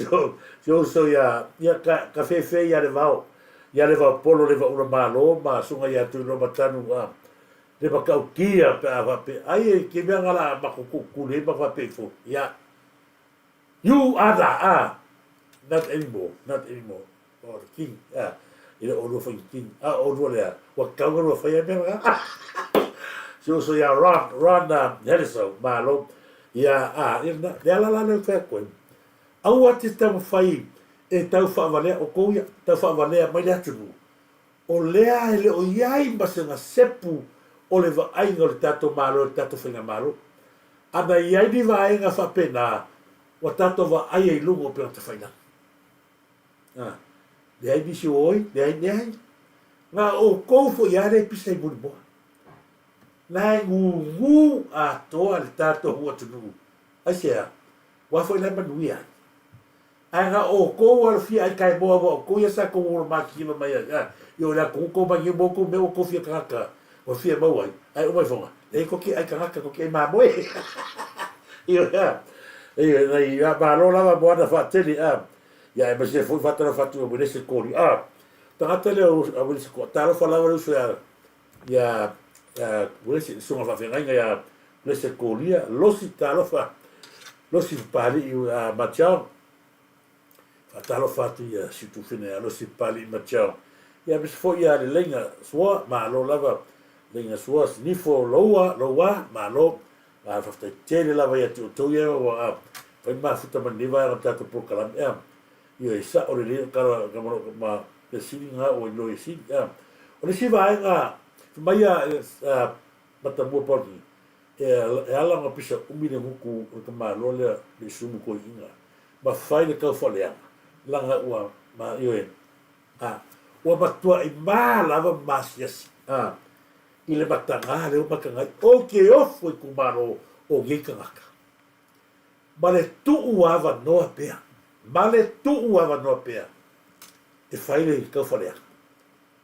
si ou uso ia, ia ka, ka fefe ia le vao, ia le vao polo le vaula malo ma suga ia Tuiloa Matanu a le matautia pe a faapea ai e ke mea nga la mako kuukuli ai ma faapea ifo. Ia. You are the, ah, not anymore, not anymore. Oh, the king, ah, i le olua whai king. Ah, olua lea, ua kau olua whai ai mea nga. Si uso ia Ron, Ron uh, Helesau, malo. Ia, ah, ia, na, lea la la leo whai koe. Aua te tau whai e tau whaavalea o kou ia, tau whaavalea mai le atunu. O lea e le o iai ma se sepu o le vaaiga o le tātou malo, le tātou whainga malo. Ana iai ni vaega faapena, ua tātou vaai ai i luga o pea tawhailagi. A, leai nisi o oi, leai, leai. Ngā oukou foi a le pisa i mulimoa. Na e ngūngū atoa le tātou atunuu. Aisea, wā foi lai manuia ai. Ae ngā oukou alofia ai kai moa ua oukou ia sa kou olo mākikiwa mai ai. A, i o le a kou kou mai nge mō kou mea ua kou fia kangaka, ua fia mau ai. Ae uma ifonga, leai ko ke ai kangaka, ko ke ai māmoe. I o ea, i o nei, a malo lava mo ana whaatele, a, ia e maise foi whaatalofa atu e Welese Kori, a, tangata lea o a Welese Kori, talofa lava le uso ia, ia, ia Welese, sunga whaawhengainga ia Welese Koria, losi talofa, losi whapali'i a Matiao, Faatalofa atu ia Situfina ia Losi Papali'i Matiao, ia aemaise foi ia Leleiga Sua, malo lava Leiga Sua, Sinifo Loua, Loua, malo, a faafetai tele lava ia te outou ia ua a fai mafuta mai lenei vaega o le tatou polokalame ea. Ioe, e sao lelei o kala ka ma ma fesili nga ua iloa ia sili ea. O le isi vaega fai mai ia a Matamua Paulini, e e ala ona pisa umi le gutu o le tamaloa lea le isumu toeaiina ma fai le taufaaleaga, laga ua ma ioe, a ua matuai ma lava ma asiasi, a i le mataga lea ua mataga ai, ou te ofo itumalo o nei tagata, ma le tuu avanoa pea, ma le tuu avanoa pea e fai le taufaaleaga.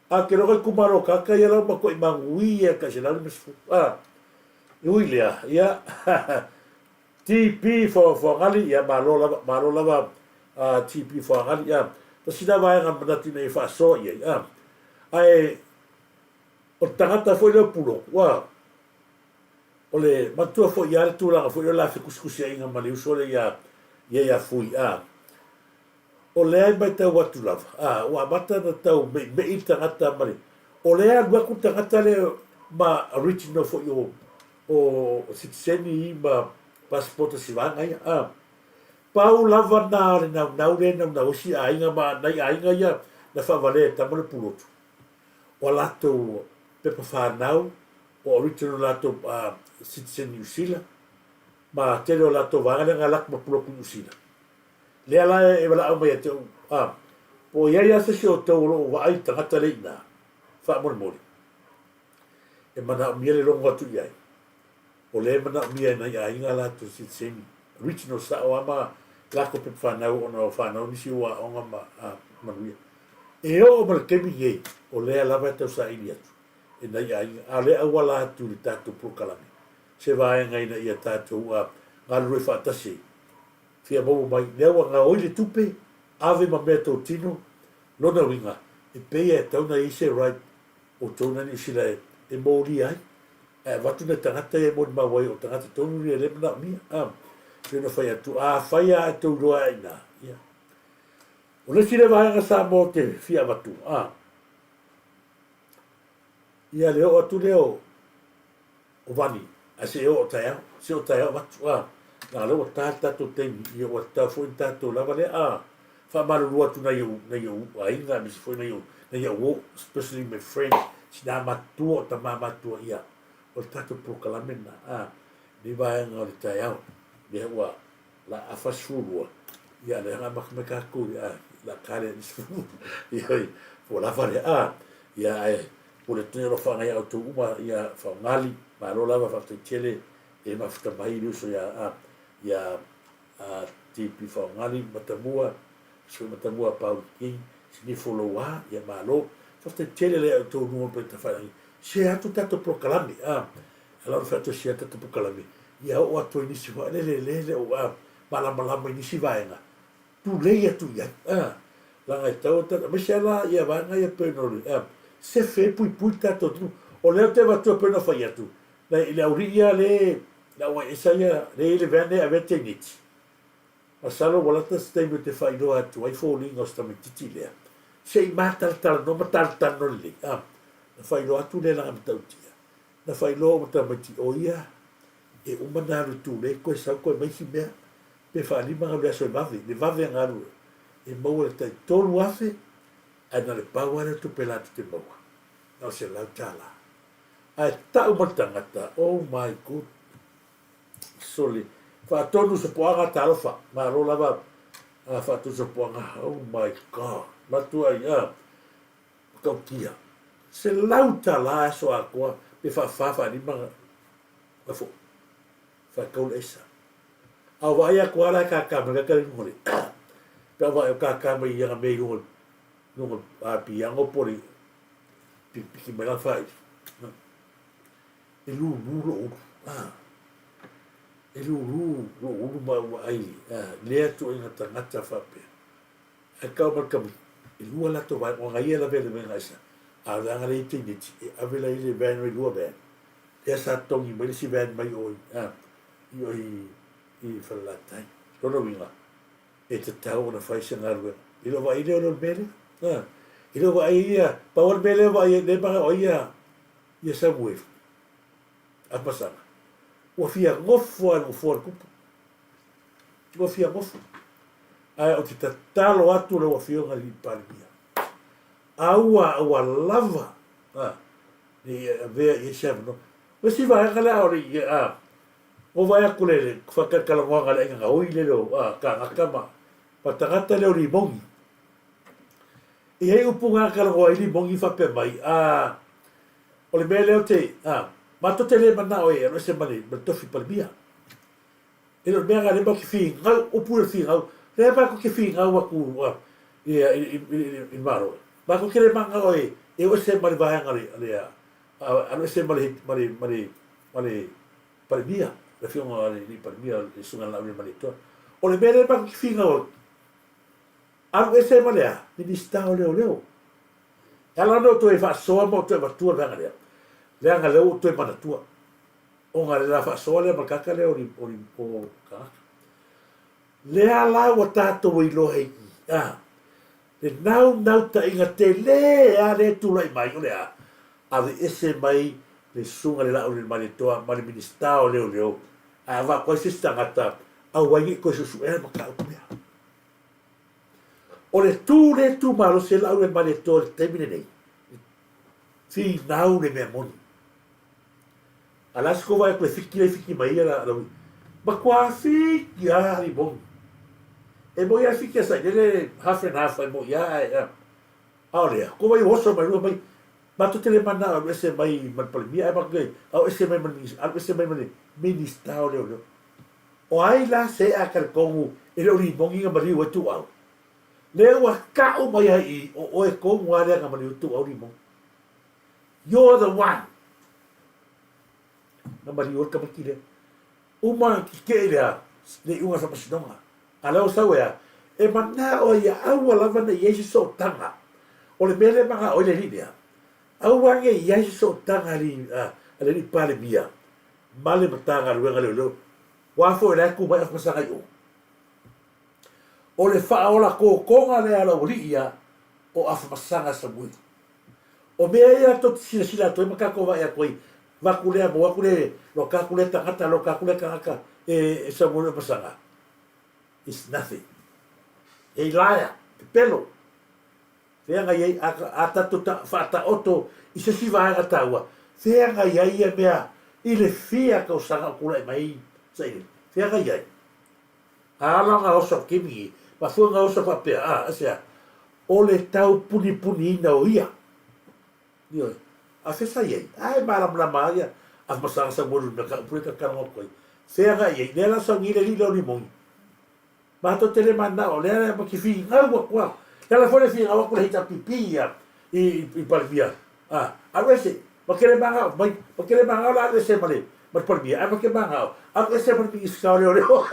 A ke loka itumalo kaka ia lau matuai magui ia kai 150, a e ui lea, ia, TP Foagali, ia malo lava, malo lava a TP Foagali, ia. Tasi la vaega manatu ina ia faasoa i ai, a. Ae, o le tagata foi lea o Pulotu, a, o le matua foi ia le tulaga foi o la fekusikusiaiga ma le uso lea ia, ia ia Fui, a. O lea e matau atu lava, a, ua amata ona tau meʻimeʻi le tagata ma le, o lea e alu atu le tagata lea ma original foi o, o sitiseni ma passport a si vaega ia, a. Pau lava na o le naunau lea e naunau ai si aiga ma nai aiga ia na faavalea e tama le pulotu. O a latou pepa whanau, o original latou citizen New Zealand, ma tele o latou vaega lea na alu atu ma pulotu i New Zealand. Lea la e valaau mai ia te ou, a, po o i ai lava se isi o outou o lo o vaai i le tagata lea i ina, faamolemole, e manaomia le logo atu i ai. O lea e manaomia e nai aiga a latou sitiseni, original sao lava ma latou pepa fanau ona o fanau nisi ua aoga ma a, manuia. E oo ma le taimi nei, o lea lava e tausaili atu e nai aiga, a o lea e auala atu i le tatou polokalame se vaega ina ia tatou a, galulue faatasi ai. Fia maua mai, lea ua gaoi le tupe, ave ma mea tou tino, lona uiga, e pei e tatau ona i ai se right o tou na Niu Sila e molia ai, ae avatu nai tagata ia e molimau ai o tagata tonu ia lea e manaomia. A. Pei ona fai atu, afai lava e tou iloa ai i ina, ia. O le isi lea vaega Samoa ou te fia avatu, a, ia le oo atu lea o, o Vani, ae se i oo taeao, se i oo taeao avatu, a, leaga lea ua ta le tatou taimi, ia ua tatau foi ona tatou lava lea, a, faamalulu atu nai ou, nai ou aiga aemaise foi nai ou, nai au uo, especially my friends, sina matutua, o tama matutua, ia, o le tatou polokalame lena, a, lenei vaega o le taeao, lea ua la afa 12, ia lea na amata mai tatou i a, la ta le 10, ia, po lava lea, a, ia, ae, pule atu nei alofaga ia outou uma, ia, faogali, malo lava, faafetai tele, e mafuta mai le uso ia, a, ia, a, TP Faogali, Matamua, Sui Matamua Paul King, Sinifo Louā, ia malo. Faafetai tele lea outou nuu pe tafailangi. Share atu tatou polokalame, a, ala ona fai atu e share tatou polokalame, ia oo atu ai nisi foi lele le le o a malamalama i nisi vaega, tulei atu i ai, a, leaga e tatau ona tatou, aemaise lava la ia vaega ia pei ona o le, a, sefe ai puipui le tatou atunuu. O lea ou te avatua pei ona fai atu, i le aualii lava le, le auaiesa ia, le i ai le van lea e ave ai teineiti. Masalo ua lata se taimi ou te faailoa atu ai foliga o si tamaitiiti lea, se i matalatalanoa ma talanoa lelei, a, na faailoa atu lea leaga matautia. Na faailoa uma tamaiti o ia e uma na alu i Tulei koe sau koe mai isi mea pe faalima galu i aso e vave, le vave ana alu e maua le tai 3000 ae na o le pau lava lea o tupe latou te maua na o le $100. Ae tau mai le tagata, oh my good sole, faatonu sopoaga talofa, malo lava a faatonu sopoaga, oh my God, matuai a matautia, $100 aso atoa pe faafa faalima na foi, faatau le aisa. A o vaai atu lava la e kākā mai le luga le, pe a vaai o kākā mai i ana mea i luga, luga a piano po o le pikipiki mai lana faaili. E lūlū lou ulu, a, e lūlū lou ulu ma ou vaai a, lea ituaiga tagata faapea. Ae kau ma le tamaiti, e lua latou vaega, o aga ia e lavea i le vaega aisa, a o le aga lea i teineti, e ave la i le van o e lua van. Lea sa totogi mai le isi van mai o i, a, i o i, i Falelatai. Lona uiga, e tatau ona fai se galuega. I lou vaai lea o le mea lea. A, i lou vaai ia, pau o le mea lea vaai, lea manao ai ia, ia Samueli, a Pasana, ua fia nofo lava i le nofoa o le tupu. Ua fia nofo. Ae ou te tatalo atu lau Afioga i le Palemia, aua, aua lava, a, ne i avea i ai se avanoa. O le isi vaega lea a o le i, a, ua vaai atu le, le faatalatalanoaga a le aiga gaoi lele o, a, kānaka ma, ma tagata lea o Limogi. E i ai upu na talanoa ai Limogi faapea mai, a, o le mea lea ou te, a, matou te le manao e alu ese ma le, ma le tofi Palemia. E le o le mea lena lea matou te finau, upu ia o le finau, lea matou te finau atu i le Malo, matou te le manao e o ese ma le vaega a le, alu ese ma le, ma le, ma le, ma le Palemia, le Afioga i le Palemia, le Susuga ia Laaulialemalietoa. O le mea lea matou te finau atu, alu ese ma le a? Minisita o Leoleo. E ala ona ou toe faasoa ma ou toe avatua le vaega lea, leaga lea ua ou toe manatua. Ona le la faasoa lea ma le tagata lea o li, o li, o tagata. Lea la ua tatou iloa ai i, a, le naunautaiga tele a lea e tulai mai, o le a? Aveese mai le Susuga i le Laaulialemalietoa ma le Minisita o Leoleo, ae avatu ai se isi tagata aua ai ne i toe suesuea le mataupu lea. O le tu lea e tu malosi ai Laaulialemalietoa i le taimi lenei, finau le mea moni. A la se kou vaai atu e fiki lea e fiki mai ai la ui. Matua fiki a limoni. E moi a fiki a sailele half and half e moi a ae a. Aole a. Ko vai oso mai lua mai. Matou te le manao alu ese mai ma le Palemia ae matou te ao ese mai ma le alu ese mai ma le Minista o Leoleo. O ai la se a talitonu e le o limoni na maliu ai tuuau. Lea ua tau mai ai i o oe tonu a lea na maliu ai tuuau limoni. You're the one! Na maliu ai le tamaiti lea. Uma ona tetee le a, le iuga o le faamasinoga. A lea ua sau e a? E manao ai ia aua lava ne i i ai se sootaga. O le mea lea e manao ai le alii lea, aua ne i i ai se sootaga a le alii Palemia ma le Matagaluega Leoleo. Ua a foi la e ku mai Afamasaga i o. O le faaola totoga lea a le aualii ia o Afamasaga Samuelu. O mea ia tou te silasila atu ai ma tatou vaai atu ai, avatu lea maua atu le loka atu lea tagata loka atu lea tagata e Samuelu Afamasaga. It's nothing. A liar, pepelo. Feagai ai, a tatou faataoto i se isi vaega taua, feagai ai ia mea i le fia tausaga o tulai mai Sailele? Feagai ai? A ala ona oso atu kemi i, mafua ona oso faapea, a, aisea? O le tau punipuniina o ia. Ioe. A fea sa i ai? A e malamalama lava ia Afamasaga Samuelu i le mea ka upu lea ta te talanoa atu ai. Feagai ai? Lea la sauni ai le alii lea o Limoni. Matou te le manao, lea ma te finau atu a. Le ala foi le finau atu le HRPP ia i i Palemia. A, alu ese, ma te le manao mai, ma te le manao la alu ese ma le ma le Palemia, ae ma te manao, alu ese ma le Minisita o Leoleo.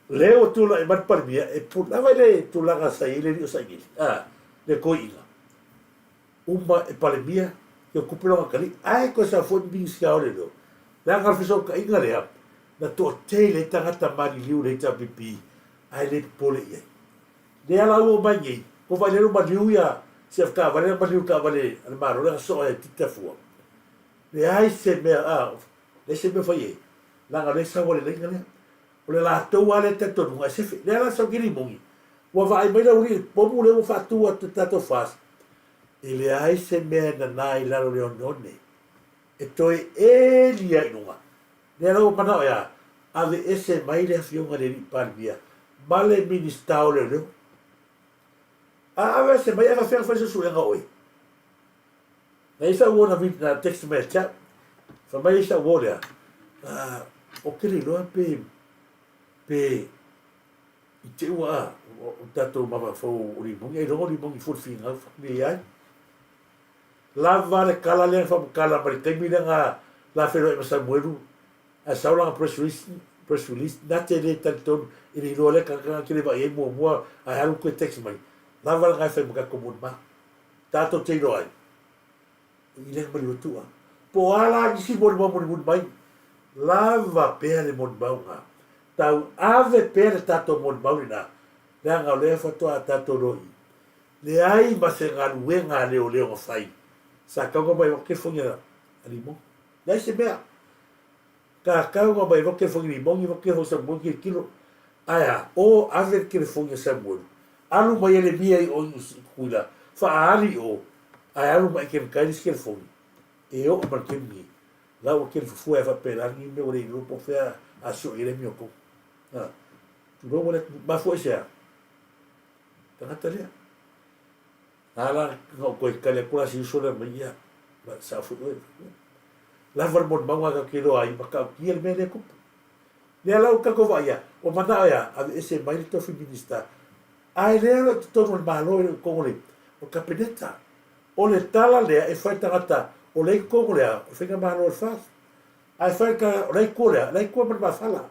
Lea ua tulai mai le Palemia e pulava i le tulaga sa i ai le alii o Sailili, a, le toeaina. Uma e Palemia ia tupe lona atalii, ae toe sau foi le Minisita o Leoleo. Leaga o le fesootaiga lea, na toatele ai tagata maliliu i le HRPP ae le popole i ai. Lea la ua oo mai nei, ua vaai lea ua maliu ia si avetaavale lea na maliu i le taavale a le Malo lea na soo ai e Tita Fua. Leai se mea, a, leai se mea o fai i ai, leaga o lea e sau lava le laina lea. O le latou lava lea talitonuga e sefe. Lea la sau nei limoni, ua vaai mai le aualii i le pomu lea ua faatu atu e le tatou FAST, e leai se mea e nana i lalo o le oneone e toe eli ai i luga. Lea la ua manao e a? Aveese mai le Afioga i le Alii Palemia ma le Minisita o Leoleo. A aveese mai, ae faafefea ona fai suesuega o oe? Na i ai sau uo na, na text mai ia te au. Fai mai ai sau uo lea, ou te le iloa pe, pe i te i ua a, o tatou mafaufau o limoni, ailoga o limoni fua le finau, leai. Lava le tala lea na faamatala mai le taimi lea na la feiloai ma Samuelu ae sau lana press release, press release na te le talitonu i le iloa lea tagata na te le vaai ai muamua ae alu toe text mai. Lava lena e fai ma tatou molimau. Tatou te iloa ai i lea maliu atu a. Po o a la nisi molimau mulimuli mai, lava pea le molimau na. Tau ave pea le tatou molimau lena, leaga o lea faatoa tatou iloa i Leai ma se galuega a leoleo na fai. Sa tau na mai avatu telefoni a Limoni. Leai se mea. Ka tau na mai avatu telefoni Limoni, avatu telefoni Samuelu tilotilo. Ae a? O ave le telefoni a Samuelu. Alu mai e le mia i o i Tutuila, faaali i o, ae alu mai i Kenekai le isi telefoni. E oo ma le taimi nei, la ua telefofua ai faapela ni mea ua le iloa po o fea a sio i ai le amiotonu. A, tulou ua le atunuu. Mafua i se a? Tagata lea. A la na ou toe tali atu la si uso lea mai, ia, ma sao foi oe. Lava le molimauga tatou te iloa ai, matautia le mea lea e tupu. Lea la ua tatou vaaia, ua manao e a? Aveese mai le tofi Minista. Ae lea o lo o i totonu o le Malo e le o i totonu o le Kapeneta. O le tala lea e fai tagata o lea i totonu o le a? O le Faigamalo a le FAST. Ae fai le tala, o la e i tua o le a? O la e i tua ma le mafala.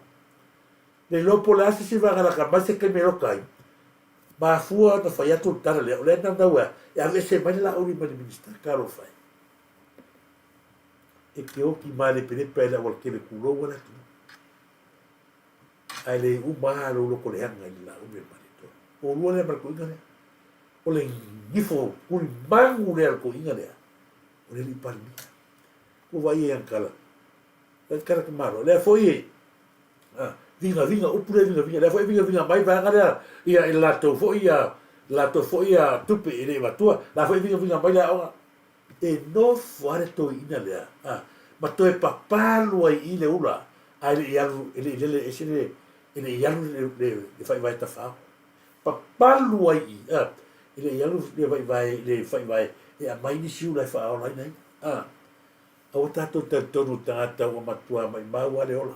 Le iloa po o le a se isi vaega laka mai se taimi e loka ai, mafua ona fai atu le tala lea, o lea e naunau e a? E aveese mai le Laauli mai le Minisita. Talofa e. E te oti malepelepe ai le aualatele tulou a le atunuu. Ae le uma lava lou loto leaga i le Laauli a le Malietoa. Oulua lea ma le toeaina lea. O le gifo tulimanu lea a le toeaina lea, o le alii Palemia. Ua vaai ai ana tala. Tala te Malo. Lea foi e vigaviga, upu lea vigaviga, lea foi e vigaviga mai vaega lea ia i le latou foi ia latou foi ia tupe e le i avatua, la foi e vigaviga mai le aoga. E nofo lava le toeaina lea ma toe papalu ai i le ula ae le i alu, e le i lele ese le, e le i alu le, le, le faivae tafao. Papalu ai i, e le i alu le vaivae, le faivae e aumai nisi ula e faaolaina ai. Aua tatou talitonu i tagata ua matua maimau lava le ola.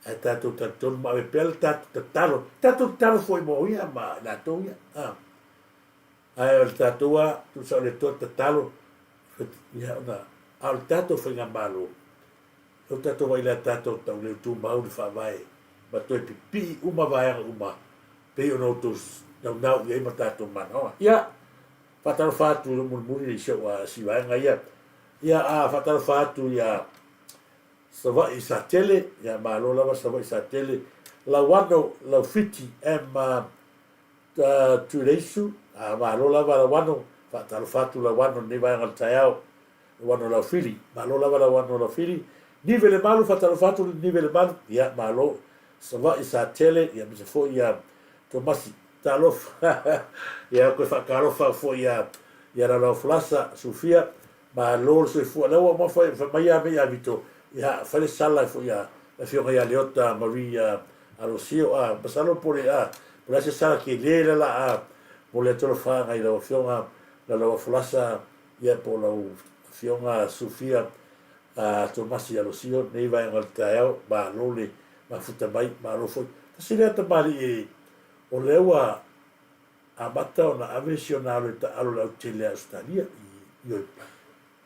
Ae tatou talitonu ma ave pea le tatou tatalo, tatou tatalo foi mo ia ma i latou ia. A. Ae o le tatou a, tusa o le Atua tatalo, ia ona, a o le tatou faigamalo, lea ua tatou vaai i le tatou tauleo tumau le faavae ma toe pipii uma vaega uma pei ona outou naunau i ai ma tatou manaoga. Ia, Faatalofa atu i lou mulimuli i si ou si vaega ia. Ia, a faatalofa atu ia Savaii Satele, ia malo lava Savaii Satele, Lauano Laufiti M Tuileisu, a malo lava Lauano, faatalofa atu Lauano i lenei vaega o le taeao, Lauano Laufili, malo lava Lauano Laufili, Nive Lemalu, faatalofa atu Nive Lemalu, ia malo Savaii Satele, ia aemaise foi ia Tomasi, talofa, ia koe faatalofa foi ia ia Laulao Falasa, Sufia, Malo le soifua. Lea ua uma fai mai ia mea ia Vito, ia fai le sala foi ia le afioga ia Leota Marie Alosio a masalo po le a po le a se sala tele le la a mo le tolofaaga i lau afioga Lalaoa Folasa ia po lau afioga Sufia a Tomasi Alosio nei vaega o le taeao. Malo le mafuta mai, malo foi. Tasi lea tamalii o lea ua Amata ona ave si ona alo i taalo i le autele a Ausetalia i Ioe.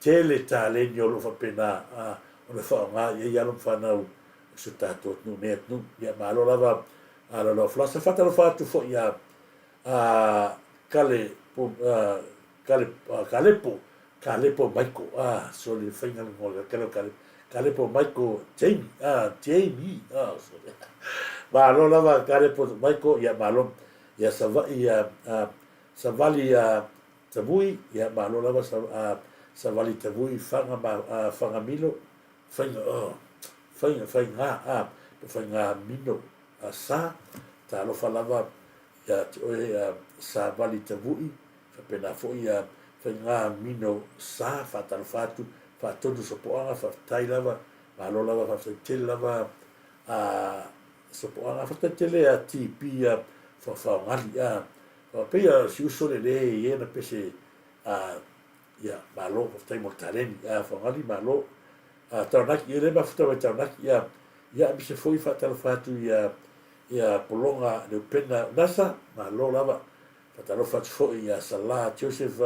Tele taleni o lo o faapena ona faaaoga i ai alo ma fanau o si o tatou atunuu nei atunuu. Ia malo lava a Laloa Falasa. Faatalofa atu foi ia a Kale Kale Kalepo Kalepo Michael ah sorry le faiga le igoa Kale Kalepo Kalepo Michael Jamie ah Jamie ah sorry malo lava Kalepo Michael ia malo ia Savaii ia Savali ia Tavui ia malo lava Savali Tavui Faga ma Fagamilo Faiga oh Faiga Faiga ah po Faigamino Sa talofa lava ia te oe Savali Tavui faapena foi ia Faigamino Sa faatalofa atu faatonu Sopoaga faafetai lava malo lava faafetai tele lava a Sopoaga faafetai tele a TP a Faofaogali a pei a si uso le le i ena pese a ia malo faafetai mo le taleni a Faogali malo a Taunaki e le mafuta mai Taunaki ia ia aemaise foi faatalofa atu ia ia Pologa Leupena Nasa malo lava faatalofa atu foi ia Sala Joseph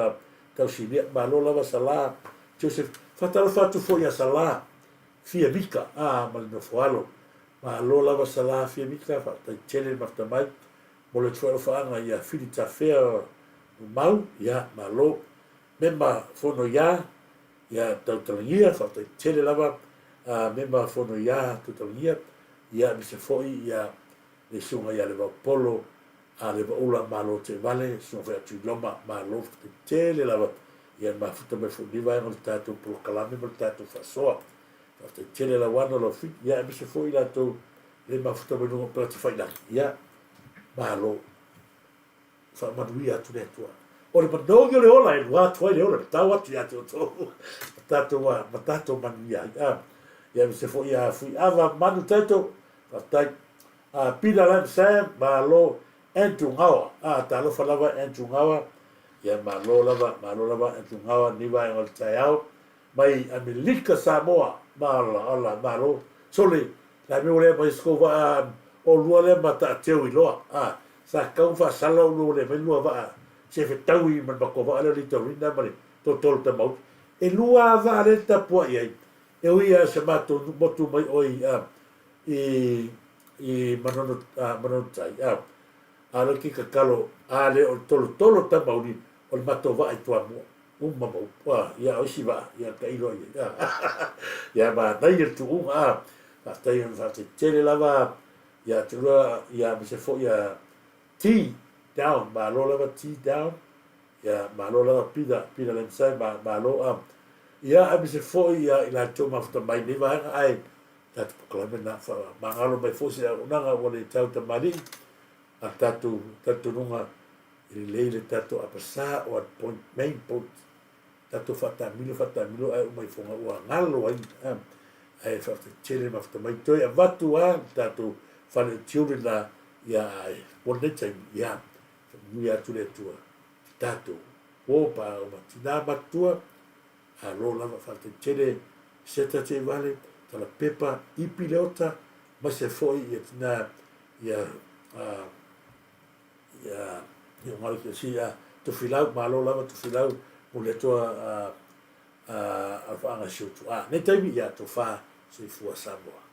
Tausilia malo lava Sala Joseph faatalofa atu foi ia Sala Fia Mika a ma le nofo alo Malo lava Sala Fiamita, faafetai tele le mafuta mai. Momoli atu foi alofaaga ia Fili Tafea Mau, ia malo. Mema Fono ia, ia Tautalagia, faafetai tele lava Mema Fono ia Tautalagia, ia aemaise foi ia le susuga ia Levaopolo a Levaula Malo Teevale, susuga foi ia Tuiloma, malo faafetai tele lava ia le mafuta mai foi i lenei vaega o le tatou polokalame ma le tatou faasoa. Faafetai tele Lauano Laufili, ia aemaise foi i latou le mafuta mai luga o Upelatafailagi, ia malo. Faamanuia atu le Atua. O le manogi o le ola e lua atu ai le ola, tau atu ia te outou, ma tatou, ma tatou manuia ai. Ah, ia aemaise foi ia Fuiava Manu Taito, faafetai. Ah, Peter Lam Sam, malo. Andrew Gawa, ah, talofa lava Andrew Gawa, ia malo lava, malo lava Andrew Gawa, ni vaega o le taeao. Mai Amelika Samoa ma ola ola malo sole la mea ua le mai skou vaa olua lea ma taateu i loa a sa kau faasala olua ua le mai lua vaa se fetaui ma le matou vaa lea o Litorina ma le totolo tamauli e lua a vaa lea tapuai ai e ui a se matou motu mai oi a i i Manono a Manono tai a a le ki kakalo a le o le tolotolo tamauli o le matou vaa i Toamua Uma ma upu, a, ia, o isi vaa, ia, tailo i ai, a, ia, manaia le tuuga, a, faafetai, faafetai tele lava, ia te oe, ia, aemaise foi ia T, down, malo lava T, down, ia, malo lava Pita, Pita Lemsai, ma, malo, a, ia, aemaise foi ia i latou mafuta mai nei vaega, ae, tatou polokalame na, faamagalo mai foi se auaunaga ua le tau tamalii, a tatou talitonuga E lelei le tatou apasa o at point main point tatou faataamilo faataamilo ae uma ifoga ua galo ai ae faafetai tele mafuta mai toe avatu a le tatou fale o tiule na ia ae mo lenei taimi ia faamanuia atu le Atua i tatou uo pa uma tina matutua alo lava faafetai tele Seta Teivale Talapepa Ipi Leota maise foi ia tina ia Ia, ia ngalo ki si a Tofilau, malo lava Tofilau, mo le Atua a a alofaaga si ou tuaa. Nei taimi, ia tofa soifua Samoa.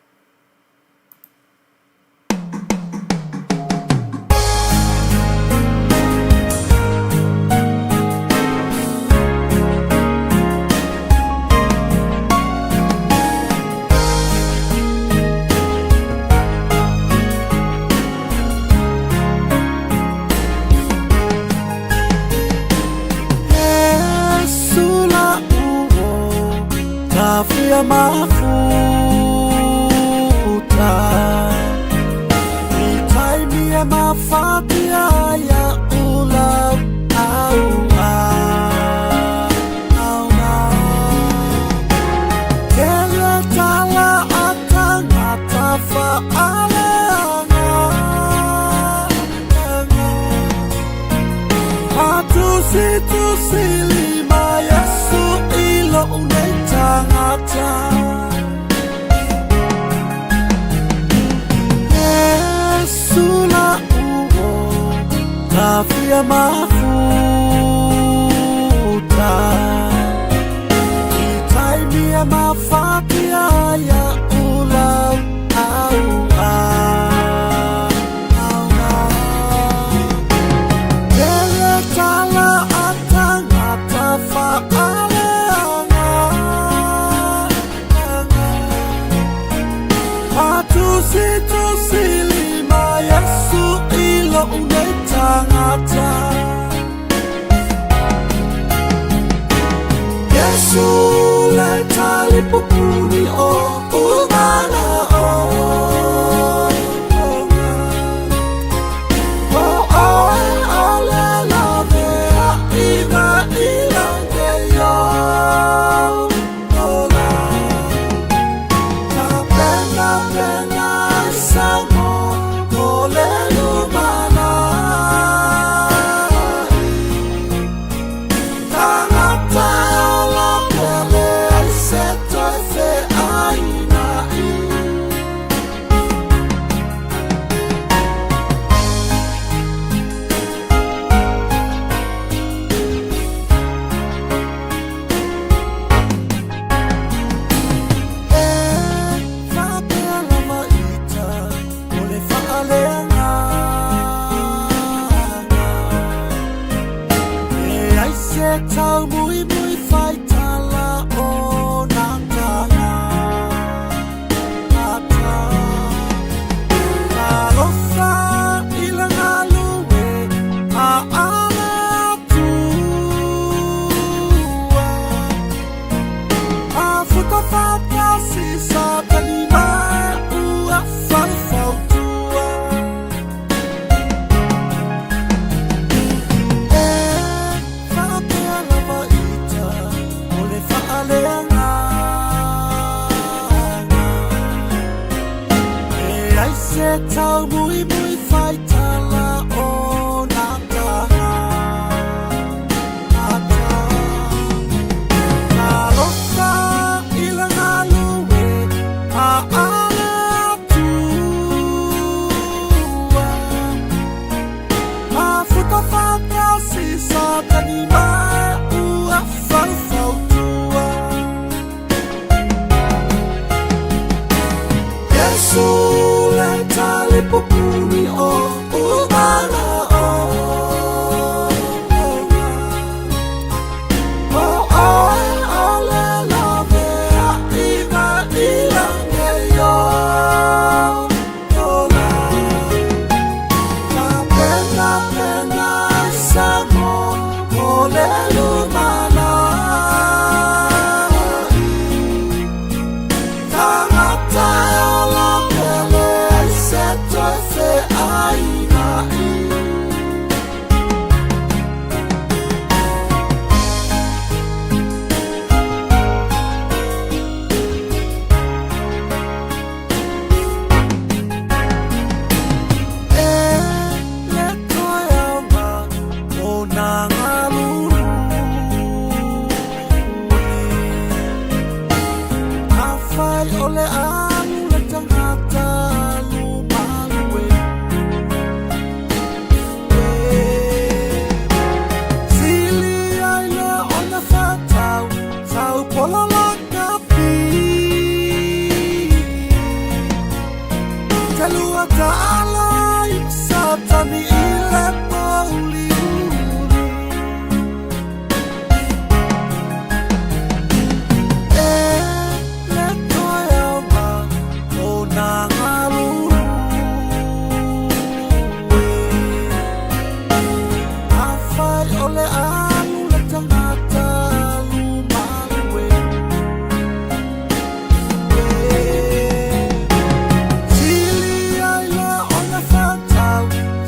Sili ai la ona whatau,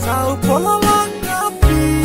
tau pola langa pi.